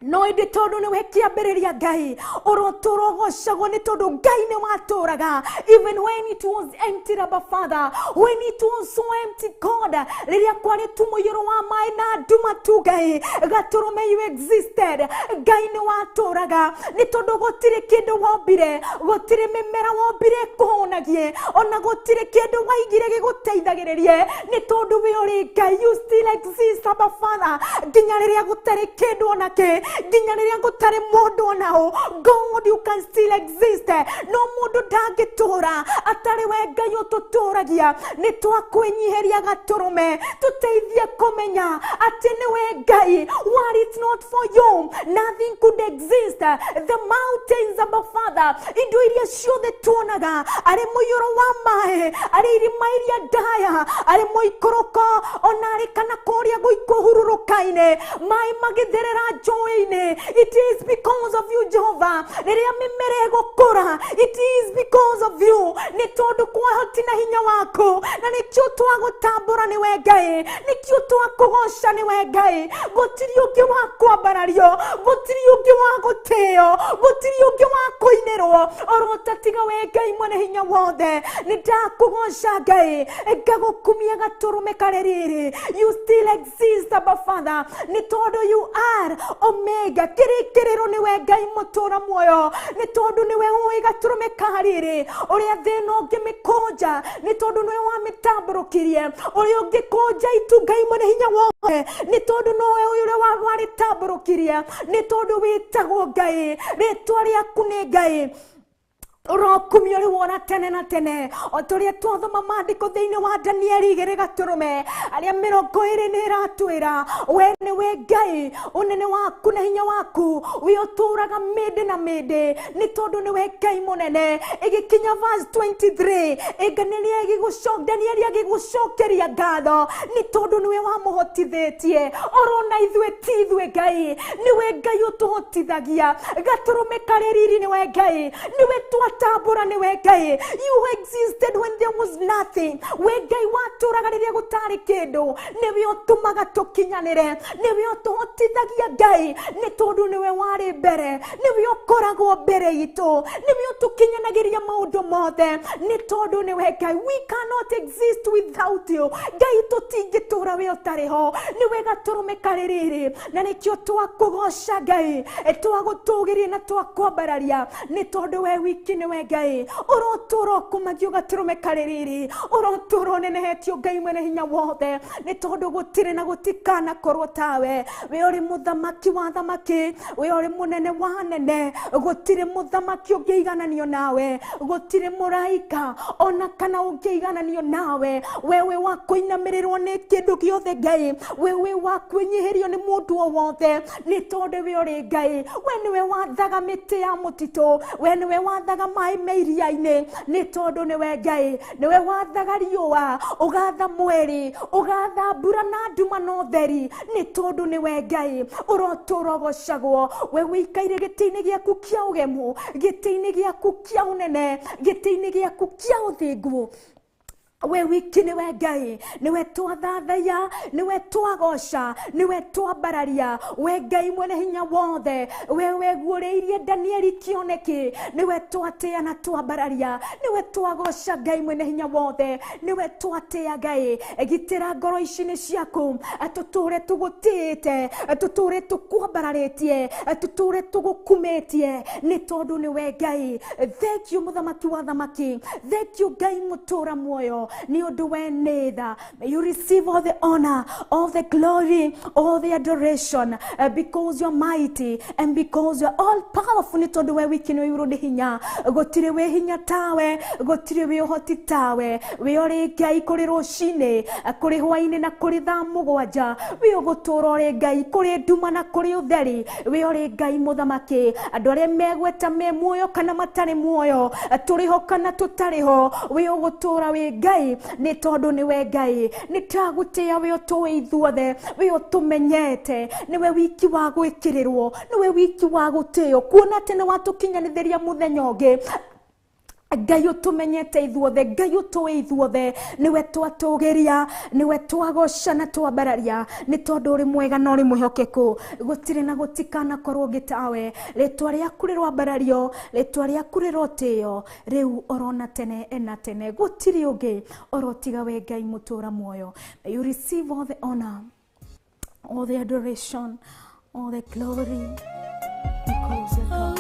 Speaker 3: No ĩndĩ tondũ nĩwe kĩambĩrĩria, Ngai ũrotũra ũgocagwo, nĩ tondũ Ngai nĩ watũraga even when it was empty, Abba Father, when it was so empty, God, rĩrĩa kwarĩ tu mũiyũro wa maĩ na nduma tu, Ngai gatũrũme, you existed. Ngai nĩ watũraga, nĩ tondũ gũtirĩ kĩndũ wombire, gũtirĩ mĩmera wombire kũhũnagie, ona gũtirĩ kĩndũ waigire gĩgũteithagĩrĩrie, nĩ tondũ we ũrĩ Ngai. You still exist, Abba Father, nginya rĩrĩa gũtarĩ kĩndũ ona kĩ, nginya rĩrĩa gũtarĩ mũndũ ona ũ. God, you can still exist. No mũndũ ndangĩtũra atarĩ we Ngai ũtũtũragia. Nĩ twakwĩnyihĩria gatũrũme, tũteithie kũmenya atĩ nĩwe Ngai. Were it not for you, nothing could exist. The mountains, Abba Father, indo iria ciothe tuonaga, arĩ mũiyũro wa maĩ, arĩ irima iria ndaya, arĩ mũikũrũko, ona arĩ kana kũrĩa gũikũhurũrũka-inĩ, maĩ magĩtherera njũĩ-inĩ, it is because of you, Jehovah. Rĩrĩa mĩmera ĩgũkũra, it is because of you, nĩ tondũ kwahoti na hinya waku, na nĩkĩo twagũtambũra nĩwe Ngai, nĩkĩo twakũgoca nĩwe Ngai. Gũtirĩ ũngĩ wa kwambarario, gũtirĩ ũngĩ wa gũtĩo, gũtirĩ ũngĩ wa kũinĩrwo oro tatiga we Ngai mwene hinya wothe. Nĩ ndakũgoca Ngai, ngagũkumia gatũrũme karĩ rĩrĩ. You still exist, Abba Father, nĩ tondũ you are Omega, kĩrĩkĩrĩro nĩwe Ngai mũtũra muoyo, nĩ tondũ nĩwe ũĩ gatũrũme ka rĩrĩ ũrĩa thĩna ũngĩmĩkũnja, nĩ tondũ nĩwe wamĩtambũrũkirie, ũrĩa ũngĩkũnja itu, Ngai mwene hinya wothe, nĩ tondũ nowe ũyũ ũrĩa warĩtambũrũkirie, nĩ tondũ wĩtagwo Ngai, rĩtwa rĩaku nĩ Ngai. Ũrokumio rĩu ona tene na tene, o tũrĩa twathoma maandĩko thĩinĩ wa Danieli 2 gatũrũme arĩa 20 nĩ ĩratwĩra we nĩwe Ngai, ũnene waku na hinya waku wĩ ũtũraga mĩndĩ na mĩndĩ, nĩ tondũ nĩwe Ngai mũnene. Ĩgĩkinya verse 23, Danieli agĩgũcokeria ngatho, nĩ tondũ nĩwe wamũhotithĩtie. Orona ithuĩ ti ithuĩ, Ngai nĩwe Ngai ũtũhotithagia gatũrũme karĩ riri. Nĩwe Ngai, nĩwe twatambũra, nĩwe Ngai. You existed when there was nothing. We Ngai watũraga rĩrĩa gũtarĩ kĩndũ, nĩwe ũtũmaga tũkinyanĩre, nĩwe ũtũhotithagia, Ngai, nĩ tondũ nĩwe warĩ mbere, nĩwe ũkoragwo mbere itũ, nĩwe ũtũkinyanagĩria maũndũ mothe, nĩ tondũ nĩwe Ngai. We cannot exist without you, Ngai. Tũtingĩtũra we ũtarĩ ho. Nĩwe gatũrũme karĩ rĩrĩ, na nĩkĩo twakũgoca, Ngai, twagũtũgĩria na twakwambararia, nĩ tondũ we wiki nĩwe Ngai. Ũrotũra ũkumagio gatũrũme karĩ rĩrĩ, ũrotũra ũnenehetio, Ngai mwene hinya wothe, nĩ tondũ gũtirĩ na gũtikanakorwo tawe. We ũrĩ mũthamaki wa thamaki, we ũrĩ mũnene wa nene. Gũtirĩ mũthamaki ũngĩigananio nawe, gũtirĩ mũraika ona kana ũngĩigananio nawe. Wewe wa kũinamĩrĩrwo nĩ kĩndũ gĩothe, Ngai, wewe wa kwĩnyihĩrio nĩ mũndũ o wothe, nĩ tondũ we ũrĩ Ngai. We nĩwe wathaga mĩtĩ ya mũtitũ, we nĩwe wathaga Maĩ me iria-inĩ, nĩ tondũ nĩwe Ngai, nĩwe wathaga riũa, ũgatha mweri, ũgatha mbura na nduma na ũtheri, nĩ tondũ nĩwe Ngai. Ũrotũra ũgocagwo, we wĩikaire gĩtĩ-inĩ gĩaku kĩa ũgemu, gĩtĩ-inĩ gĩaku kĩa ũnene, gĩtĩ-inĩ gĩaku kĩa ũthingu. We wiki niwe Ngai, niwe twathathaiya, niwe twagoca, niwe twambararia. We Ngai mwene hinya wothe, we weguũrĩirie Danieli kĩoneki, niwe twatĩa na twambararia, niwe twagoca Ngai mwene hinya wothe, niwe twatĩa Ngai. Gitĩra ngoro ici nĩ ciaku, tũtũre tũgũtĩĩte, tũtũre tũkwambararĩtie, tũtũre tũgũkumĩtie, nĩ tondũ nĩwe Ngai. Thank you mũthamaki wa thamaki, thank you Ngai mũtũra muoyo, nĩ ũndũ we nĩ tha. May you receive all the honor, all the glory, all the adoration, because you're mighty and because you're all powerful. Nĩ tondũ we wiki nĩ ũiyũrwo nĩ hinya, gũtirĩ wĩ hinya tawe, gũtirĩ wĩ ũhoti tawe. Wĩ ũrĩ Ngai kũrĩ rũcinĩ, kũrĩ hwainĩ na kũrĩ thaa mũgwanja, wĩ ũgũtũra ũrĩ Ngai kũrĩ nduma na kũrĩ ũtheri, wĩ ũrĩ Ngai mũthamaki. Andũ arĩa megweta me muoyo kana matarĩ muoyo, tũrĩ ho kana tũtarĩ ho, wĩ ũgũtũra wĩ Ngai, nĩ tondũ nĩwe Ngai. Nĩ ndagũtĩĩa wĩ ũtũĩ ithuothe, wĩ ũtũmenyete, nĩwe wiki wa gwĩkĩrĩrwo, nĩwe wiki wa gũtĩo, kuona atĩ nĩ watũkinyanithĩria mũthenya ũngĩ. Ngai ũtũmenyete ithuothe, Ngai ũtũĩ ithuothe, nĩwe twatũgĩria, nĩwe twagoca na twambararia, nĩ tondũ ũrĩ mwega na ũrĩ mwĩhokeku. Gũtirĩ na gũtikanakorwo ũngĩ tawe. Rĩtwa rĩaku rĩroambarario, rĩtwa rĩaku rĩrotĩo rĩu orona tene na tene. Gũtirĩ ũngĩ orotiga we Ngai mũtũra muoyo. May you receive all the honor, all the adoration, all the glory, because you're God.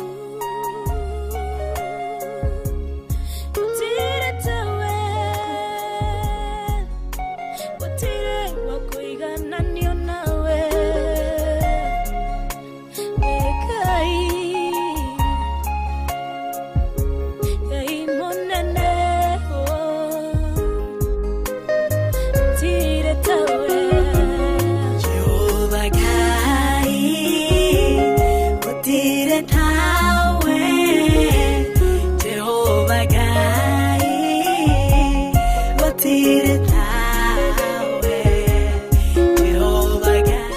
Speaker 5: Jehovah Ngai, gũtirĩ tawe. Jehovah Ngai, gũtirĩ tawe. Jehovah Ngai.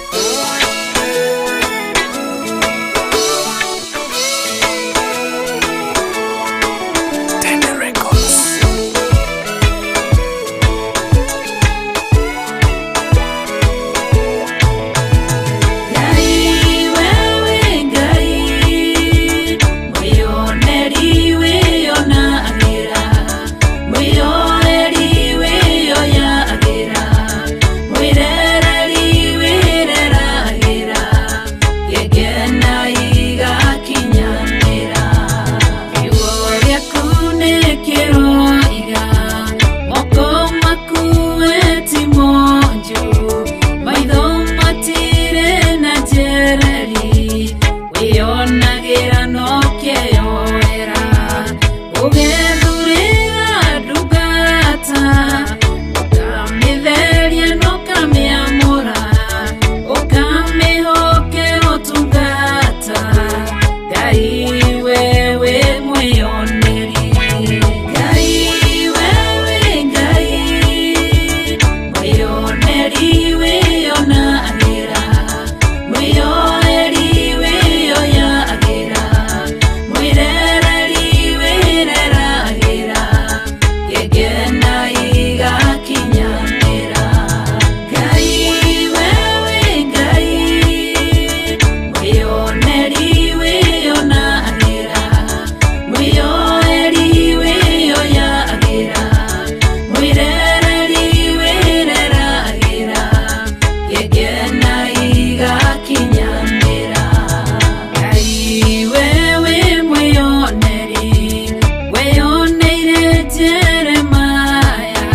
Speaker 2: Tende Records.
Speaker 5: Ngai wewe Ngai, mwĩoneri wĩonagĩra, mwĩoreri wĩoyagĩra, mwĩrereri wĩreragĩra, gĩkena igakinyanĩra. Kiugo gĩaku nĩ kĩroiga, moko maku we ti monju, maitho matirĩ na njereri, wĩonagĩra no kĩyoera. Ũgethurĩra ndungata, ũkamĩtheria na ũkamĩamũra, ũkamĩhokera ũtungata. Ngai wewe mwĩoneri, Ngai wewe Ngai, mwĩoneri wĩonagĩra, mwĩoeri wĩoyagĩra, mwĩrereri wĩreragĩra, gĩkena igakinyanĩra. Ngai wewe Ngai, mwĩoneri wĩonagĩra, mwĩoeri wĩoyagĩra, mwĩrereri wĩreragĩra, gĩkena igakinyanĩra. Ngai wewe mwĩoneri, weyoneire Jeremaya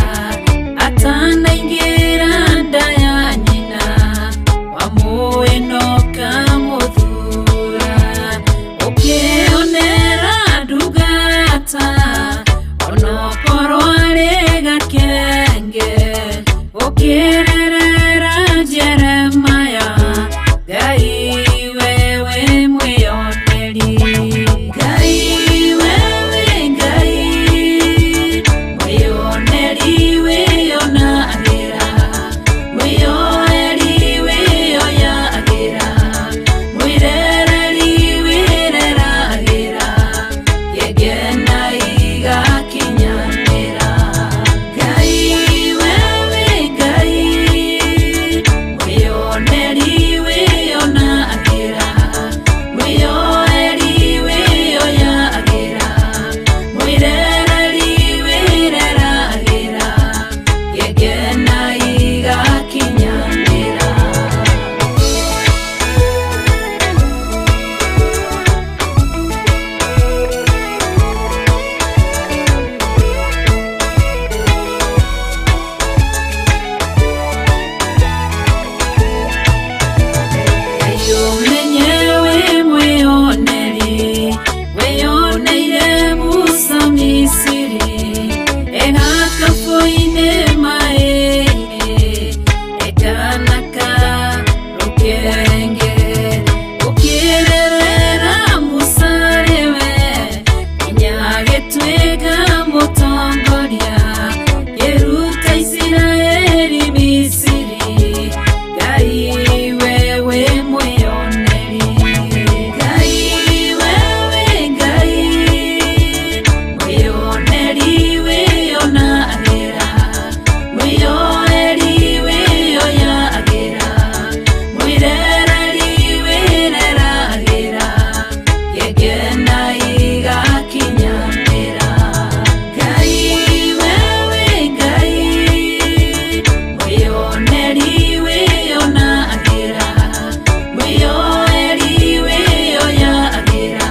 Speaker 5: atanaingĩra nda ya nyina, wamũĩ na ũkamũthura, ũkĩonera ndungata onokorwo arĩ gakenge, ũkĩrerera Jeremaya. Ngai wewe mwĩoneri, Ngai wewe Mwĩyoneri wĩyonagĩra, mwĩyoeri wĩyoyagĩra, mwĩrereri wĩreragĩra, gĩkena igakinyanĩra. Ngai wewe Ngai, mwĩyoneri wĩyonagĩra, mwĩyoeri wĩyoyagĩra, mwĩrereri wĩreragĩra, gĩkena igakinyanĩra. Ũmenye wĩ mwĩyoneri, wĩyoneire Musa Misiri, egakabũ-inĩ maĩ-inĩ, ekanaka rũkenge, ũkĩrerera Musa rĩwe, nginya agĩtuĩka mũtongoria, ngĩruta Isiraeli Misiri, Ngai wewe mwĩyoneri. Ngai wewe Ngai, mwĩyoneri wĩyonagĩra, mwĩyoeri wĩyoyagĩra, mwĩrereri wĩreragĩra, gĩkena igakinyanĩra. Ngai wewe Ngai, mwĩyoneri wĩyonagĩra, mwĩyoeri wĩyoyagĩra,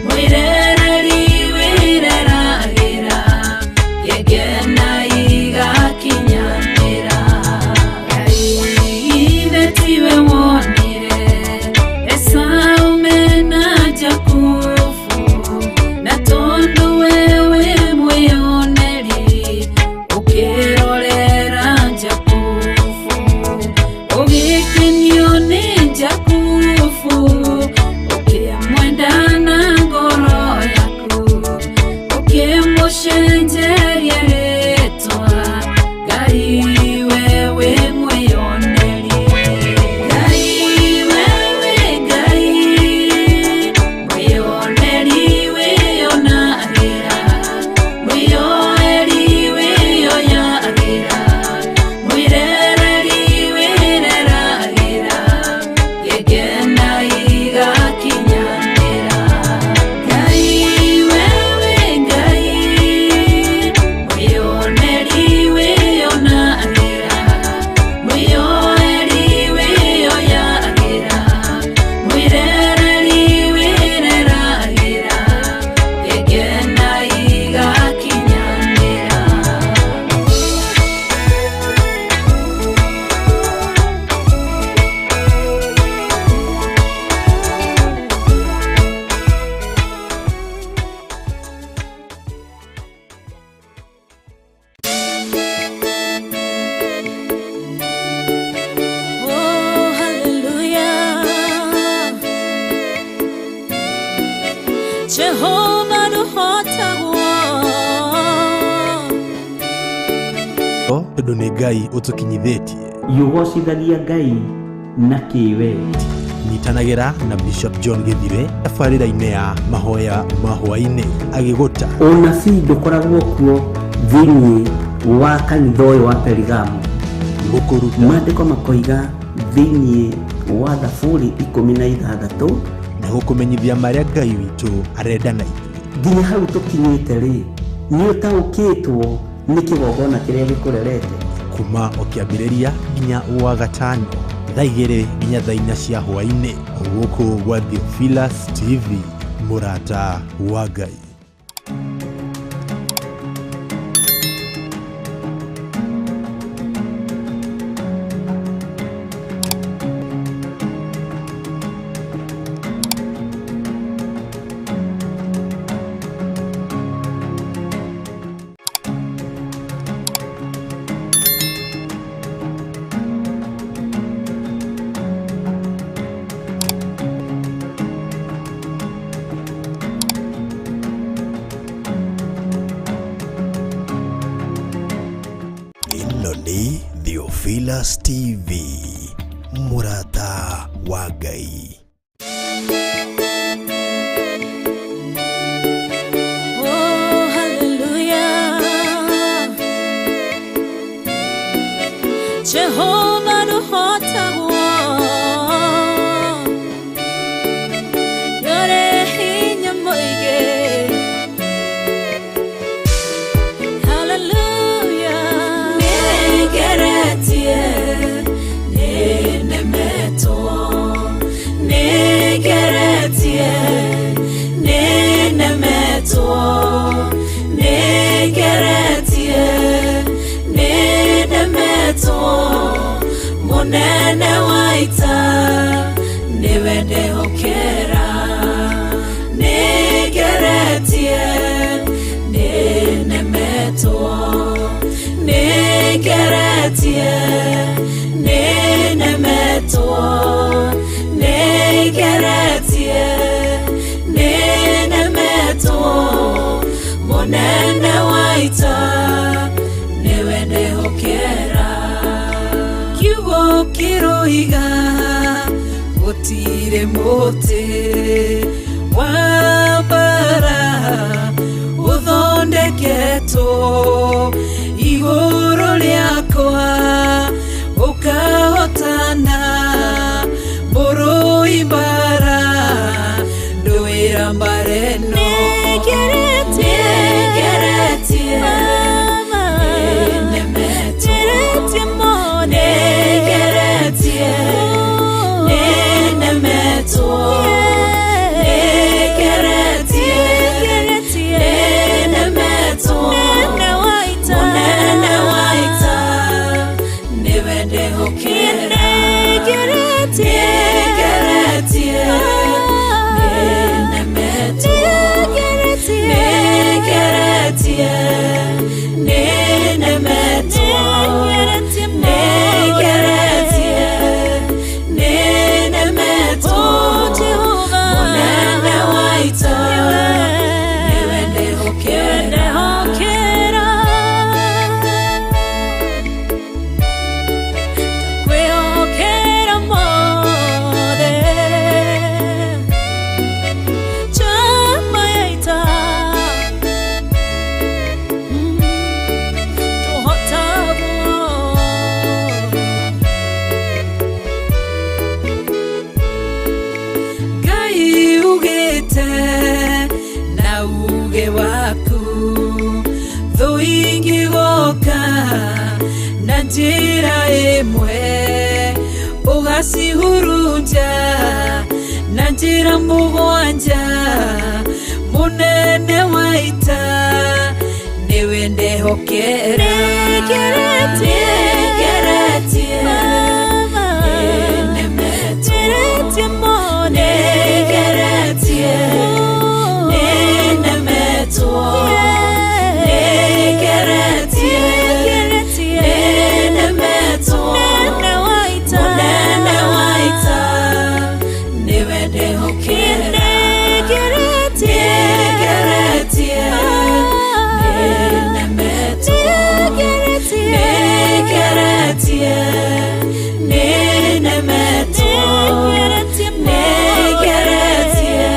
Speaker 5: mwĩrereri wĩreragĩra, gĩkena igakinyanĩra. Ngai ithe tiwe wonire Esau mena Jakubu, na tondũ wewe mwĩyoneri, ũkĩrorera Jakubu, ũgĩkenio nĩ Jakubu, ũkĩmwenda na ngoro yaku, ũkĩmũcenjeria rĩtwa, Ngai wewe mwĩyoneri. Ngai wewe Ngai, mwĩyoneri wĩyonagĩra, mwĩyoeri wĩyoyagĩra, mwĩrereri wĩreragĩra, gĩkena igakinyanĩra. Ngai wewe Ngai, mwĩyoneri wĩyonagĩra, mwĩyoeri wĩyoyagĩra, mwĩrereri wĩreragĩra, gĩkena igakinyanĩra.
Speaker 6: Oh, hallelujah. Jehovah nũhotagwo.
Speaker 1: Tondũ nĩ Ngai ũtũkinyithĩtie.
Speaker 4: Yũgocithagia Ngai na kĩwe.
Speaker 1: Nyitanagĩra na Bishop John Gĩthire tabarĩra-inĩ ya mahoya ma hwaĩ-inĩ agĩgũta.
Speaker 4: Ũnabii ndũkoragwo kuo thĩinĩ wa kanitha ũyũ wa Perigamo.
Speaker 1: Gũkũruta.
Speaker 4: Maandĩko makoiga thĩinĩ wa Thaburi 16
Speaker 1: na gũkũmenyithia marĩa Ngai witũ arenda na ithuĩ.
Speaker 4: Nginya hau tũkinyĩte rĩ, nĩ ũtaũkĩtwo nĩ kĩgongona kĩrĩa gĩkũrerete.
Speaker 1: Kuma o kĩambĩrĩria nginya wa gatano thaa 2 nginya thaa 4 cia hwaĩ-inĩ gũkũ gwa Theophilus TV, mũrata wa Ngai.
Speaker 2: Ĩno nĩ Theophilus TV, mũrata wa Ngai.
Speaker 6: Oh, hallelujah. Jehovah nũhotagwo. Nĩũrĩ hinya mũingĩ. Hallelujah. Nĩngeretie, nĩnemetwo. Nĩngeretie, nĩnemetwo. Nĩngeretie, nĩnemetwo. Mũnene wa ita nĩwe ndehokera. Nĩngeretie, nĩnemetwo. Nĩngeretie, nĩnemetwo. Nĩngeretie, nĩnemetwo. Mũnene wa ita nĩwe ndehokera. Kiugo kĩroiga gũtirĩ mũtĩ wa mbara ũthondeketwo igũrũ rĩakwa ũkahotana mũrũi mbara ndũĩra mbara ĩno. Nĩngeretie, nĩnemetwo. Nĩngeretie, nĩnemetwo. Nĩngeretie, nĩnemetwo. Mũnene wa ita nĩwe ndehokera. Nĩngeretie, nĩnemetwo. Nĩngeretie, nĩnemetwo. Nĩngeretie, nĩnemetwo. Mũnene wa ita nĩwe ndehokera. Kwĩhokera mothe chama ya ita tũhotagwo. Ngai ugĩte na uge waku thũ ingĩgoka na njĩra ĩmwe ũgacihurunja na njĩra mũgwanja. Mũnene wa ita nĩwe ndehokera. Nĩngeretie, nĩnemetwo. Nĩngeretie, nĩnemetwo. Nĩngeretie, nĩnemetwo. Mũnene wa ita nĩwe ndehokera. Nĩngeretie, nĩnemetwo. Nĩngeretie, nĩnemetwo. Nĩngeretie,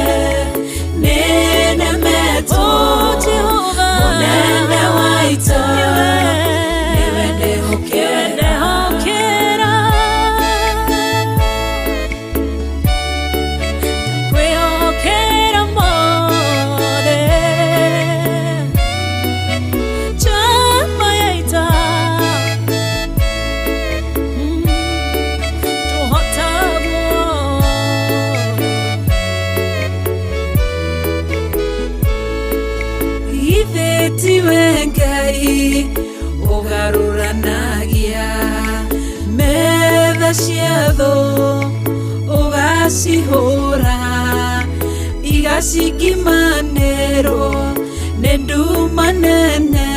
Speaker 6: nĩnemetwo. Mũnene wa ita nĩwe ndehokera. Kwĩhokera mothe chama ya ita tũhotagwo. Ithe tiwe Ngai ũgarũranagia metha cia thũ ũgacihũra igacikimanĩrwo nĩ nduma nene.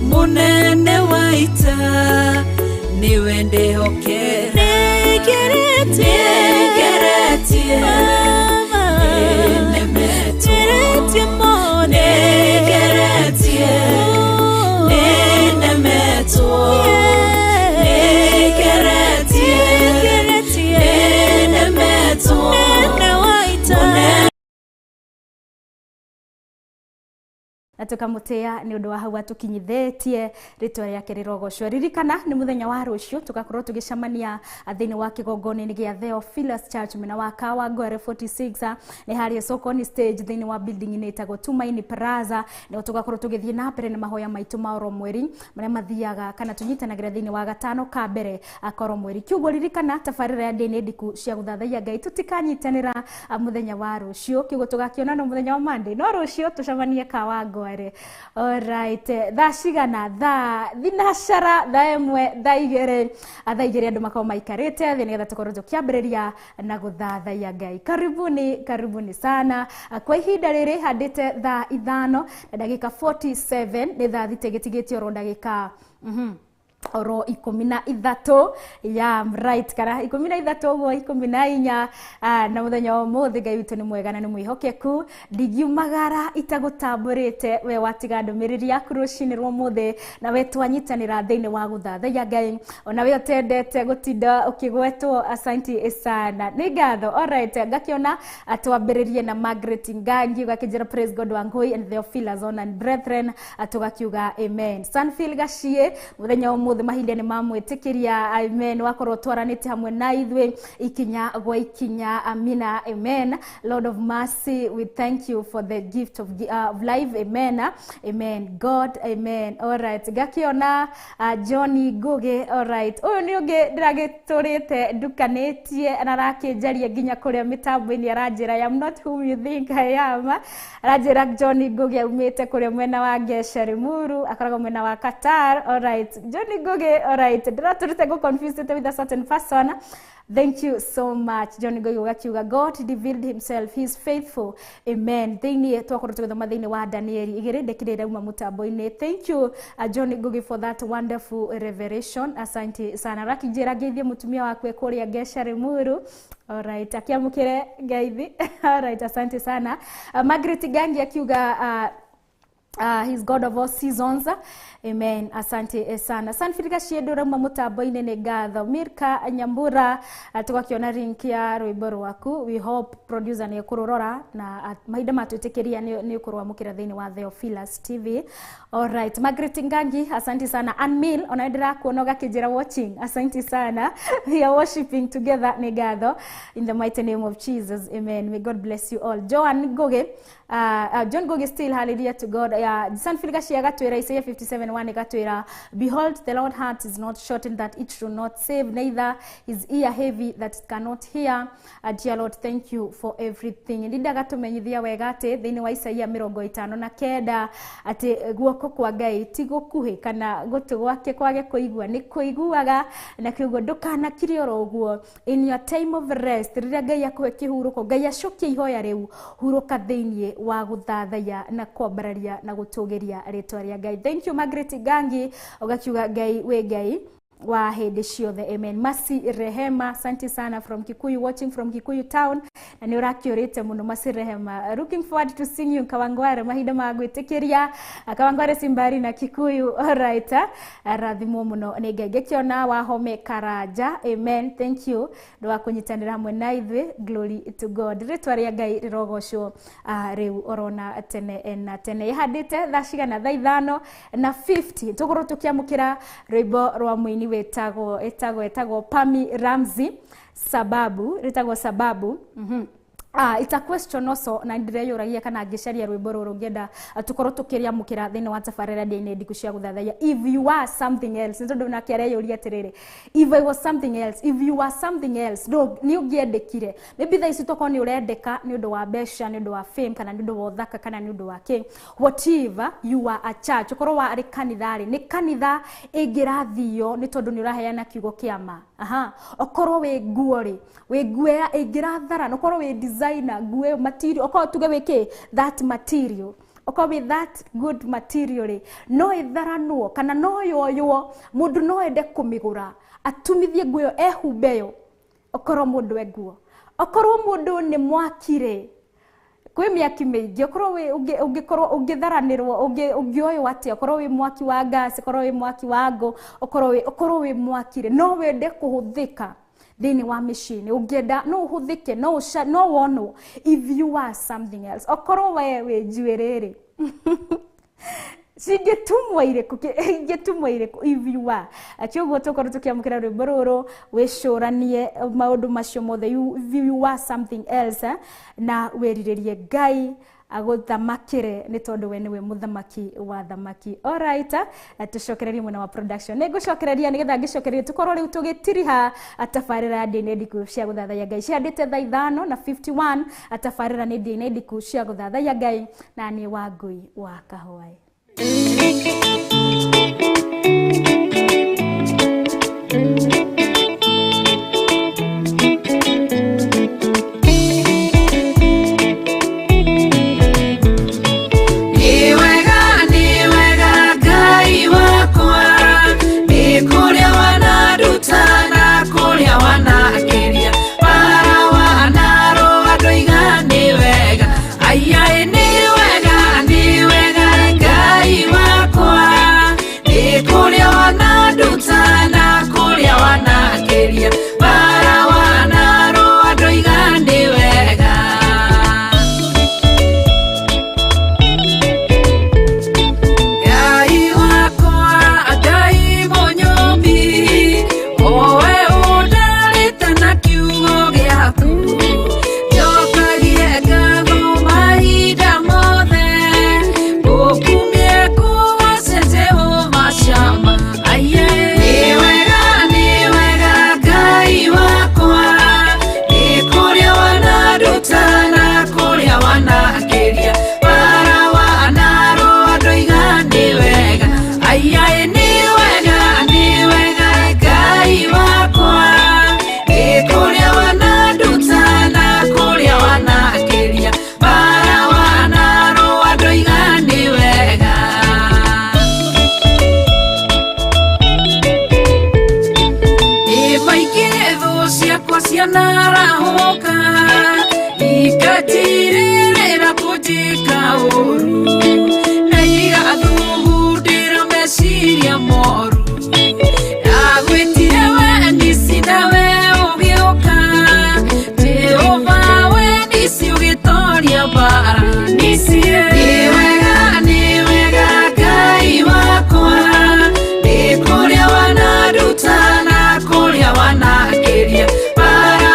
Speaker 6: Mũnene wa ita nĩwe ndehokera. Nĩngeretie, nĩnemetwo. Nĩngeretie, nĩnemetwo.
Speaker 3: Na tũkamũtĩa nĩ ũndũ wa hau atũkinyithĩtie, rĩtwa rĩake rĩrogocwo. Ririkana nĩ mũthenya wa rũciũ tũgakorwo tũgĩcemania thĩinĩ wa kĩgongona-inĩ gĩa Theophilus Church mwena wa Kawangware 46, nĩ harĩa Sokoni stage, thĩinĩ wa building-inĩ ĩtagwo Tumaini Plaza. Nĩho tũgakorwo tũgĩthiĩ na mbere na mahoya maitũ ma oro mweri marĩa mathiaga kana tũnyitanagĩra thĩinĩ wa gatano ka mbere akoro mweri. Kiugo ririkana tabarĩra ya ndĩ ndiku cia gũthathaiya Ngai tũtikanyitanĩra mũthenya wa rũciũ. Kiugo tũgakĩonana mũthenya wa Monday, no rũciũ tũcemanie Kawangware. Alright, thaa cigana? Thaa thinacara, thaa 1, thaa 2, thaa 2 andũ makorwo maikarĩte thĩ nĩgetha tũkorwo tũkĩambĩrĩria na gũthathaiya Ngai. Karibuni, karibuni sana. Kwa ihinda rĩrĩ handĩte thaa 5 na ndagĩka 47, nĩ thaa 6 gĩtigĩtie oro ndagĩka oro 13 ya right kana 13 ũguo, 14. Na mũthenya wa ũmũthĩ Ngai witũ nĩ mwega na nĩ mwĩhokeku. Ndingiumagara itagũtambũrĩte we watiga ndũmĩrĩri yaku rũcinĩ rwa ũmũthĩ na we twanyitanĩra thĩinĩ wa gũthathaiya Ngai, ona we ũtendete gũtinda ũkĩgwetwo, asanti sana, nĩ ngatho. Alright, ngakĩona twambĩrĩrie na Margaret Ngangi, ũgakĩnjĩra praise God Wangui and Theophilus on and brethren, tũgakiuga amen. Sanfield Gaciĩ, mũthenya wa ũmũthĩ mahinda nĩ mamwĩtĩkĩria, amen. Wakorwo twaranĩte hamwe na ithuĩ ikinya gwa ikinya, amina, amen. Lord of mercy, we thank you for the gift of life, amen, amen, God, amen. Alright, ngakĩona Johnny Ngugi. Alright, ũyũ nĩ ũngĩ ndĩragĩtũrĩte ndukanĩtie na arakĩnjaria nginya kũrĩa mĩtambo-inĩ, aranjĩra I am not whom you think I am. Aranjĩra Johnny Ngugi aumĩte kũrĩa mwena wa Gesha Limuru, akoragwo mwena wa Qatar. Alright, Johnny Ngugi, alright, ndĩratũrĩte go confused with a certain person. Thank you so much, John Ngugi. Ugakiuga God revealed himself, he is faithful, amen. Thĩinĩ twakorwo tũgĩthoma thĩinĩ wa Danieli 2 ndekire irauma mũtambo-inĩ. Thank you, John Ngugi, for that wonderful revelation, asante sana. Rakinjĩra ngeithie mũtumia waku e kũrĩa Gesha Limuru. Alright, akiamũkĩre ngeithi. Alright, asante sana. Margaret Gangi akiuga he's God of all seasons. Amen. Asante sana. Sanfirika Shiedo rauma mutambo-inĩ, nĩ ngatho. Mirka Nyambura, tũgakĩona link ya rwĩmbo rwaku. We hope producer nĩ ekũrũrora na mahinda matwĩtĩkĩria nĩ ũkũrwamũkĩra thĩinĩ wa Theophilus TV. Alright, Margaret Ngangi, asante sana. Anmil, ona ndĩrakuona ũgakĩnjĩra watching. Asante sana. We are worshiping together, nĩ ngatho. In the mighty name of Jesus. Amen. May God bless you all. Joan Ngugi, John Ngugi still, hallelujah to God. Yeah, Sanfil Gashia gatwira Isaiah 57:1 gatwira, behold, the Lord heart is not shortened that it should not save, neither his ear heavy that it cannot hear. Dear Lord, thank you for everything. Ndinda gatumenyithia wega atĩ thĩinĩ wa Isaia 59 atĩ guoko kwa Ngai ti gũkuhĩ kana gũtũ gwake kwage kũigua, nĩ kũiguaga, na kĩguo ndũkanakire oro ũguo. In your time of rest, rĩrĩa Ngai akũhe kĩhurũko, Ngai acokie ihoya rĩu, hurũka thĩinĩ wa gũthathaiya na kwambararia na gũtũgĩria rĩtwa rĩa Ngai. Thank you, Margaret Gangi, ũgakiuga Ngai wĩ Ngai wa hĩndĩ ciothe, amen. Masi Rehema, asante sana from Kikuyu, watching from Kikuyu town, na nĩ ũrakĩũrĩte mũno Masi Rehema. Looking forward to seeing you Kawangware mahinda ma gwĩtĩkĩria. Kawangware simbari na Kikuyu. Alright, rathimwo mũno nĩ Ngai. Ngĩkĩona Wahome Karanja, amen, thank you nĩ wa kũnyitanĩra hamwe na ithuĩ. Glory to God, rĩtwa rĩa Ngai rĩrogocwo rĩu orona tene na tene. Ĩhandĩte thaa cigana? Thaa 5 na 50 tũkorwo tũkĩamũkĩra rwĩmbo rwa mũini wĩtagwo ĩtagwo Pami Ramsey, Sababu, rĩtagwo Sababu. It's a question also na ndĩreyũragia kana ngĩcaria rwĩmbo rũrũ ngĩenda tũkorwo tũkĩrĩamũkĩra thĩinĩ wa tabarĩra ndĩ ndiku cia gũthathaiya. If you are something else, nĩ tondũ nake areyũria atĩrĩrĩ, if I was something else, if you are something else, no nĩ ũngĩendekire? Maybe thaa ici tokorwo nĩ ũrendeka nĩ ũndũ wa mbeca, nĩ ũndũ wa fame, kana nĩ ũndũ wa ũthaka, kana nĩ ũndũ wa kĩ. What if you are a church, ũkorwo warĩ kanitha rĩ, nĩ kanitha ĩngĩrathio nĩ tondũ nĩ ũraheana kiugo kĩa ma. Aha, okorwo wĩ nguo rĩ, wĩ nguo ya ĩngĩrathara, na ũkorwo wĩ designer nguo ĩyo material, okorwo tuge wĩ kĩ, that material, okorwo wĩ that good material rĩ, no ĩtharanwo kana no yoywo, mũndũ no ende kũmĩgũra atumithie nguo ĩyo ehumbe yo. Okorwo mũndũ e nguo, okorwo mũndũ nĩ mwaki rĩ, kwĩ mĩaki mĩingĩ, okorwo wĩ ũngĩkorwo ũngĩtharanĩrwo, ũngĩoywo atĩa, okorwo wĩ mwaki wa gas, okorwo wĩ mwaki wa ngũ, okorwo wĩ mwaki rĩ, no wende kũhũthĩka thĩinĩ wa mĩciĩ-inĩ, ũngĩenda no ũhũthĩke, no wonwo if you are something else. Okorwo we wĩ njuĩrĩ rĩ. Cingĩtumwo irĩkũ? Ingĩtumwo irĩkũ if you are? Kĩoguo tũkorwo tũkĩamũkĩra rwĩmbo rũrũ, wĩcũranie maũndũ macio mothe. If you are something else, na wĩrirĩrie Ngai agũthamakĩre, nĩ tondũ we nĩwe mũthamaki wa thamaki. Alright, tũcokererie mwena wa production. Nĩ ngũcokereria nĩgetha ngĩcokererie tũkorwo rĩu tũgĩtiriha tabarĩra ndĩ ndiku cia gũthathaiya Ngai. Ciandĩte thaa 5 na 51. Tabarĩra nĩ ndĩ ndiku cia gũthathaiya Ngai, na nĩ wa Ngui wa Kahũaĩ.
Speaker 5: Nĩ wega, nĩ wega Ngai wakwa, nĩ kũrĩa wananduta na kũrĩa wanakĩria, bara wanarũa ndoiga nĩ wega. Aiaĩ, nĩ wega, nĩ wega Ngai wakwa, nĩ kũrĩa wananduta na kũrĩa wanakĩria, bara wanarũa ndoiga nĩ wega. Ngai wakwa, Ngai mũnyũmbi, owe ũndarĩte na kiugo gĩaku, njokagie ngatho mahinda mothe, ngũkumie ngũgoce Jehova Shama. Aiye, nĩ wega, nĩ wega Ngai wakwa, nĩ kũrĩa wananduta na kũrĩa wanakĩria, bara wanarũa ndoiga nĩ wega. Aiaĩ, nĩ wega, nĩ wega Ngai wakwa, nĩ kũrĩa wananduta na kũrĩa wanakĩria, bara wanarũa ndoiga nĩ wega. Nĩ maingĩ thũ ciakwa cianarahũka, ikatirĩrĩra kũnjĩka ũru, na igathugundĩra meciria moru. Ndagwĩtire we Nisi, nawe ũgĩũka, Jehova we Nisi, ũgĩtoria mbara Nisi. Nĩ wega, nĩ wega Ngai wakwa, nĩ kũrĩa wananduta na kũrĩa wanakĩria, bara.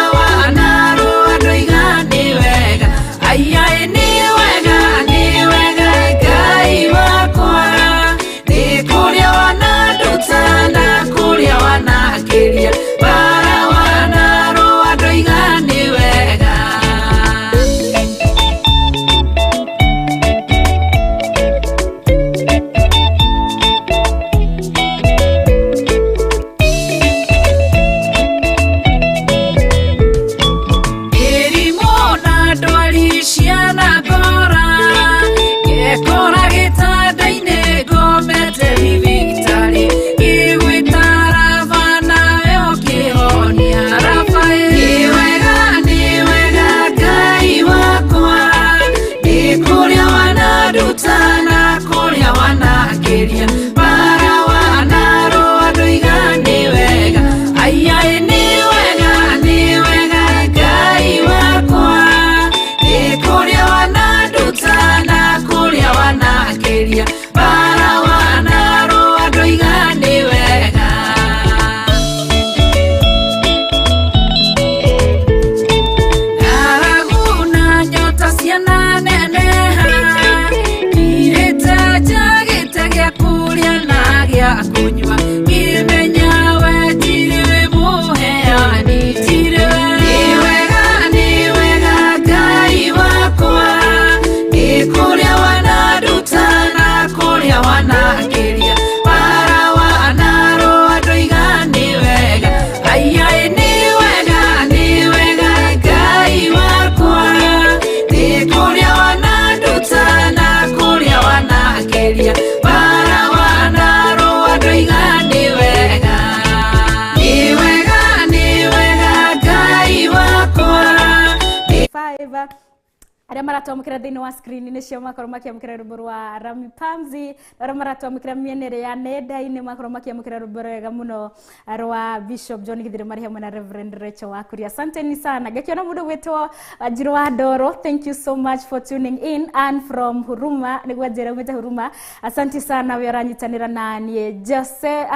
Speaker 3: Arĩa maratwamũkĩra thĩinĩ wa screen nĩcio makorwo makĩamũkĩra rwĩmbo rwa Rami Pamzi, arĩa maratwamũkĩra mĩena ĩrĩa ya nenda-inĩ makorwo makĩamũkĩra rwĩmbo rwega mũno rwa Bishop John Githire marĩ hamwe na Reverend Rachel Wakuria. Asanteni sana. Ngakĩona mũndũ gwĩtwo Wanjiru wa Ndoro, thank you so much for tuning in. And from Huruma, nĩguo njĩra umĩte Huruma, asante sana we ũranyitanĩra na niĩ. Jose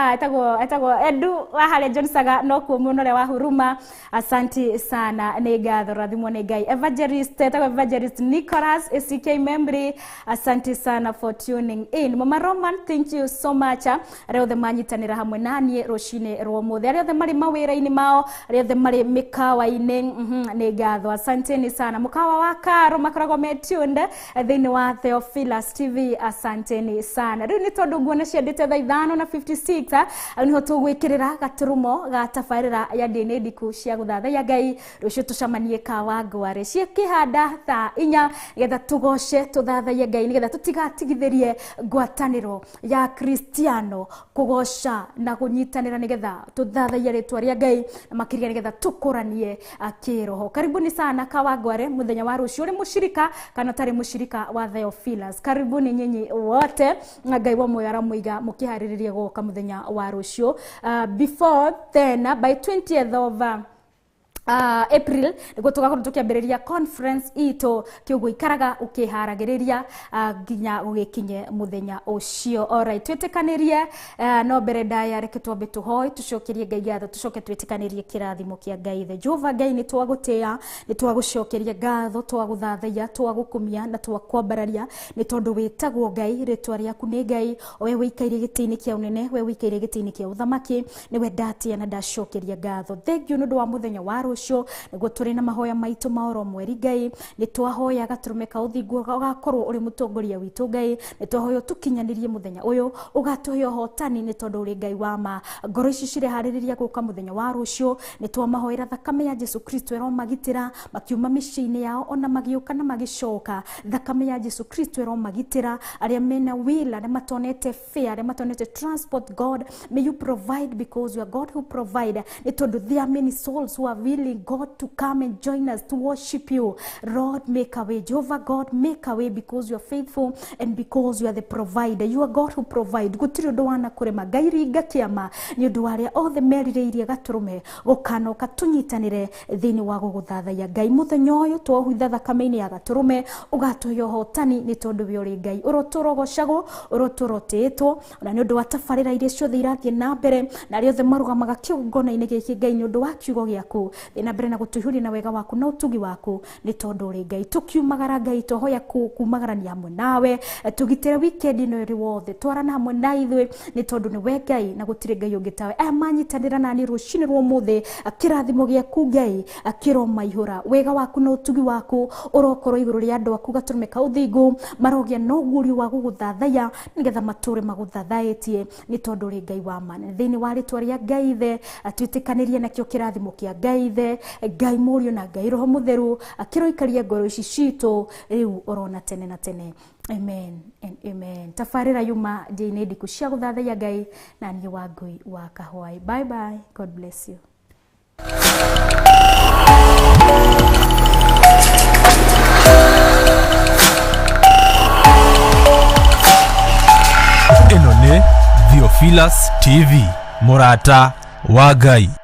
Speaker 3: etagwo Edu wa harĩa John Saga nokuo mũno ũrĩa wa Huruma, asante sana, nĩ ngatho, rathimwo nĩ Ngai. Evangelist etagwo Evangelist Nicholas ACK Membri, asante sana for tuning in. Mama Roman, thank you so much. Arĩa othe manyitanĩra hamwe na niĩ rũcinĩ rwa ũmũthĩ, arĩa othe marĩ mawĩra-inĩ mao, arĩa othe marĩ mĩkawa-inĩ, nĩ ngatho, asanteni sana. Mũkawa wa Karo makoragwo me tuned thĩinĩ wa Theophilus TV, asanteni sana. Rĩu nĩ tondũ nguona ciendete thaa 5:56, hau nĩho tũgwĩkĩrĩra gaturumo ga tabarĩra ya ndĩ ndiku cia gũthathaiya Ngai. Rũciũ tũcemanie Kawangware ciĩkĩhanda thaa 4 nĩgetha tũgoce tũthathaiye Ngai, nĩgetha tũtigatigithĩrie ngwatanĩro ya Kristiano kũgoca na kũnyitanĩra, nĩgetha tũthathaiye rĩtwa rĩa Ngai na makĩria nĩgetha tũkũranie kĩroho. Karibuni sana Kawangware mũthenya wa rũciũ, ũrĩ mũshirika kana ũtarĩ mũshirika wa Theophilus, karibuni nyinyi wote, na Ngai wa muoyo aramũiga mũkĩharĩrĩria gũka mũthenya wa rũciũ. Before then, by 20th of April nĩguo tũgakorwo tũkĩambĩrĩria conference itũ, kĩũguo ikaraga ũkĩharagĩrĩria nginya gũgĩkinye mũthenya ũcio. Alright, twĩtĩkanĩrie, no mbere ndaya reke twambe tũhoe, tũcokerie Ngai ngatho, tũcoke twĩtĩkanĩrie kĩrathimo kĩa Ngai the Jehova. Ngai, nĩ twagũtĩĩa, nĩ twagũcokeria ngatho, twagũthathaiya, twagũkumia na twakwambararia, nĩ tondũ wĩtagwo Ngai, rĩtwa rĩaku nĩ Ngai, o we wĩikaire gĩtĩ-inĩ kĩa ũnene, we wĩikaire gĩtĩ-inĩ kĩa ũthamaki, nĩwe ndatĩa na ndacokeria ngatho. Thank you nĩ ũndũ wa mũthenya wa rũciũ nĩguo tũrĩ na mahoya maitũ ma oro mweri. Ngai, nĩ twahoya gatũrũme ka ũthingu ũgakorwo ũrĩ mũtongoria witũ. Ngai, nĩ twahoya ũtũkinyanĩrie mũthenya ũyũ, ũgatũhe ũhotani, nĩ tondũ ũrĩ Ngai wa ma. Ngoro ici cireharĩrĩria gũka mũthenya wa rũciũ, nĩ twamahoera thakame ya Jesu Kristo ĩromagitĩra makiuma mĩciĩ-inĩ yao, ona magĩũka na magĩcoka. Thakame ya Jesu Kristo ĩromagitĩra arĩa mena wĩra, arĩa matonete fare, arĩa matonete transport. God, may you provide because you are God who provide, nĩ tondũ there are many souls who are willing, God, to come and join us to worship you. Lord, make a way. Jehovah God, make a way because you are faithful and because you are the provider. You are God who provide. Gũtirĩ ũndũ wanakũrema. Ngai, ringa kĩama nĩ ũndũ wa arĩa othe merirĩirie gatũrũme gũkanoka tũnyitanĩre thĩinĩ wa gũgũthathaiya. Ngai, mũthenya ũyũ twahuitha thakame-inĩ ya gatũrũme, ũgatũhe ũhotani, nĩ tondũ we ũrĩ Ngai. Ũrotũrogocagwo, ũrotũrotĩĩtwo, ona nĩ ũndũ wa tabarĩra iria ciothe irathiĩ na mbere na arĩa othe marũgamaga kĩgongona-inĩ gĩkĩ. Ngai, nĩ ũndũ wa kiugo gĩaku, thiĩ na mbere na gũtũihũria na wega waku na ũtugi waku, nĩ tondũ ũrĩ Ngai. Tũkiumagara, Ngai, twahoya kumagarania hamwe nawe, tũgitĩre weekend ĩno ĩrĩ wothe, twarana hamwe na ithuĩ, nĩ tondũ nĩwe Ngai na gũtirĩ Ngai ũngĩ tawe. Aya manyitanĩra nani rũcinĩ rwa ũmũthĩ, kĩrathimo gĩaku Ngai kĩromaihũra, wega waku na ũtugi waku ũrokorwo igũrũ rĩa andũ aku gatũrũme ka ũthingu, marogĩa na ũguũrio wa gũgũthathaiya, nĩgetha matũre magũthathaĩtie, nĩ tondũ ũrĩ Ngai wa ma. Thĩinĩ wa rĩtwa rĩa Ngai Ithe, twĩtĩkanĩrie nakĩo kĩrathimo kĩa Ngai Ithe, Ngai Mũriũ na Ngai Roho Mũtheru, akĩroikaria ngoro ici citũ rĩu orona tene na tene. Amen and amen. Tabarĩra yuma ndĩ-inĩ ndiku cia gũthathaiya Ngai, na niĩ Wangũi wa Kahwai. Bye bye, God bless you.
Speaker 1: Ĩno nĩ Theophilus TV, mũrata wa Ngai.